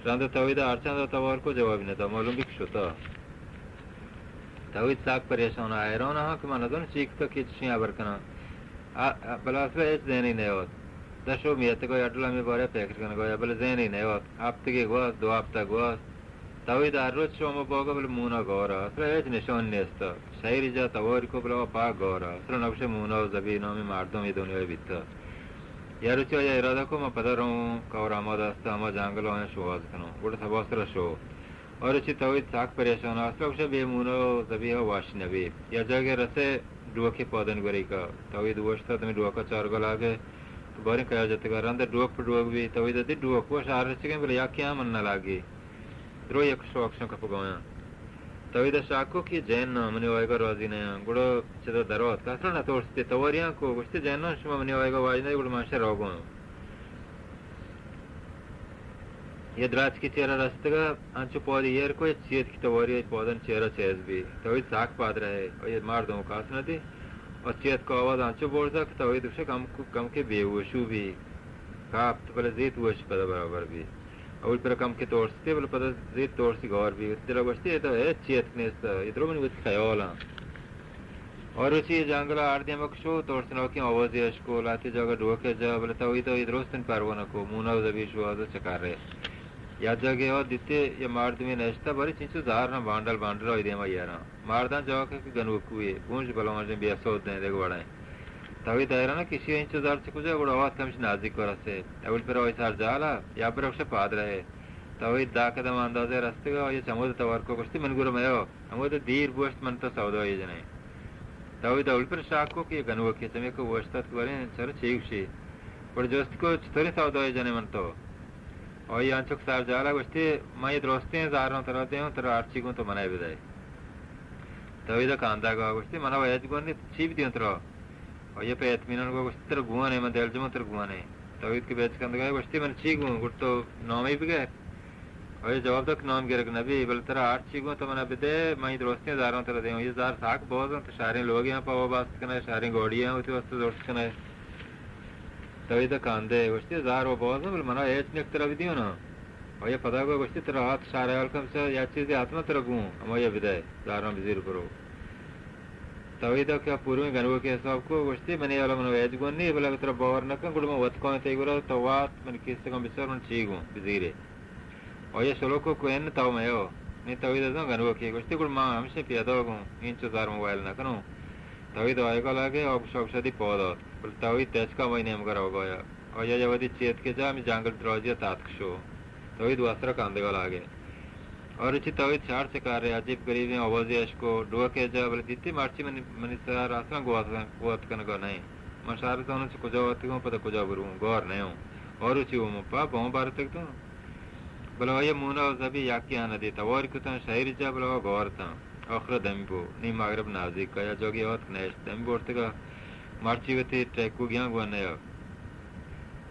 رند توحید ءَ ہرچند توار کو جوابی نہ دات، معلوم بی کہ شتا۔ توحید سک پریشان ءُ حیران ءَ کہ من نزاناں چی کتگ کہ چشیں ہبر کناں۔ آ، آ، بلے اصل ءَ ہچ ذہن ءَ نیات۔ دشو میتگ ءَ اڈل ہمے بارے ءَ پکر کنگ ءَ، بلے ذہن ءَ نیات۔ ہپتگے گوست، دو ہپتگ گوست۔ توحید ہر روچ شو ہما باگ ءَ، بلے مونو گار ءَ۔ اصل ءَ ہچ نشان نیست۔ شہری جاہ تواری کو، بلے آ پاک گار ءَ۔ اصل ءَ نہ گوشے مونو ءُ زبی نامیں مردم اے دنیا ءَ بیتگ۔ یا روچے آئی ءَ ارادہ کو، من پدا رواں، کور ہما دست ءَ ہما جنگل ءَ آیاں شوہاز کناں۔ گڑا سباسر ءَ شو۔ آ روچی توحید سک پریشان ات، اصل ءَ گوشے بے مونو ءُ زبی ءَ وش نہ بی۔ یا جاگہے رسے ڈوکے پادانی گوریکا۔ توحید اوشتات، ہمے ڈوکا چارگ ءَ لگے۔ باریں کیا جتگ ءَ، رند ءَ ڈوک پہ ڈوک بی، توحید ءَ دی ڈوک وش آر رچگیں، بلے یکے ہم من نہ لاگی۔ درو یک شوک شن کپ گویاں۔ توحید ءَ شاک کو کہ جین نہ، منی وایگ ءَ راضی نہ آں۔ گڑا چدا در آتک، اصلا نہ ترستی، تواریاں کو، گوشتی جین نہ، شما منی وایگ ءَ واجہ نہ، گڑا من شہ روگ آں۔ یہ دراچکی چیرا رستگ ءَ انچو پادی ایر کو، یہ چیت کی تواری پادن چیرا چیز بی۔ توحید ساک پاد رہے، اور یہ مردم کاس نہ دی۔ اور چیت کو آواز انچو برزا کہ توحید گوشے کم، کم کے بے ہوشو بی۔ کاپت بلے زیت ہوش پدا برابر بی۔ اول پر کم کے ترستی، بلے پدا زیت ترسی گار بی۔ دل گوشتی، یہ تو ہیچ چیت نیست، یہ درو منی وتی خیال ہاں۔ اور روچی جنگل ءَ ہر دیمک شو، ترسناکیں آوازے اشکو، لاتی جاگہ ڈوکے جا، بلے توحید ءَ درستن پروا نہ کو، مونا و زبی شو آزا چکر رہے۔ یا جاگے آ دیتے، یا مردمی نشتہ، باری چنچو زار نہ بانڈل بانڈل آئی دیما یاراں۔ مرداں جاگہ کہ گنوکوئے، گونج بلوانجیں بے سود دیں، دیگہ وڑیں۔ توحید حیران کہ اشی انچو زار چہ کجا، گڑا آوات کمش نازیک ءَ رسے۔ اول پر آئی سر جالا، یا پر اکش پاد رہے۔ توحید دا قدم اندازے رستگا، آئی چمود توار کو گوشتی، من گورا میو۔ ہمود دیر بوشت من تو سودائی جنیں۔ توحید اول پر شاک کو کہ گنوکے چمے کو وشتات کہ وریں چر چی گوشی۔ پر جوست کو چطوری سودائی جنے من تو؟ آئی انچک سر جالا گوشتی، من یہ درستیں زاروں ترا دیوں، ترا ہرچی گوں تو منائے بدائے۔ توحید کاندا گا گوشتی، منا ویج گوندی چی بدیوں ترا؟ آئی پہ اطمینان گو گوشتی، ترا گونے، من دلجموں ترا گونے۔ توحید کہ بیچ کندگا گوشتی، من چی گوں؟ گڑ تو نامی بگر۔ آئی جواب دات کہ نام گرگ نبی، بلے ترا ہر چی گوں تو منا بدے، من اے درستیں زاراں ترا دیوں۔ یہ زار ساک باز انت، شہریں لوگے ہم پہ وابست کنئے، شہریں گاڑی ہم وتی واسطہ زرت کنئے۔ توحید کاندے گوشتی، زار و باز انت، بلے منا ہیچ نک ترا بدیوں نا۔ آئی پدا گو گوشتی، ترا ہات شہر حیال کم چا یا چیزے حتما ترا گوں، ہمائی بدے، زاراں بزیر برو۔ توحید کہ پورویں گنوکے حساب کو، گوشتی، منی حیال من ویج گون نی، بلے ترا باور نہ کن، گڑا من وت کاں تئی گورا، تو وات من کیسگاں بچار، من چی گوں، بزیرے۔ آئی شلوک کو، کو ان تو میو۔ نی توحید ازاں گنوکے، گوشتی، گڑا ما ہمشیں پیدا گوں، اینچو زار موبائل نہ کنوں۔ توحید آیگا لاگے، آ گشا گشا دی پاد آت۔ بلے توحید تچکا مئی نیمگا روگا یا۔ آیا یودی چیت کے جا ہمیں جنگل دراجی تاتک شو۔ توحید واسرا کاندگا لاگے۔ اور اچی توحید چار چکارے عجیب غریبیں آوازے اشکو، ڈوکے جا، بلے دیتی مرچی منی، منی سر اصلاً گوات، گوات کنگا نہیں۔ من شہر زانوں چہ کجا واتگوں، پدا کجا بروں، گار نیوں۔ اور اچی وہ مپا بہوں بارتگ تو۔ بلے آئی مونا و زبی یکی آنہ دی تواری کتاں، شہری جا بلے آ گار تاں۔ آخر دمی بو، نی مغرب نازیک آیا، جوگی آتک نیشت، دمی بورتگا، مرچی وتی ٹیکو گیاں گون نیا۔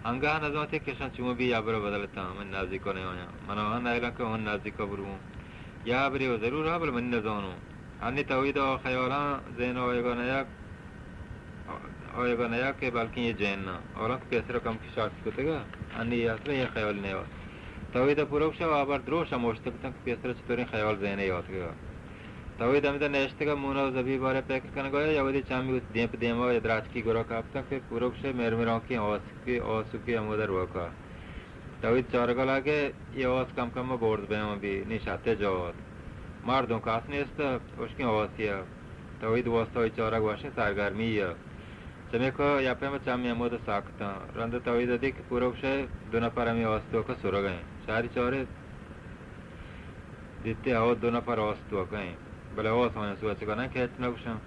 انگہ نزانتے کشاں چون بی یا برا بدلتاں، من نازیک و نیایاں۔ منا آن نایلاں کہ آن نازیک بروں۔ یا بری و ضرور ہاں، بلے من نزانوں۔ انی توحید و خیالاں ذہن آیگا نیا آیگا نیا کہ بلکیں یہ جین نہ، اولاں کہ پیسرا کم کی شاکی کتگا، انی اصلا یہ خیال نیا۔ توحید پوروکشا و آبار دروشا موشتگتاں کہ پیسرا چطوریں خیال ذہنے یاتگا۔ توحید ہمیدا نشتگا مونا و زبی بارے فکر کنگا یا، یا ودی چامی وت دیم پہ دیما یا دراچکی گورا کاپتاں کہ پوروکشے میر میرانکی آسکی، آسکی ہمودا روکا۔ توحید چارگا لاگے، یہ آس کم کم برز بیاں بی، نی شاتے جوات۔ مردم کاس نیست، اشکیں آسیا۔ توحید واسطہ ای چارگ وشیں سرگرمی یا۔ چمیکا یا پیما چمی ہمود ساکتاں۔ رند توحید دی کہ پورا گوشے دو نفر ہمیں آس توکا سرگا ہیں۔ شہری چارے دیتے ہو دو نفر آس توکا ہیں۔ بلے آس آنی سوچگا نہ کہ ہچ نہ گوشاں۔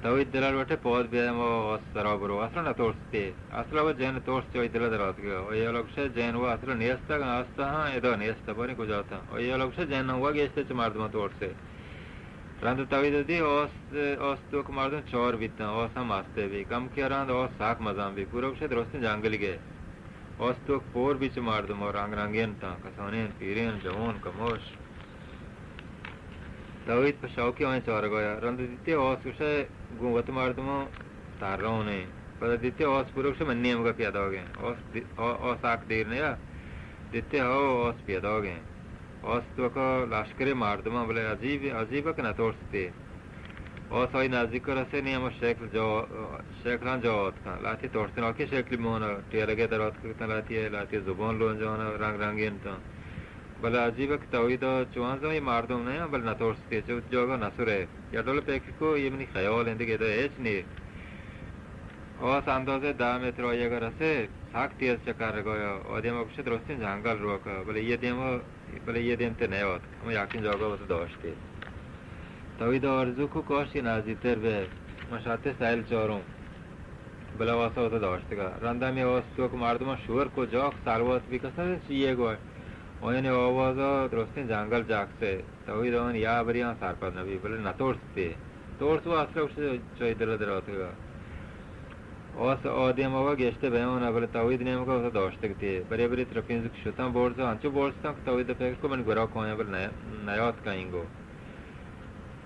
توحید دل لوٹے پاد بیائے ما آس سرا برو۔ اصلا نہ ترستے۔ اصلا وہ جین ترس چوئی دل دراتگا۔ و یہ لوگ شے جین وہ اصلا نیستا، آستا ہاں، ادا نیستا، باریں کجا تا۔ و یہ لوگ شے جین وہ گیشتے چہ مردمان ترسے۔ رند توحید دی آس، آس توک مردم چار بیتن، آس ہم آستے بی۔ کم کے رند آس ساک مزان بی۔ پورا گوشے درستیں جنگل گئے۔ آس توک پور بی چہ مردم و رنگ رنگین تاں، کسانین، پیرین، جوان، کموش۔ توحید پہ شوقی آئیں چارگایا۔ رند دیتے آس گوشے گوں وت مردماں تران ایں۔ پدا دیتے آس پورا گوشے من نیمگا پیداگیں۔ آس دی-، آ-، آس آک دیر نیا۔ دیتے ہو آس پیداگیں۔ آس توکا لشکرے مردماں، بلے عجیب، عجیب کہ نہ ترستے۔ آس آئی نزدیک رسے نی ہما شکل جو، شکلاں جو آتکاں۔ لہتی ترسناکیں شکلی مونا، ٹیلگے در آتکگتاں لہتی، لہتی زبان لونجانا، رنگ رنگین تاں۔ بلے عجیب کہ توحید چوان زمیں مردم نہ، بلے نہ ترستے، چہ وتی جاگا نہ سرے۔ یا ڈول پکر کو، یہ منی خیال اندگے دا ہیچ نی۔ آس اندازے دہ متر آئی اگر رسے، سک تیز چکر گایا، آ دیما گوشے درستیں جنگل روکا، بلے یہ دیما، بلے یہ دیم تے نیاتک، ہمے یکیں جاگہ وت داشتے۔ توحید آرزو کو کاش یہ نزدیکتر بے، من شاتے سیل چاروں۔ بلے آس ءَ وتا داشتگ ءَ۔ رندا ہمے آس توک مردماں شور کو، جاک سالوات بی، کسا چیے گوش۔ آیانی آواز ءَ درستیں جنگل جاک سے۔ توحید آن یا بری آں سرپد نبی، بلے نہ ترستی۔ ترس و اصل گوش چای دل در آتگ ءَ۔ آس آ دیم ءَ گیشتے بیان ءَ، بلے توحید نیمگ ءَ وتا داشتگ تی۔ برے برے ترپینزک شتاں برز ءَ، انچو برز اتاں کہ توحید ءَ پکر کو من گورا کایاں، بلے نیا-، نیاتکاں اینگو۔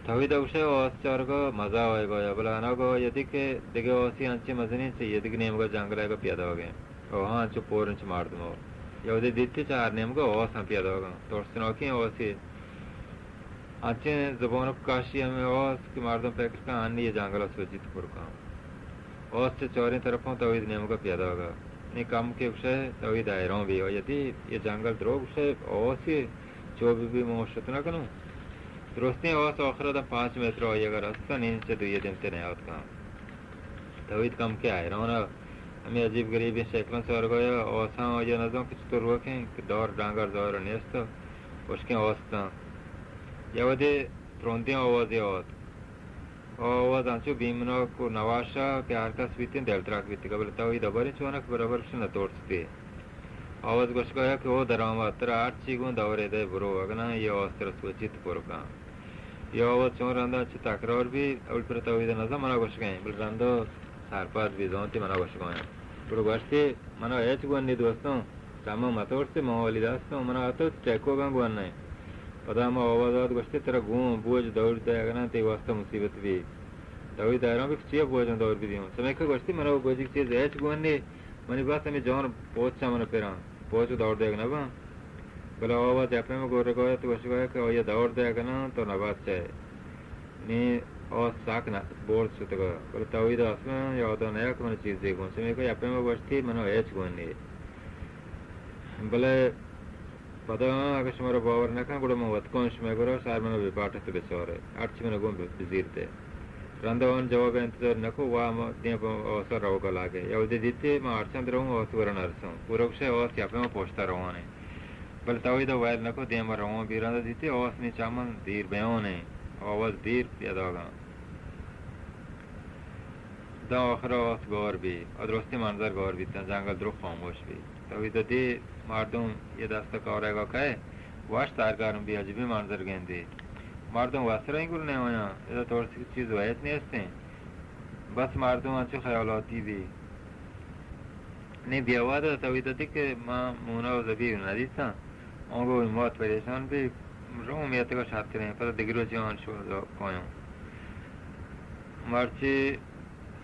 توحید ءَ گوشئے آس چارگ ءَ مزہ آیگ ءَ یا، بلے اناگو یدی کہ دگہ آسے انچیں مزنیں چہ یدگہ نیمگ ءَ جنگل ءَ پیداگ انت۔ آہاں انچو پور انت چہ مردم ءَ۔ یا وہدے دیتی چہ ہر نیمگ ءَ آس ہم پیداگ انت۔ ترسناکیں آسے۔ انچیں زبانک کاشی ہمے آس کہ مردم پکر کن انی یہ جنگل ءَ سوچیت پر کن۔ آس چہ چاریں طرفاں توحید نیمگ ءَ پیداگ ءَ۔ نی کم کہ گوشئے توحید حیران بی، آ یدی یہ جنگل دروگ گوشئے آسے چو بی بی من شت نہ کنوں۔ درستیں آس آخر ءَ داں پانچ متر آئی اگر است نی چہ دوی دیمتے نیاتکاں۔ توحید کم کہ حیران ءَ ہمے عجیب غریبیں شکلاں چارگ ءَ یا، آساں آئی ءَ نزان کہ چطور روکیں کہ دار ڈانگر ظاہر نیست، ہشکیں آستاں۔ یا وہدے ترندیں آوازے آت۔ آ آواز انچو بیمناک و نواشا کہ ہر کس بیتیں دل ترک بیتگ، بلے توحید ءَ باریں چونک برابر گوش نہ ترستی۔ آواز گوشگ ءَ یا کہ او درآمد، ترا ہرچی گوں دور ءَ دئے برو، اگناں یہ آس ترا سوچیت پر کن۔ یہ آواز چون رندا چہ تکرار بی، اول پر توحید ءَ نزان منا گوشگ ءَ انت، بلے رندا سرپد بی زانتی منا گوشگ ءَ انت۔ گڑا گوشتی منا ہچ گون نی دوستوں، چماں مترسے، من اولی دستوں، منا اتو ٹیکوگاں گون نہ۔ پدا ہما آواز آت گوشتی ترا گوں بوج دور دئیگ نہ، تئی واسطہ مصیبت بی۔ توحید حیران بی کہ چیا بوجاں دور بدیوں۔ چمیکہ گوشتی منا گوجی چیز ہچ گون نی، منی بس ہمے جان پوچاں منا پراں، پوچ دور دئیگ نہ باں۔ بلے آواز اپیں گورگ ءَ ات گوشگ ءَ کہ آئی ءَ دور دئیگ نہ تو نبات چہ۔ نی آس سک نہ برز شتگ ءَ، بلے توحید ءَ اصلاً یاد ءَ نیا کہ من چیزے گوں، چمیکہ اپیں گوشتی من ہچ گون نی۔ بلے پدا اگہ شمارا باور نہ کن، گڑا من وت کن شمئے گورا، شر من بہ پاٹ ات بچارے، ہرچی من گوں بزیر دے۔ رندا آن جواب انتظار نہ کو، وا ما دیم پہ آسا روگا لاگے۔ یا وہدے دیتے من ہرچند رہوں آس گورا نرسوں۔ پورا گوشے آس یا پہ ما پوشتا روانے۔ بلے توحید ویل نہ کو، دیما رواں بی۔ رندا دیتے آس نی چمن دیر بیانے، آواز دیر پیداگاں۔ داں آخر ءَ آس گار بی، آ درستیں منظر گار بیتاں، جنگل درو خاموش بی۔ توحید ءَ دی مردم یہ دست ءَ کارگ ءَ کئے، وش سرگرم بی، عجبیں منظر گندی۔ مردم وسریں گل نہ آیاں، ادا ترسیگ چیز و ہچ نیستیں۔ بس مردم انچو خیالاتی بی۔ نی بیاواد ءَ توحید ءَ دی کہ ما مونا و زبیر نہ دیتاں۔ آنگو موت پریشان بی، رو میتگ ءَ شاتریں، پدا دگہ روچے آن شو کایوں۔ مرچی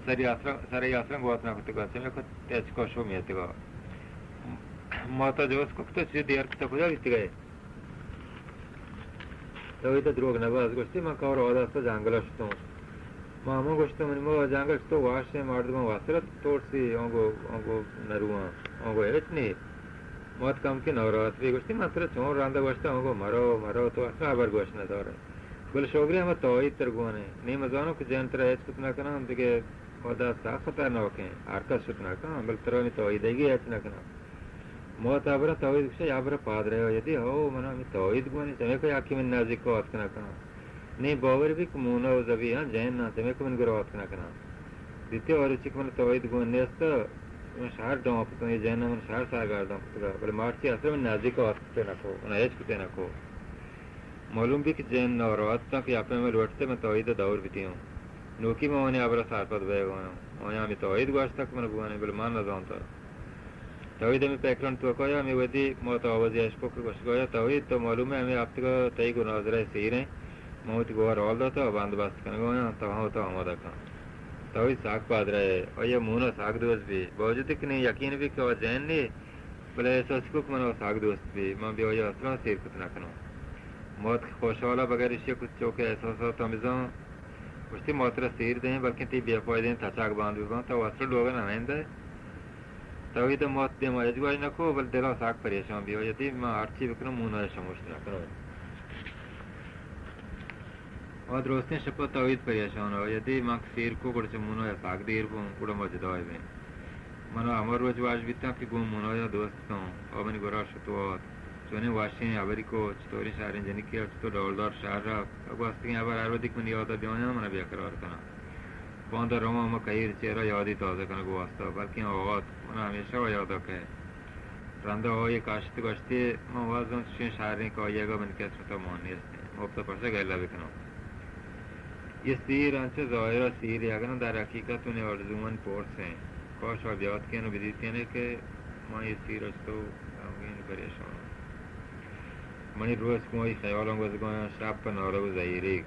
سری آسرا، سری آسرا گوات نہ کتگ ءَ، چمے کت تچک ءَ شو میتگ ءَ۔ ماتا جوست کت تو چی دیر کت، کجا بیتگ ئے؟ توحید ءَ دروگ نہ باز گوشتی، من کور آداستا جنگل ءَ شتوں۔ ما ہمو گوشتہ، منی مو جنگل تو واشیں مردماں واسرت ترسی، آنگو، آنگو نرواں، آنگو ہچ نی۔ مات کم کہ ناراحت بی گوشتی، من ترا چون رندا گوشتہ، آنگو مرو، مرو، تو اصلا ہبر گوش نہ دارے۔ بلے شوگری ہما توحید تر گونے۔ نی مزانو کہ جن ترا ہچ کت نہ کناں، دگہ ودا سا خطرناکیں، ہر کس شت نہ کناں، بلے ترا نی توحید ایگی ہچ نہ کناں۔ مات ہبرا توحید گوشے، ہبرا پاد رہے ہو، یدی ہو، منا ہمے توحید گونے، چمے کو یکی من نزیک آتک نہ کناں۔ نی باور بی کہ مونا و زبی ہاں جن نہ، چمے کہ من گرا آتک نہ کناں۔ دیتی اور چک من توحید گون نیست، من شہر ڈاں کتوں، یہ جن من شہر سرگردان کتگا، بلے مارچی اصلا من نزیک آتک نہ کو، من ہچ کتے نہ کو۔ معلوم بی کہ جن ناراحت تاں کہ اپنے میں لوٹتے من توحید دور بیتی ہوں۔ نوکی من آنی ہبرا سرپد بیگ آیاں۔ آیاں ہمے توحید گوشتگ من گونے، بلے من نزانتا۔ توحید ہمے پکرانی توکا یا ہمے وھدی مات آوازے اشکو کہ گوشگا یا توحید تو معلوم ہے ہمے ہفتگا تئی گوں ناظرہ سیر ایں۔ من وتی گوہار حال داتا و بندوبست کنگا آیاں، تو ہم وتا آمادہ کن۔ توحید ساک پادرہ ہے، آئی مونا ساک دوست بی، باوجود کہ نی یقین بی کہ آ جن نی، بلے احساس کو کہ من آ ساک دوست بی، من بی آئی اصلا سیر کت نکنوں۔ مات خوشحالا بغیر اشیا کت چوکہ احساسات ہمزاں گوشتی، ما ترا سیر دئیں، بلکیں تئی بے فائدیں تچاک باند بباں، تو وسر لوگ نہ نندئے۔ توحید مات دیما ہچ گوش نکو، بل دلا سک پریشان بی، یدی من ہرچی بکنم، مونا شموشت نکنم۔ آ درستیں شپا توحید پریشان، یدی من سیر کو، گڑا چہ مونا سک دیر بوں، گڑا ما جدا بیں۔ منا ہما روچ واش بیتاں کہ گوں مونا دوست اتاں، آ منی گورا شت و آت۔ چونیں وشیں ہبری کو، چطوریں شہریں جنکے ات، چطور ڈولدار شہر رفت۔ ءُ گوستگیں ہبر ہر وھدی کہ منی یاد ءَ بیایاں، منا بے قرار کناں۔ باندا رواں ہما کہیر چیرا یادی تازہ کنگ واسطہ، بلکیں آوات منا ہمیشہ و یادا کئے۔ رندا آئی کاشت گوشتی، من وزاں چشیں شریں کاریگا منی قسمتا مان نیست، مفت پشگ الا بکناں۔ یہ سیر انچو ظاہرا سیرے، اگن در حقیقت منی آرزومانی پرس ایں۔ کاش آ بیاتکین و بدیتینے کہ من یہ سیر اچ تو غمگین پریشان۔ منی روچ گوں آئی خیالاں گوزگاں، شپ پہ نالگ و زہیریگ۔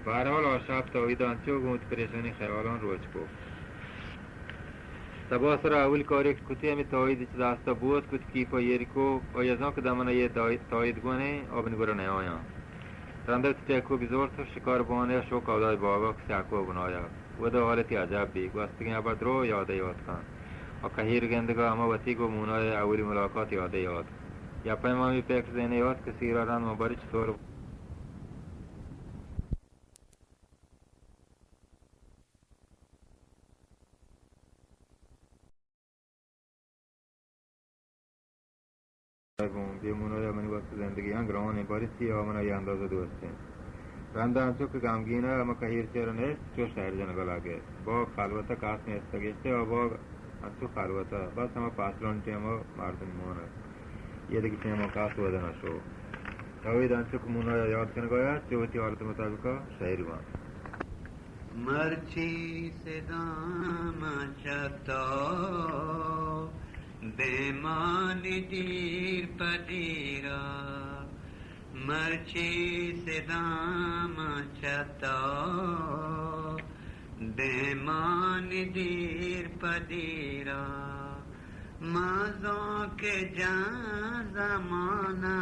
بہرحال آ شپ تو ایدا انچو گوں وتی پریشانی خیالاں روچ کو۔ سبا سرا اولی کاری کہ کتی ہمے تائید چہ دستا بوت، کت کیپا ایر کو، آئی ء زانت کہ دمنا یہ تائی-، تائید گون ایں، آ منی گورا نیایاں۔ رندا وتی ٹیکو بزورت و شکار بوانے ء شو کودائی باغا کہ سیاکو بنایا۔ ودا حالتی عجب بی، گوستگیں ابد رو یاد یاد کن۔ آ کہیر گندگا ہما وتی گوں مونا ء اولی ملاقات یاد یاد۔ یا پیما ہمے پکر ذہن یاد کہ سیرا رند ما بری چطور گوں بے مونا یا منی واسطہ زندگی ہاں گران ایں، باری سی آ منا یہ اندازہ دوست ایں۔ رندا انچو کہ غمگین ء ہما کہیر چیر نیست، چو شہر جنگا لگے۔ باغ خلوت ء کس نیست گشتے، آ باغ انچو خلوت ء، بس ہما پاسلان ٹیم ء مردم مان ات۔ یہ دگہ ٹیم ء کس ودا نہ شو۔ توحید انچو کہ مونا یاد کنگا ات، چو وتی عادت مطابق شہر وان۔ مرچی صدام چہ تو، بے مانی دیر پہ دیرا۔ مرچی صدام چہ تو، بے مانی دیر پہ دیرا۔ مازاں کہ جان زمانہ،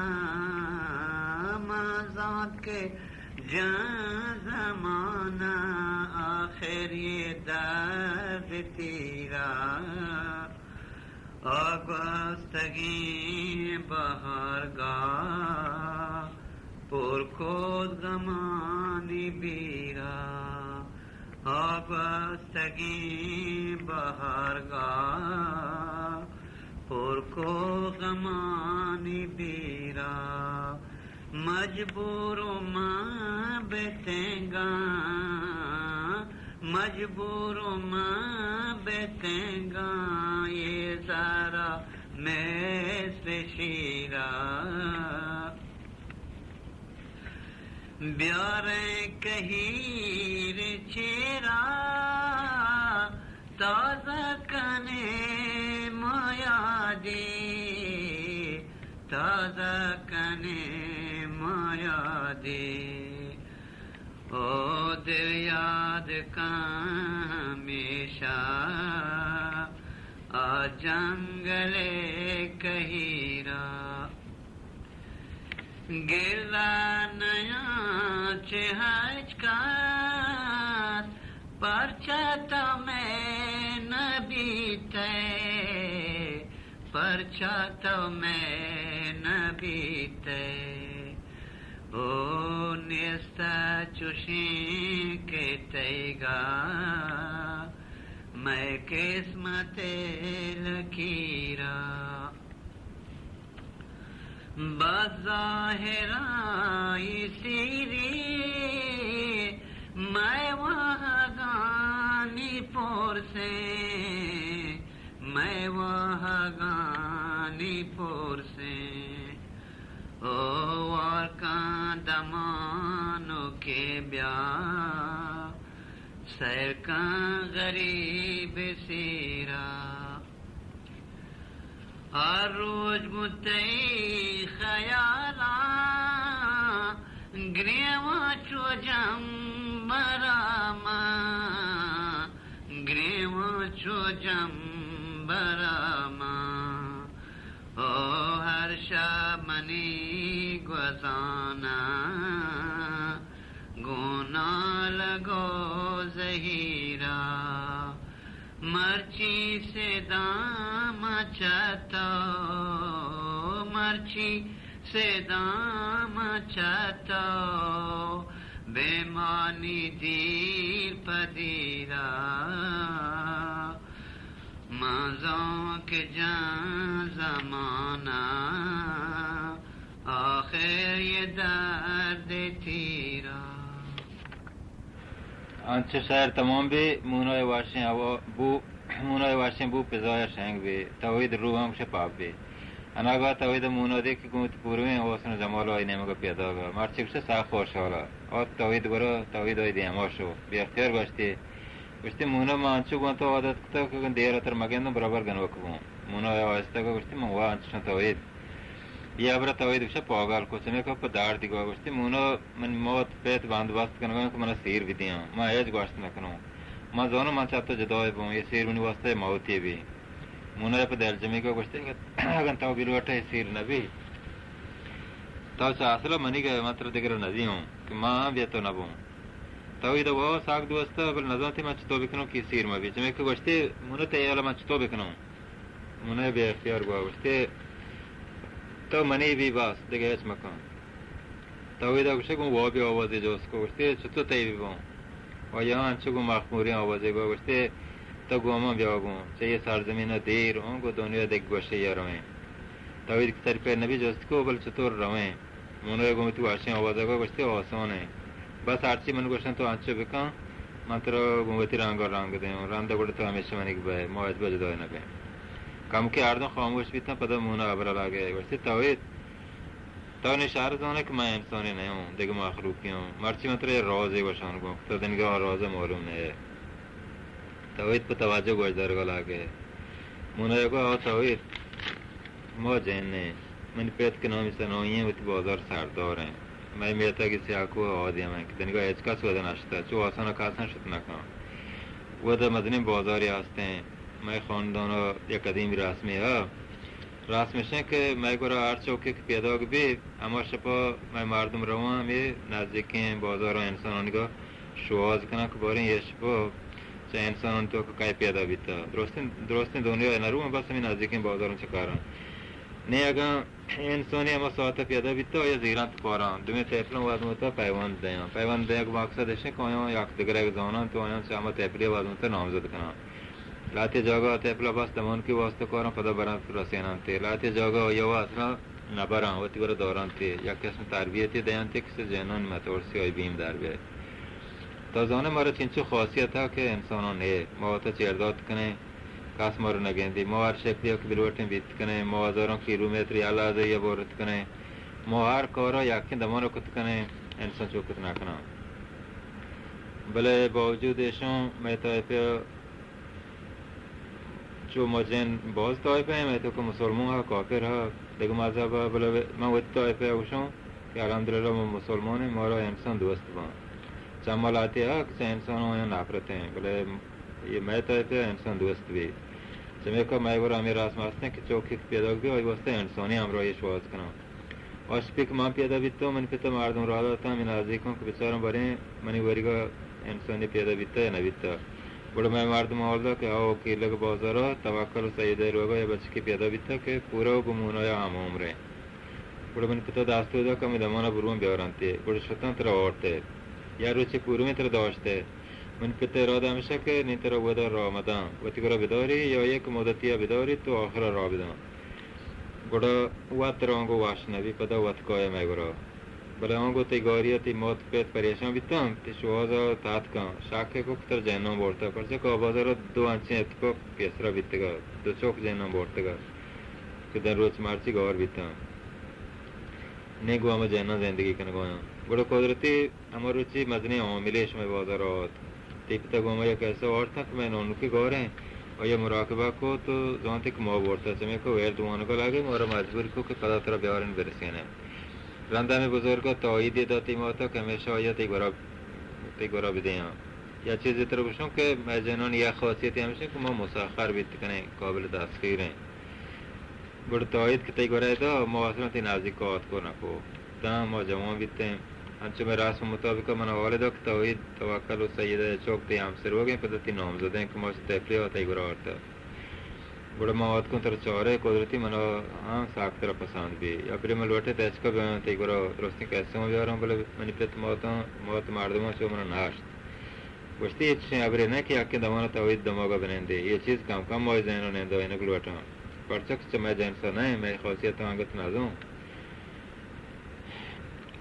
مازاں کہ جان زمانہ، آخر یہ درد تیرا۔ آ گوستگیں بہارگاہ پر کت غمانی بیرا۔ آ گوستگیں بہارگاہ پر کو غمانی بیرا۔ مجبور من بتنگاں، مجبور من بتنگاں، یہ زارا مثل شیرا۔ بیاریں کہیر چیرا، تازہ کنے میادی، تازہ کنے میادی۔ او دل یاد کن ہمیشہ آ جنگل کہیرا۔ گلہ نیاں چہ ہچ کس، پرچا تو مئے نہ بیتئے، پرچا تو مئے نہ بیتئے۔ او نیست چشیں کہ تئیگا مئے قسمت لکیرا۔ بظاہرا ای سیری مئے واہگانی پرسیں، مئے واہگانی پرسیں۔ او وارکاں دمانو کہ بیا، سیر کن غریب سیرا۔ ہر روچ گوں تئی خیالاں گریواں چو جمبراں من، گریواں چو جمبراں من۔ او ہر شپ منی گوزاناں گوں نالگ و زہیرا۔ مرچی صدام چہ تو، مرچی صدام چہ تو، بے مانی دیر پہ دیرا۔ من زاناں کہ جان زمانہ آخر یہ درد تیرا۔ انچو شہر تمام بی، مونا ءِ واشیں ہوا بو، مونا ءِ واشیں بو پزایا شنگ بی، توحید روح ہم شپاب بی۔ اناگا توحید مونا دی کہ گوں وتی پورویں حسن و جمال آئی نیمگا پیداگا۔ مرچی گوشے ساخ خوشحالا۔ آت توحید گورا، توحید آئی دیما شو۔ بے اختیار گوشتی، گوشتی، مونا، ما انچو گوں تو عادت کتا کہ اگن دیر تر مگندوں برابر گنوک بوں۔ مونا آہستہ گوشتی، من وا انچشوں توحید۔ یہ ہبرا توحید گوشے پاگل کو، چمیکا پہ دار دیگا گوشتی، مونا، من موت پیت بندوبست کنگا کہ منا سیر بدیاں، من ہچ گوشت نکنوں۔ من زانوں من چہ تو جدا بوں، یہ سیر منی واسطہ موتی بی۔ مونا پہ دلجمی کو گوشتی، اگن تو بلوٹے سیر نبی، تو چہ اصل منی گئے، من ترا دگر ندیوں کہ من بیا تو نبوں۔ توحید وا ساک دوستا، بل نزانتی من چطور بکنوں کہ سیر مبی۔ چمیکا گوشتی، مونا، تے حالا من چطور بکنوں؟ مونا بے اختیار گوا گوشتی، تو منی بی بس، دگہ ہچ مکن۔ توحیدا گوشے گوں وابی آوازے جوست کو، گوشتی، چطور تئی بی بوں؟ و یا انچو گوں مخموریں آوازے گوا گوشتی، تو گوں من بیا گوں، چہ یہ سرزمین دیر اوں، گوں دنیا دگ گوشے یا رویں۔ توحید کہ سری پہ نبی جوست کو، بل چطور رویں؟ مونا گوں وتی وشیں آوازا گوشتی، آسان ایں۔ بس ہرچی من گوشاں تو انچو بکن، من ترا گوں وتی رنگا رنگ دیاں۔ رندا گڑا تو ہمیشہ منیگ بئے، ما ہچبر جدا نہ بیں۔ کمکے ہردوں خاموش بیتاں، پدا مونا ہبرا لگے، گوشتی، توحید، تو نی شر زانے کہ من انسانے نیاں، دگہ مخلوقے آں۔ مرچی من ترا یہ رازے گوشاں گوں، تو دنگا آ رازا معلوم نئے۔ توحید پہ توجہ گوشدارگا لگے۔ مونا گو، آ توحید، ما جن ایں۔ منی پت کہ نامی سنائی ایں، وتی بازار سردار ایں۔ مئے میتگ سیاکو آدیم ایں کہ دنگا ہچ کس ودا نشتہ، چو آسانا کس ہم شت نکن۔ ودا مزنیں بازارے ہستیں۔ مئے خاندانا یک قدیمی رسمے ہا۔ رسم اشیں کہ مئے گورا ہر چوکے کہ پیداگ بی، ہما شپا مئے مردم رواں ہمے نزیکیں بازارا انسانانیگا شوہاز کناں کہ باریں اے شپا چہ انسانانی توکا کئے پیدا بیتا۔ درستیں، درستیں دنیا نہ رواں، بس ہمے نزیکیں بازاراں چکاراں۔ نی اگاں انسانے ہما ساعتا پیدا بیتا، آیا زیرانت پاراں، دوئیں تیپلاں وازموتا پیوند دیاں۔ پیوند دیگ مقصد اشیں کہ آیاں یک دگرا زاناں تو آیاں چہ ہما تیپلیا وازموتا نامزد کناں۔ لہتے جاگہ تیپلا بس دمانکی واسطہ کاراں، پدا برانت رسینانتے۔ لہتے جاگہ آیا اصلاً نبراں، وتی گورا دارنتے، یک قسم تربیتے دینتے کہ چہ جنانی مترسی آئی بیم در بیائے۔ تو زانے مارا چنچو خاصیت ہا کہ انساناں نے، ما وتا چیر دات کنیں، کس مارا نگندی، ما ہر شپی کہ بلوٹیں بیت کنیں، ما ہزاراں کیلومتر یلا زیا بورت کنیں، ما ہر کارا یکیں دمانا کت کنیں، انسان چو کت نکناں۔ بلے باوجود ایشاں مئے طائفہ چو ما جن باز طائفہ ایں، مئے توکا مسلمان ہا، کافر ہا، دگہ مذہب ہا، بلے من وتی طائفہ ءَ گوشاں کہ الحمدللہ ما مسلمان ایں، مارا انسان دوست باں۔ چہ ما لہتے ہا کہ چہ انسان آیاں نفرت ایں، بلے یہ مئے طائفہ انسان دوست بی۔ چمیکا مئے گورا ہمے رسم ہستیں کہ چوکے کہ پیداگ بی، آئی واسطہ انسانی ہمراہی شوہاز کناں۔ آ شپی کہ من پیدا بیتوں، منی پت ءَ مردم راہ داتاں، ہمے نزیکاں کہ بچاراں باریں منی وریگا انسانے پیدا بیتا یا نہ بیتا۔ گڑا مئے مردم حال دا کہ آ وکیلگ بازارا توکل و سعیدئے لوگا یا بچکے پیدا بیتا کہ پورا و گوں مونایا ہم عمریں۔ گڑا منی پتا دستور دا کہ ہمے دمانا برواں بیارنتے۔ گڑا شتاں ترا آورتے۔ یا روچے پورویں ترا داشتے۔ منی پتئے ارادہ ہمیشہ کہ نی ترا ودا راہ مداں۔ وتی گورا بداری یا یک مدتیا بداری تو آخرا راہ بداں۔ گڑا وت رانگ و وش نبی، پدا وت کائے مئے گورا۔ بلے آنگو تئی گاریا تئی مات پت پریشان بیتاں، تئی شوہازا تاتکاں، شک ءَ کو کہ ترا جناں برتہ، پرچا کہ آ بازارا دو انچیں اتکاک پیسرا بیتگا، دو چک جناں برتگا کہ دن روچ مرچی گار بیتاں۔ نی گوں ہما جناں زندگی کنگایاں۔ گڑا قدرتی ہما روچی مزنیں عاملے شمئے بازارا آت۔ تئی پتا گوں ما یک کسے آورتاں کہ مئے نونکی گاریں، آیا مراقبہ کو تو زانتے کہ ما برتا، چمیکا ورد وانگا لگے، مارا مجبور کو کہ پدا ترا بیارین برسینیں۔ رندا ہمے بزرگا تائیدے دات تئی ماتا کہ ہمیشہ آیا تئی گورا، تئی گورا بدیاں۔ یا چیزے ترا گوشوں کہ مئے جنانی یک خاصیتے ہمیشیں کہ ما مسخر بیت کنیں، قابل دستگیریں۔ گڑا تائید کہ تئی گورا دا، ما اصلاً تئی نزیکا آتکو نکو۔ داں ما جوان بیتیں۔ انچو مئے رسم مطابق منا حال دا کہ توحید، توکل و سعیدئے چک تئی ہمسروگیں، پدا تئی نامزدیں کہ ما چہ تپلیا تئی گورا آرتہ۔ گڑا ما آتکوں ترا چارئے، قدرتی منا ہم سک ترا پسند بی۔ یا پرے من لوٹیں تچکا بیاں تئی گورا درستیں کسے ما بیاراں، بلے منی پت ماتاں، مات مردماں چو منا نشت۔ گوشتی، اے چشیں ہبرے نہ کہ یکیں دمانا توحید دماغا بنندے۔ اے چیز کم کم مائی ذہنا نندوئے نہ لوٹاں۔ پرچا کہ چہ مئے جنسا نہ ایں، مئے خاصیتاں انگت نزاں۔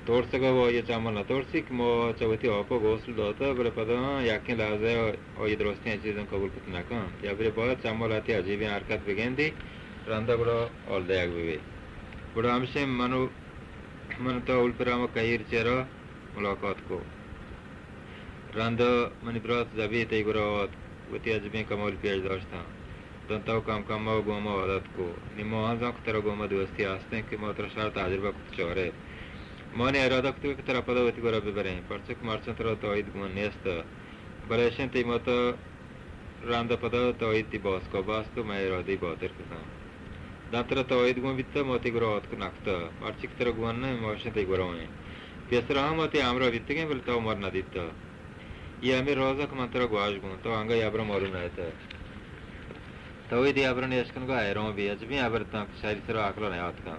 ترسگ ءَ آئی ءِ چمل نہ ترسی کہ ما چہ وتی آپ ءَ گوسل داتہ، بلے پدا آں یکیں لحظہ ءَ آئی ءِ درستیں چیزاں قبول کت نہ کن۔ یا بلے باید چمل ءَ وتی عجیبیں حرکت بگندی، رند ءَ گڑا حال دئیگ بہ بی۔ گڑا ہمشیں من ءُ من تو اولپرام ءَ کہیر چیرا ملاقات کو۔ رند ءَ منی برات زبی تئی گورا آتک، وتی عجبیں کمال پیش داشتاں۔ داں تو کم کم ءَ گوں ما عادت کو۔ نی ما ہم زان کہ ترا گوں ما دوستی ہستیں کہ ما ترا شر تجربہ کت چارے۔ ما نی ارادہ کتگ کہ ترا پدا وتی گورا ببریں، پرچا کہ مرچاں ترا تائید گون نیست۔ بلے اشیں تئی مات ءَ رند ءَ پدا تائید تئی باسک ءَ بست ءُ مئے ارادہ ءَ باتر کتاں۔ داں ترا تائید گون بیتہ، ما تئی گورا آتک نہ کتہ۔ مرچی کہ ترا گون نہ، ما اشیں تئی گورا ایں۔ پیسرا ہم ما تئی ہمراہ بیتگیں، بلے تو مارا نہ دیتہ۔ اے ہمے راز ءَ کہ من ترا گواش گوں، تو انگہ اے ہبراں معلوم نہ اتہ۔ تو اے دی ہبرانی اشکنگا حیران بی، عجبیں ہبر اتاں کہ شری سرا عقل ءَ نیاتکاں۔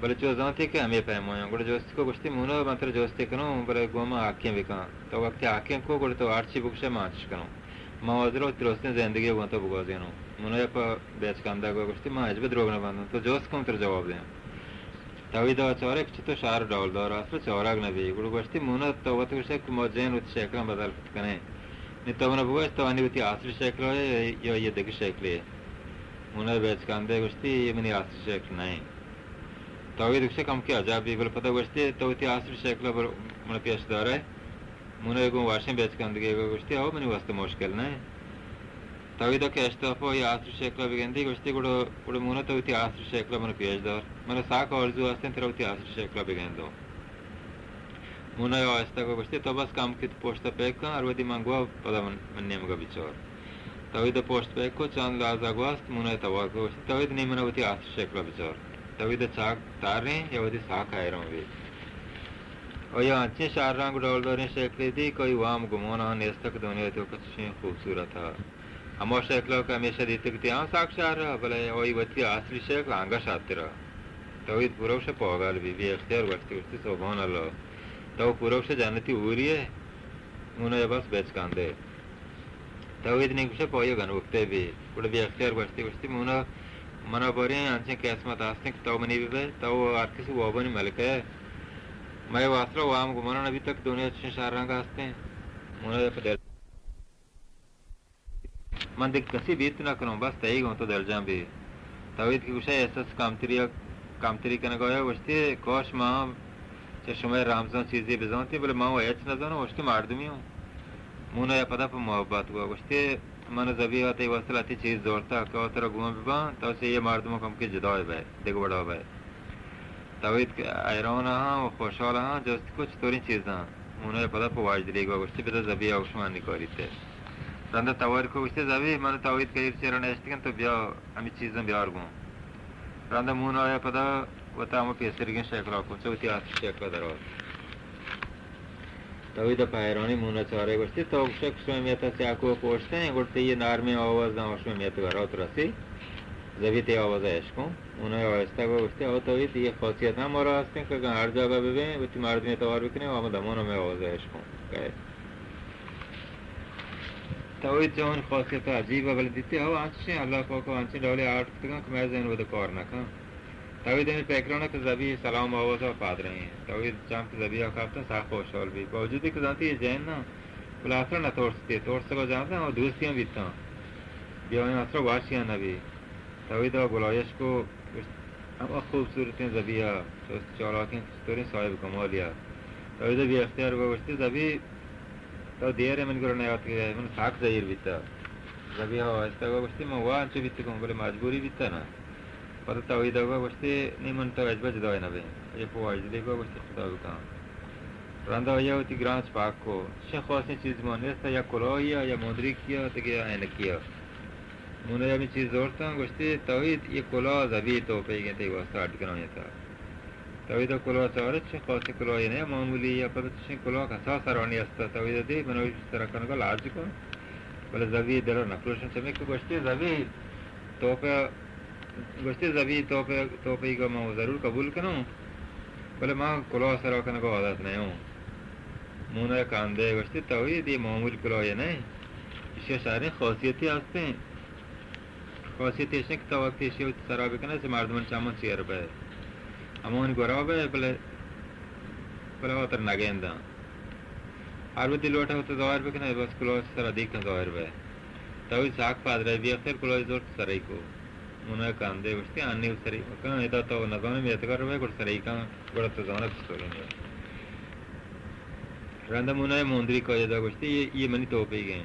بلے چو زانتی کہ ہمے پیمایاں۔ گڑا جستی کو، گوشتی، مونا، من ترا جستی کنوں، بلے گوں ما حقیں بکن۔ تو وقتی حقیں کو، گڑا تو ہرچی بگوشے، من انچش کنوں۔ من حاضر وتی درستیں زندگی گوں تو بگوازینوں۔ مونا پہ بیچ کندگ ءَ گوشتی، من ہچبر دروگ نہ بندوں، تو جست کن، ترا جواب دیاں۔ توحید ءَ چارے کہ چتو شہر ءِ ڈولدار است، چارگ نہ بی۔ گڑا گوشتی، مونا، تو وت گوشے کہ ما جن وتی شکلاں بدل کت کنیں۔ نی تو منا بگوش، تو انی وتی اصلی شکل ءَ ئے یا اے دگہ شکلے؟ مونا بیچ کندے گوشتی، اے منی اصلی شکل نہ ایں۔ توحید گوشے، کمکے عجب بی، بلے پدا گوشتی، تو وتی اصلی شکل ءَ بر-، منا پیش دارے؟ مونا گوں وشیں بیچ کندگے گوشتی، او منی واسطہ مشکل نہ ایں۔ توحید ءَ کہ اشتاپ ءَ اے آسری شکل ءَ بگندی، گوشتی، گڑا، گڑا مونا تو وتی آسری شکل ءَ من پیش دار۔ من ساک آرزو ہستیں ترا وتی آسری شکل ءَ بگندوں۔ مونا آہستہ گوشتی، تو بس کم کت پشت ءَ پیک کن، ہر وھدی من گوا پدا من، من نیمگ ءَ بچار۔ توحید ءَ پشت پیک کو، چند لحظہ گوست، مونا توار کو، گوشتی، توحید نی من وتی آسری شکل ءَ بچار۔ توحید ءَ چاک تاریں، یا وھدی ساک حیران بی۔ آئی ءَ انچیں شررنگ ءُ ڈولداریں شکلے دی کہ آئی وام گمان ءَ نیست کہ دنیا ءِ توک ءَ چشیں خوبصورت ءَ۔ ہما شکل ءَ کہ ہمیشہ دیتگ تی آں ساک شر ءَ، بلے آئی وتی اصلی شکل انگہ شرتر ءَ۔ توحید پورا گوشے پاگل بی، بے اختیار گوشتی، گوشتی، سبحان اللہ، تو پورا گوشے جنتی حوری ئے۔ مونا بس بچکندے۔ توحید نی گوشے پہ آئی ءَ گنوکتے بی۔ گڑا بے اختیار گوشتی، گوشتی، مونا، منا باریں انچیں قسمت ہستیں کہ تو منی ببئے، تو ہر کسی وابانی ملکہ ئے۔ مئے واسرا وام گمانا نہ بیتگ کہ دنیا چشیں شررنگ ہستیں۔ مونا پہ دل من دگہ کسی بیت نہ کنوں، بس تئی گوں تو دلجم بی۔ توحید کہ گوشے احساس کمتری، کمتری کنگ ءَ آیا، گوشتی، کاش ما چہ شمئے رمزاں چیزے بزانتیں، بلے ما وَ ہچ نزانوں، ہشکیں مردمے اوں۔ مونا ءَ پدا پہ محبت گوا گوشتی، من ءُ زبیہ ءَ تئی واسطہ لہتے چیز زرتگ کہ آ ترا گون بباں، تو چہ اے مردماں کمکے جدا بئے، دگہ وڑا بئے۔ توحید کہ حیران ہاں ءُ خوشحال ہاں، جست کو چطوریں چیزاں؟ مونا ءَ پدا پہ واجدلی گوا گوشتی، بدا زبیہ ءَ گوش من نکاریت۔ رندا توار کو گوشتی، زبیہ، من ءُ توحید کہیر چیرا نشتگیں، تو بیا ہمے چیزاں بیار گوں۔ رندا مونا ءَ پدا وتا ہما پیسریگیں شکل ءَ کت، چہ وتی آسری شکل ءَ در آورت۔ توحید ءَ پہ حیرانی مونا چارے گوشتی، تو گوشے کہ شمئے میت ءَ چہ کوہ پوشتیں، گڑا تئی اے نرمیں آواز داں شمئے میت ءَ گرا تو رسی۔ زبی تئی آواز ءَ اشکوں۔ مونا ءَ آہستہ گوا گوشتی، او توحید، اے خاصیت ہم مارا ہستیں کہ اگاں ہر جاگہ ببیں، وتی مردمے توار بکنیں، ہما دمان ءَ مئے آواز ءَ اشکوں۔ توحید جوان خاصیت عجیب ءَ بلے دیتی، او انچشیں اللہ پاک ءَ انچیں ڈولے آرٹ کتگاں کہ مئے ذہن ودا کار نہ کن۔ توحید ہمے پکران ءَ کہ زبی سلام آواز ءَ پاد رہیں۔ توحید چم کہ زبی ءَ کپتاں سک خوشحال بی۔ باوجودی کہ زانتی اے جن نہ، بلے آخر نہ ترستی، ترسگ ءَ جنتاں ءُ دوستی ہم بیتاں۔ بیاہیں آسرا واشی ہم نہ بی۔ توحید ءَ گلائش کو، گوشت، ہما خوبصورتیں زبی ءَ، چست چالاکیں چطوریں صاحب کمالی ءَ۔ توحید ءَ بے اختیار گوا گوشتی، زبی، تو دیر ءَ من گورا نیاتکگ ئے، من سک زہیر بیتہ۔ زبی ءَ آہستہ گوا گوشتی، من وا انچو بیتگوں، بلے مجبوری بیتہ نا۔ پدا توحید ءَ گوا گوشتی، نی من تو ہچبر جدا نہ بیں۔ اے پہ واجدلی گوا گوشتی، خدا بکن۔ رندا آئی ءَ وتی گرانچ پاک کو۔ چشیں خاصیں چیز مان نیست، یا کلاہی ءَ، یا مدریکی ءَ، دگہ عینکی ءَ۔ مونا ءَ ہمے چیز زرتاں، گوشتی، توحید، اے کلاہ زبی ءِ توپیگیں، تئی واسطہ اڈ کنائینتہ۔ توحید ءَ کلاہ چارت، چشیں خاصیں کلاہے نہ، معمولی یا پدا چشیں کلاہ کسا سرا نیست۔ توحید ءَ دی، من ایشی سرا کنگ ءَ لج کن، بلے زبی ءِ دل ءَ نہ پروشن، چمے کہ گوشتی، زبی، توپہ، گوشتی، زبی، توپہ، توپیگ ءَ من ضرور قبول کنوں، بلے من کلاہ سرا کنگ ءَ عادت نہ اوں۔ مونا ءَ کندے گوشتی، توحید، اے معمولی کلاہے نہ، ایشی ءَ شریں خاصیتے ہستیں۔ خاصیت ایش انت کہ تو وقتی ایشی ءَ وتی سرا بکنئے، چہ مردمانی چماں چیر بئے۔ ہمانی گورا بئے، بلے بلے وتر نگنداں۔ ہر وتی لوٹا وت ظاہر بکنے، بس کلوہ سرا دیکھاں ظاہر بے۔ توحید ساک پادرائی بی اختر کلوہ زورت سرئی کو۔ مونا کندے گوشتی، آنی سرئی مکن، ادا تو نزانے میتگا روے، گڑ سرئی کن، گڑا تو زانے چطور انت۔ رندا مونا موندری کو ادا گوشتی، یہ، یہ منی توپی گئے۔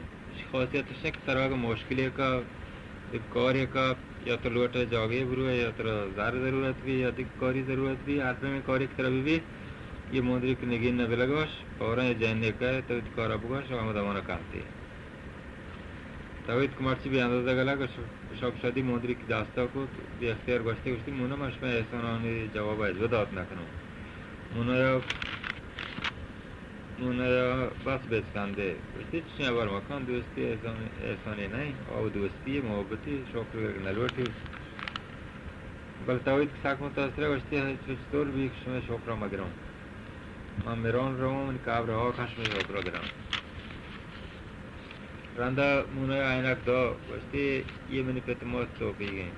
خاصیت اش کہ ترا اگہ مشکلے کا، یک کارے کا، یا تو لوٹے جاگے بروے، یا ترا زر ضرورت بی، یا دگہ کاری ضرورت بی، ہر پیمیں کاری کہ ترا بی بی، یہ موندری کہ نگین نہ بلگوش، فوراً یہ جن نے کہے، تو ات کارا بگوش، ہمدا وانا کانتی۔ توحید کہ مرچی بی اندازہ گلگ، شپ شدی موندری کہ داستا کو، بی اختیار گوشتی، گوشتی، مونا من شما احسانانی جواب اجو دات نکنوں۔ مونا یا مونا بس بچکندے۔ گوشتی، چشیں ہبر مکن، دوستی احسان، احسانے نہ انت، او دوستی، محبتی، شکر گرگ نہ لوٹی۔ بلے توحید کہ سک متاثر، گوشتی، چو چطور بی کہ شمئے شکرا مگروں؟ من مرون روں، منی قبر ہاک ہم شمئے شکرا گروں۔ رندا مونا عینک دا، گوشتی، یہ منی پت موت توپیگیں۔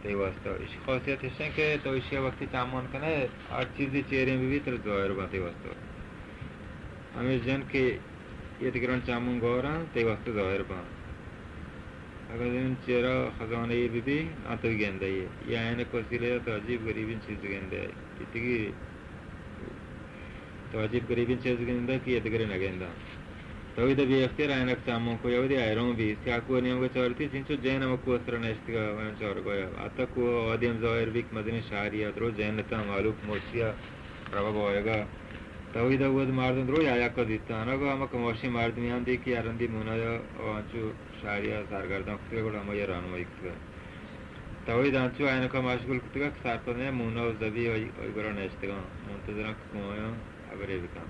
تئی واسطہ۔ ایشی خاصیت ایش انت کہ تو ایشی وقتی چامون کنے، ہر چیزی چیریں بہ بیت، ترا ظاہر باں تئی واسطہ۔ ہمیں جن کہ یہ تگران چامون گوراں، تئی واسطہ ظاہر باں۔ اگر این چیرا خزانہ یہ بہ بی، آ تو گندے یہ۔ یہ عینک وسیلہ تو عجیب غریبیں چیز گندے۔ اتگی تو عجیب غریبیں چیز گندے کہ یہ دگرے نہ گنداں۔ توحید بے اختیار عینک چاموں کو، یہودی حیران بی، سیاکو نیمگا چارتی، چنچو جین ہمکو سرا نشتگا، وان چارگا یا۔ حتی کو آدیم ظاہر بی کہ مزنیں شہری ات، درو جین نتا، مالوک موشیا روگ آیگا۔ توحید بود مردم درو یا یکا دیتا، انا گو ہما کماشی مردمی ہم دی کہ ارندی مونا یا، او انچو شہری ء سرگردان کتگ ء گڑا ہمائی ء راہنمائی کتگ۔ توحید انچو عینک ء مشغول کتگ کہ سرپد نہ، مونا و زبی آئی، آئی گورا نشتگاں، منتظراں کہ کمایاں ہبرے بکن۔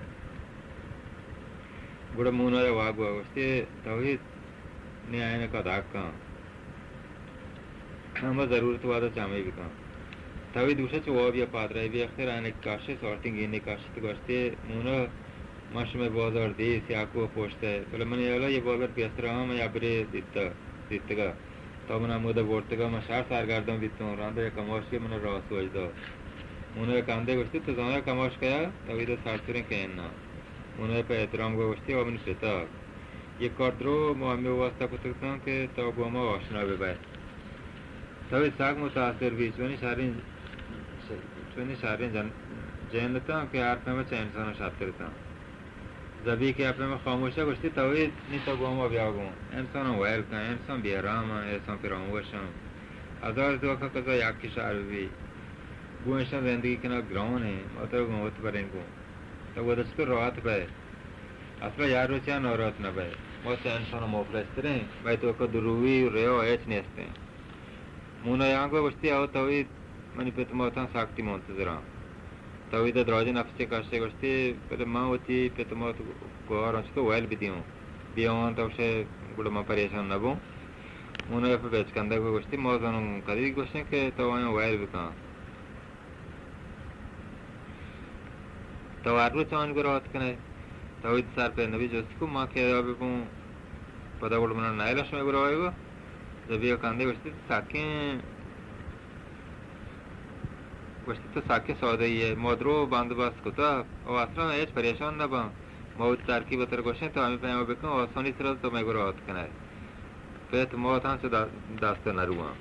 گڑا مونا ء واب گوشتی، توحید نی عینک ء داکاں، ہما ضرورت وہد ء چہ ہمے بکن۔ توحید گوشت، چہ واب یا پادرائی بی اختر عینک کاشت، سارتیں گینی کاشت، گوشتی، مونا، من شمئے بازار دی، سیاکو پشت ء، بلے منی ہیالا یہ بازار پیسر ہم ہبرے دیتگ، دیتگ ء۔ تو من ہمودا برتگ ء، من شہر سرگردان بیتوں، رند ء یک کماشے من راہ سوج دات۔ مونا ء کندے گوشتی، تو زانئے کماش کئے ء؟ توحید ء سرسریں کہ اناں۔ مونا ء پہ احترام گوشتی، او منی پت ء۔ یہ کار درو ما ہمے واسطہ کتگ اتاں کہ تو گوں ما آشنا بہ بئے۔ توحید سک متاثر بی، چونی شریں، چونی شریں جن، جند اتاں کہ ہر پیم چہ انسان شرتر اتاں۔ زبی کہ اپے من خاموش ء گوشتی، توحید نی تو گوں ما بیا گوں۔ انسان ویل کن، انسان بے آرام ء، انسان فراموش ء۔ ہزار توکا کزا یکی شہر بی۔ گوں ایشاں زندگی کنگ گران ء، ما تو گوں وت بریں گوں۔ تو وت چطور راحت بئے؟ اصلا یار روچیاں ناراحت نہ بئے۔ ما چہ انسان مفلس تریں، مئے توکا دروی و ریا ہچ نیستیں۔ مونا یانگو گوشتی، او توحید منی پت ماتاں ساکتی منتظراں۔ توحید ء دراجیں نفسے کشت ء گوشتی، بلے من وتی پت مات گوہاراں چطور ویل بدیوں؟ بیاواں تو شے گڑا من پریشان نہ بوں۔ مونا ء پہ بچکندگ ء گوشتی، ما زانوں کدی گوشیں کہ تو آیاں ویل بکن۔ تو ہر روچ آنی گورا آتک کنئے۔ توحید سر پہ نبی جست کو، ما کہ ادا ببوں، پدا گڑا منا نئیل شمئے گورا آئیگا۔ زبی ء کندے گوشتی، تو سکیں، گوشتی، تو سکیں سودائی ئے، ما درو بندوبست کتا، او اصلا ہچ پریشان نہ باں۔ ما وتی ترکیب ء ترا گوشیں، تو ہمے پیما بکن، آسانی سرا تو مئے گورا آتک کنئے۔ پت مات ہم چہ دا-، دست نہ رواں۔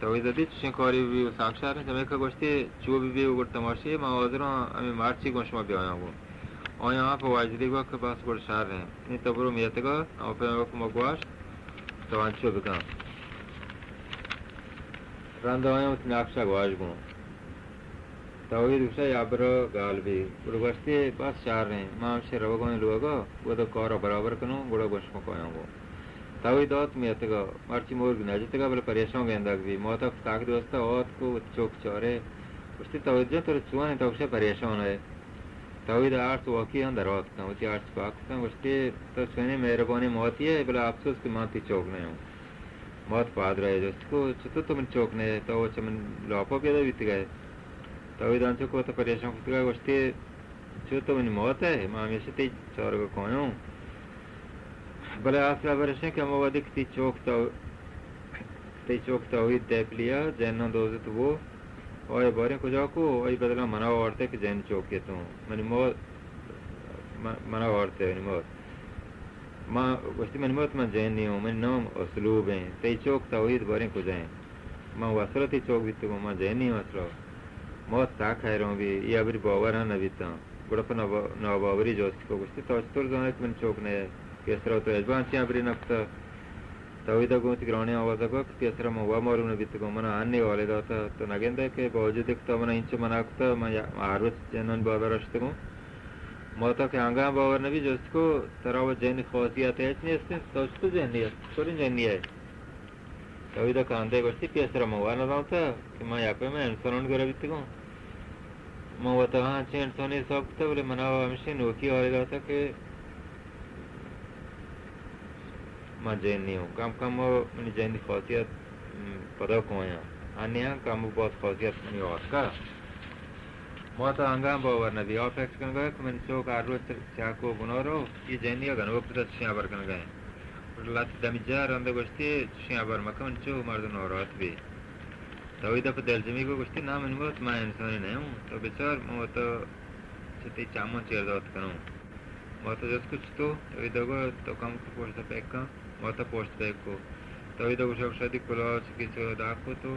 توحید ء دی چشیں کارے بہ بی و ساک شریں، چمیکا گوشتی، چو بہ بی و گڑ تماشی، من حاضراں ہمے مرچی گوں شما بیایاں گوں۔ آیاں پہ واجدی گوشت کہ بس گڑ شریں۔ نی تو برو میتگا، ہما پیما کہ ما گوشت، تو انچو بکن۔ رند آیاں وتی نقشہ گواش گوں۔ توحید گوشت، یا برو گال بی۔ گڑا گوشتی، بس شریں، من ہمشی روگاں لوگا، گڑا کارا برابر کنوں، گڑا گوں شما کایاں گوں۔ توحید آت میتگا، مرچی مرگ نجتگا، بلے پریشان گندگ بی۔ ماتا سک دوستا آتک و وتی چوک چارے۔ گوشتی، توحید جان، ترا چون انت؟ تو گوشے پریشان ئے۔ توحید ارس واکی ہم در آتکاں، وتی ارس پاک کتاں، گوشتی، تو چونیں مہربانیں ماتی ئے، بلے افسوس کہ من تئی چوک نیاں۔ مات پادرا ء جست کو، چتو تو منی چوک نئے، تو چہ منی لاپا پیدا بیتگ ئے؟ توحید انچو کہ وتا پریشان کتگ ء گوشتی، چو تو منی مات ئے، من ہمیشہ تئی چارگ ء کایاں۔ بلے اصل ہبر اش انت کہ ہما وھدے کہ تئی چوک تو، تئی چوک توحید دیپلی ء جناں دوزت بو، آئی باریں کجا کو، آئی بدلا منا آورتے کہ جین چوک اتوں۔ منی موت، من، منا آورتے منی موت۔ ما گوشتی، منی موت، من جین نیوں، منی نام اسلوب ایں۔ تئی چوک توحید باریں کجا ایں؟ من وسرا تئی چوک بیتگوں، من جین نیوں اصلا۔ موت سک حیران بی، اے ہبری باور ہم نہ بیتاں۔ گڑا پہ نابا-، ناباوری جست کو، گوشتی، تو چطور زانے کہ منی چوک نہ اے؟ پیسرا تو ہچبر انچیں ہبرے نہ کتا۔ توحیدا گوں وتی گرانیں آوازا گوشت کہ پیسرا من وا معلوم نہ بیتگوں، منا ہنی حالے داتا، تو نہ گندئے کہ باوجود کہ تو منا اینچو منع کتا، من یا-، من ہر روچ جنانی بازارا شتگوں۔ موتا کہ انگا ہم باور نہ بی، جست کو، ترا و جنی خاصیت ہچ نیست انت، تو چطور جنی ئے؟ چطوریں جنی ئے؟ توحیدا کاندئے گوشتی، پیسرا من وا نہ زانتا کہ من یک پیمیں انسانانی گورا بیتگوں۔ من وتا ہاں چہ انسانی حساب کتا، بلے منا و ہمشی نوکی حالے داتا کہ من جنی اوں۔ کم کم و منی جنی خاصیت، م، پدا کویاں۔ ہنی ہم کم و باز خاصیت منی آتکا۔ موتا انگا ہم باور نہ بی۔ آ فکر کنگا کہ منی چوک ہر روچ چاکو بنارو، اے جنی ء گنوک پدا چشیں ہبر کنگا ایں۔ گڑا لہتے دمی جاہ رندا گوشتی، چشیں ہبر مکن، منی چوک مردم ناراحت بی۔ توحیدا پہ دلجمی گو گوشتی، نا منی موت، من انسانی نہ اوں۔ تو بچار، من وتا چہ تئی چماں چیر دات کنوں۔ موتا جست کو، چتو؟ توحیدا گو، تو کمکے پشتا پیک کن۔ موتا پشت پیک کو۔ توحیدا گوشا، گوشا دی کلاہ چکی چو داکو تو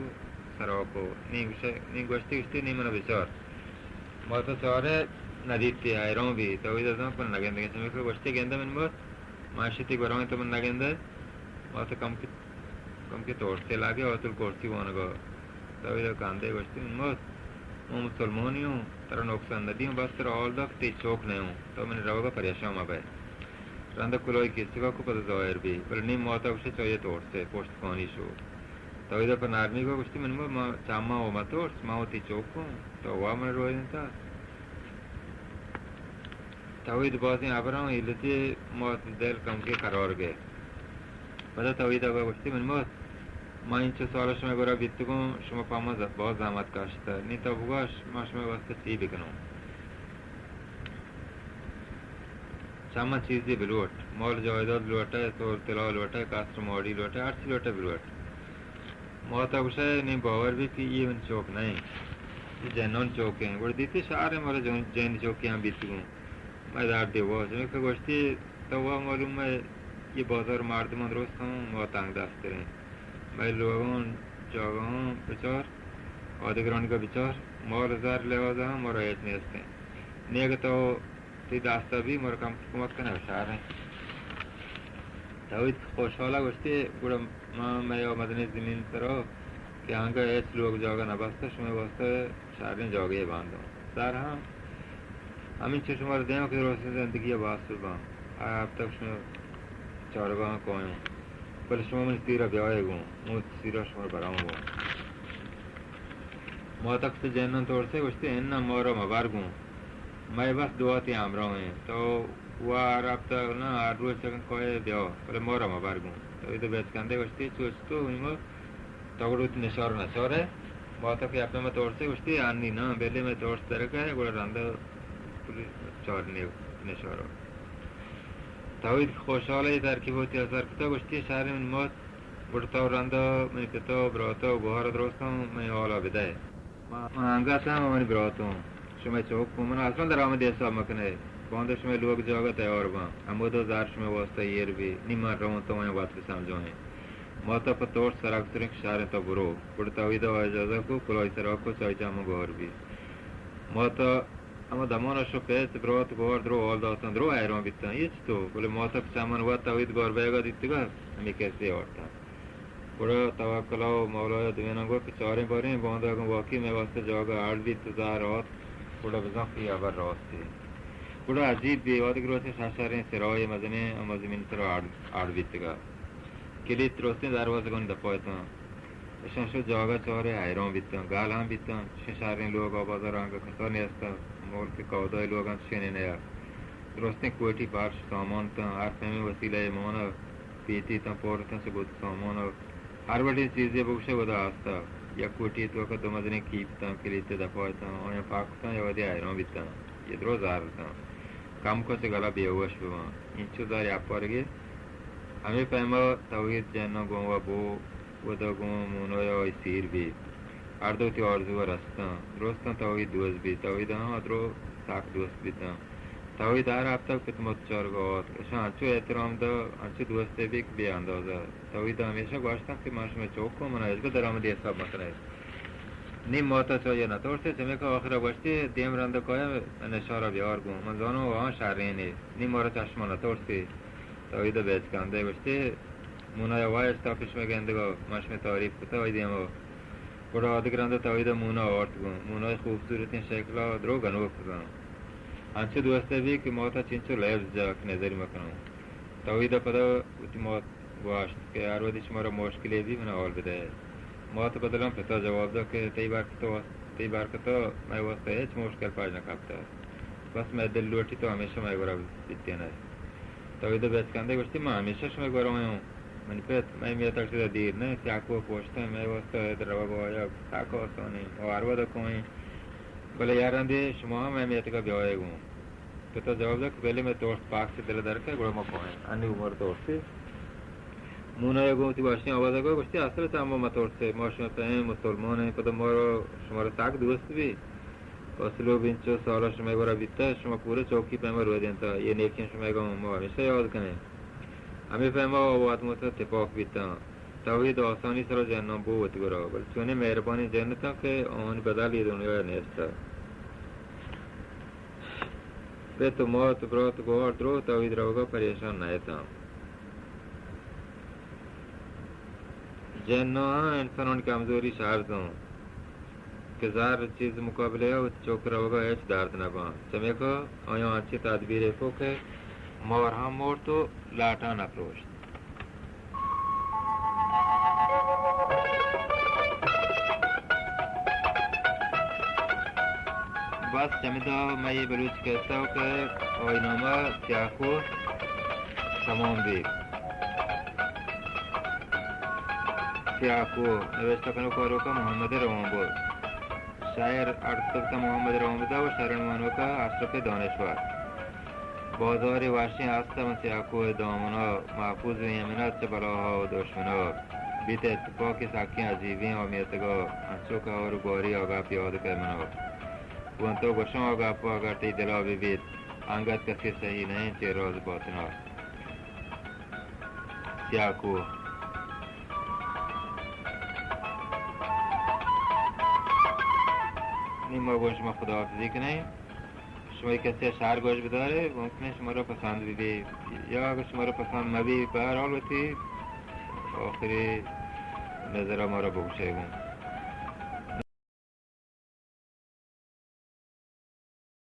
سرا کو۔ نی گوشا، نی گوشتی، گوشتی، نی منا بچار۔ موتا چارے، نہ دیتی، حیران بی۔ توحیدا زان پر نگندگیں۔ چمیکا گوشتی، گندہ منی موت، من شتی گورا تو من نگندہ۔ موتا کمکے کمکے ترسے، لاگے آتل کرسی وانگا۔ توحیدا کاندئے گوشتی، من موت، من مسلمانی اوں، ترا نقصان نہ دیوں، بس ترا حال داں کہ تئی چوک نہ اوں، تو منی روگا پریشان مبئے۔ رندا کلاہی کیسگا کو پدا ظاہر بی، بلے نی موتا گوشے چاہیے ترسے، پشت کانی شو۔ توحیدا پہ نرمی گو گوشتی، من موت، ما چماں و مترس، ما وتی چوک اوں، تو وا من روئینتا۔ توحید بازیں ہبراں ایلتی، موت دل کمکے قرار گئے۔ پدا توحیدا گوشتی، من موت، ما اینچو سال شمئے گورا بیتگوں، شما پہ ما ز-، باز زحمت کشتہ۔ نی تو بگوش، ما شمئے واسطہ چی بکنوں؟ چہ من چیزے بلوٹ، مال جائیداد لوٹئے، سور طلا لوٹئے، قصر ماڑی لوٹئے، ہرچی لوٹئے بلوٹ۔ موتا گوشئے، نی باور بی کہ اے منی چوک نہ ایں، اے جنانی چوک ایں۔ گڑا دیتی شہر ایں، مارا جن-، جنانی چوکے ہم بیتگوں۔ مئے دردے وا، چمیکا گوشتی، تو وا معلوم اے، اے بازار مردمان درست ہوں، ما تنگ دستریں۔ مئے لوگان جاگہاں بچار، آدگرانیگا بچار، مال زر لحاظا ہم مارا ہچ نیستیں۔ نی اگہ تو تئی دستا بی، مارا کم کمک کنئے، شہر ایں۔ توحید خوشحالا گوشتی، گڑا ما مئے مزنیں زمین سرا کہ آنگا ہچ لوگ جاگہ نہ بستہ، شمئے واسطہ شریں جاگہے باندوں۔ سر ہم ہمینچو شمارا دیاں کہ درستیں زندگی ء بحث بباں۔ آ ہفتگ شمئے چارگاہاں کایوں۔ بلے شما منی سیرا بیائے گوں، من وتی سیرا شمارا براں گوں۔ ماتک چہ جنان ترسے گوشتی، اناں مارا مبر گوں۔ مئے بس دعا تئی ہمراہ ایں۔ تو وا ہر ہفتگ نہ، ہر روچ اگن کائے بیا، بلے مارا مبر گوں۔ تو ادا بچکندے گوشتی، چوش تو ایما تو گڑا وتی نشار نچارئے۔ ماتک یک پیما ترسے گوشتی، انی ناں، بلے مئے ترس درکئے، گڑا رندا پولیس چارنی نشارا۔ توحید خوشحال اے ترکیب وتی اثر کتا، گوشتی، شریں منی مات، گڑا تو رندا منی پتا و براتا و گوہارا درستاں منی حالا بدئے۔ من، من انگت ہم منی براتوں، شمئے چک گوں من اصلاً درآمدی حساب مکنئے۔ باندا شمئے لوگ جاگہ تیار باں، ہمودا زر شمئے واسطہ ایر بی، نی من رواں تو آیاں وت بسمجھائیں۔ ماتا پہ ترس سرگ سریں کہ شریں تو برو۔ گڑا توحیدا اجازہ کو، کلاہی سرا کو، چائی چماں گار بی۔ ماتا ہما دمانا شو پیت برات گوار درو حال داتاں، درو حیران بیتاں، اے چتو؟ بلے ماتا کہ چماں وت توحید گار بیگا دیتگا، ہمے کسے آورتاں۔ گڑا توکلا و مولایا دوئیناں گوشت کہ چاریں باریں باندا اگاں واقعی مئے واسطہ جاگہ اڈ بیت و زہر آتک، گڑا بزاں کہ اے ہبر راستی۔ گڑا عجیب بی، وہدے کہ روچیں شہ شریں سرائے مزنیں ہما زمین سرا اڈ، اڈ بیتگا۔ کلیت درستیں دروازگانی دپا اتاں۔ اشاں شو جاگہ چارے حیران بیتاں، گل ہم بیتاں، چشیں شریں لوگ و بازار انگہ کسا نیستا، ملک کودائے لوگاں چشینے نیا۔ درستیں کوٹی پرش سامان اتاں، ہر پیمیں وسیلہ مانا پیتی تاں، پر اتاں چہ گد سامان و ہر وڑیں چیزے بگوشے ودا ہستا۔ یک کوٹی توکا دو مزنیں کیپ اتاں، کلیتے دپا اتاں، آیاں پاک کتاں یا وہدے حیران بیتاں، اے درو زہر اتاں۔ کم کن چہ گلا بے ہوش بباں۔ اینچو زہر یپارگے۔ ہمے پیما توحید جناں گوں وا بو، ودا گوں مونایا آئی سیر بی۔ ہر دو وتی آرزو ءَ رستاں۔ درستاں توحید دوست بیت، توحید ءَ ہم درو سک دوست بیتاں۔ توحید ہر ہفتگ پت مات چارگ ءَ آتک۔ اشاں انچو احترام دا، انچو دوستے بی کہ بے اندازہ۔ توحید ءَ ہمیشہ گوشتاں کہ من شمئے چوک اوں، منا ہچبر درآمدی حساب مکنئے۔ نی مات ءَ چہ آئی ءَ نہ ترسی، چمیکہ آخر ءَ گوشتی، دیم رند ءَ کایاں، من اشاں را بیار گوں، من زاناں آہاں شرینے۔ نی مارا چہ شما نہ ترسی۔ توحید ءَ بچکندے گوشتی، مونا ءَ وایشت تا کہ شمئے گندگ ءَ من شمئے تعریف کتہ آئی دیم ءَ۔ گڑا آ دگہ رند ءَ توحید ءَ مونا آورت گوں۔ مونا ءِ خوبصورتیں شکل ءَ درو گنوک بزاں۔ انچو دوست بی کہ مات ءَ چنچو لبز جا کہ نظری مکنوں۔ توحید ءَ پدا وتی مات گوشت کہ ہر وھدی شمارا مشکلے بی، منا حال بدئے۔ مات ءَ پدا دلاں پتا جواب دات کہ تئی برکت ءَ، تئی برکت ءَ مئے واسطہ ہچ مشکل پیش نہ کپتہ۔ بس مئے دل لوٹی تو ہمیشہ مئے گورا بیتینئے۔ توحید ءَ بچکندے گوشتی، من ہمیشہ شمئے گورا آیاں۔ منی پت، مئے میتگ چدا دیر نہ، سیاکو ءَ پوشتن، مئے واسطہ اد روگ ءُ آیگ سک آسان ایں، ما ہر وھد ءَ کائیں۔ بلے یک رندے شما ہم مئے میتگ ءَ بیائے گوں۔ پت ءَ جواب دات کہ بلے مئے ترس پاک چہ دل ءَ در کئے، گڑا ما کائیں۔ انی عمر ترسی۔ مونا ءَ گوں وتی وشیں آواز ءَ گوشتی، اصل ءَ چہ ما مترسے، ما شمئے پیم مسلمان ایں، پدا ما شمارا سک دوست بی۔ اسلوب انچو سال ءَ شمئے گورا بیتہ، شما پورے چوکی پیما رودینتہ، اے نیکیں شمئے گم ما ہمیشہ یاد کنیں۔ ہمے پیما وت مت ءَ تپاک بیتاں۔ توحید آسانی سرا جناں بو وتی گورا، بلے چونیں مہربانیں جن اتاں کہ آہانی بدل اے دنیا ءَ نیست۔ پت ءُ مات، برات ءُ گوہار درو توحید روگ ءَ پریشان نہ اتاں۔ جناں انسانانی کمزوری شر زانت کہ زر چیز مقابلہ ءَ وتی چک روگ ءَ ہچ درد نہ باں، چمیکہ آیاں انچیں تدبیرے کو کہ مار ہم مرت ءُ لاٹاں نہ پروشت۔ بس چمیدا مئے بلوچ قصہ کہ آئی نام ءَ سیاکو تمام بیت۔ سیاکو، نوشتہ کنوک ءُ آروک ءَ محمد روانبد۔ شاعر ارتکت محمد روانبد ءُ شرن وانوک ءَ اشرف دانشور۔ بازارے وشیں است من سیاکو ءِ دامن ءَ، محفوظ ایں امنت چہ بلاہا ءُ دشمنا۔ بیت اتفاقے سکیں عجیبیں آ میتگ ءَ، انچو کہ ہور ءُ گواری آ گپ یاد کئے منا۔ گوں تو گوشاں آ گپ اگر تئی دل ءَ بہ بیت، انگت کسے سہی نہ انت چہ راز باطن ءَ۔ سیاکو۔ نی ما گوں شما خداحافظی کنیں۔ شما اے قصہ ءَ شر گوش بدارے، ممکن ایں شمارا پسند بہ بی، یا اگر شمارا پسند مہ بی، بہرحال وتی آخری نظر ءَ مارا بگوشے گوں۔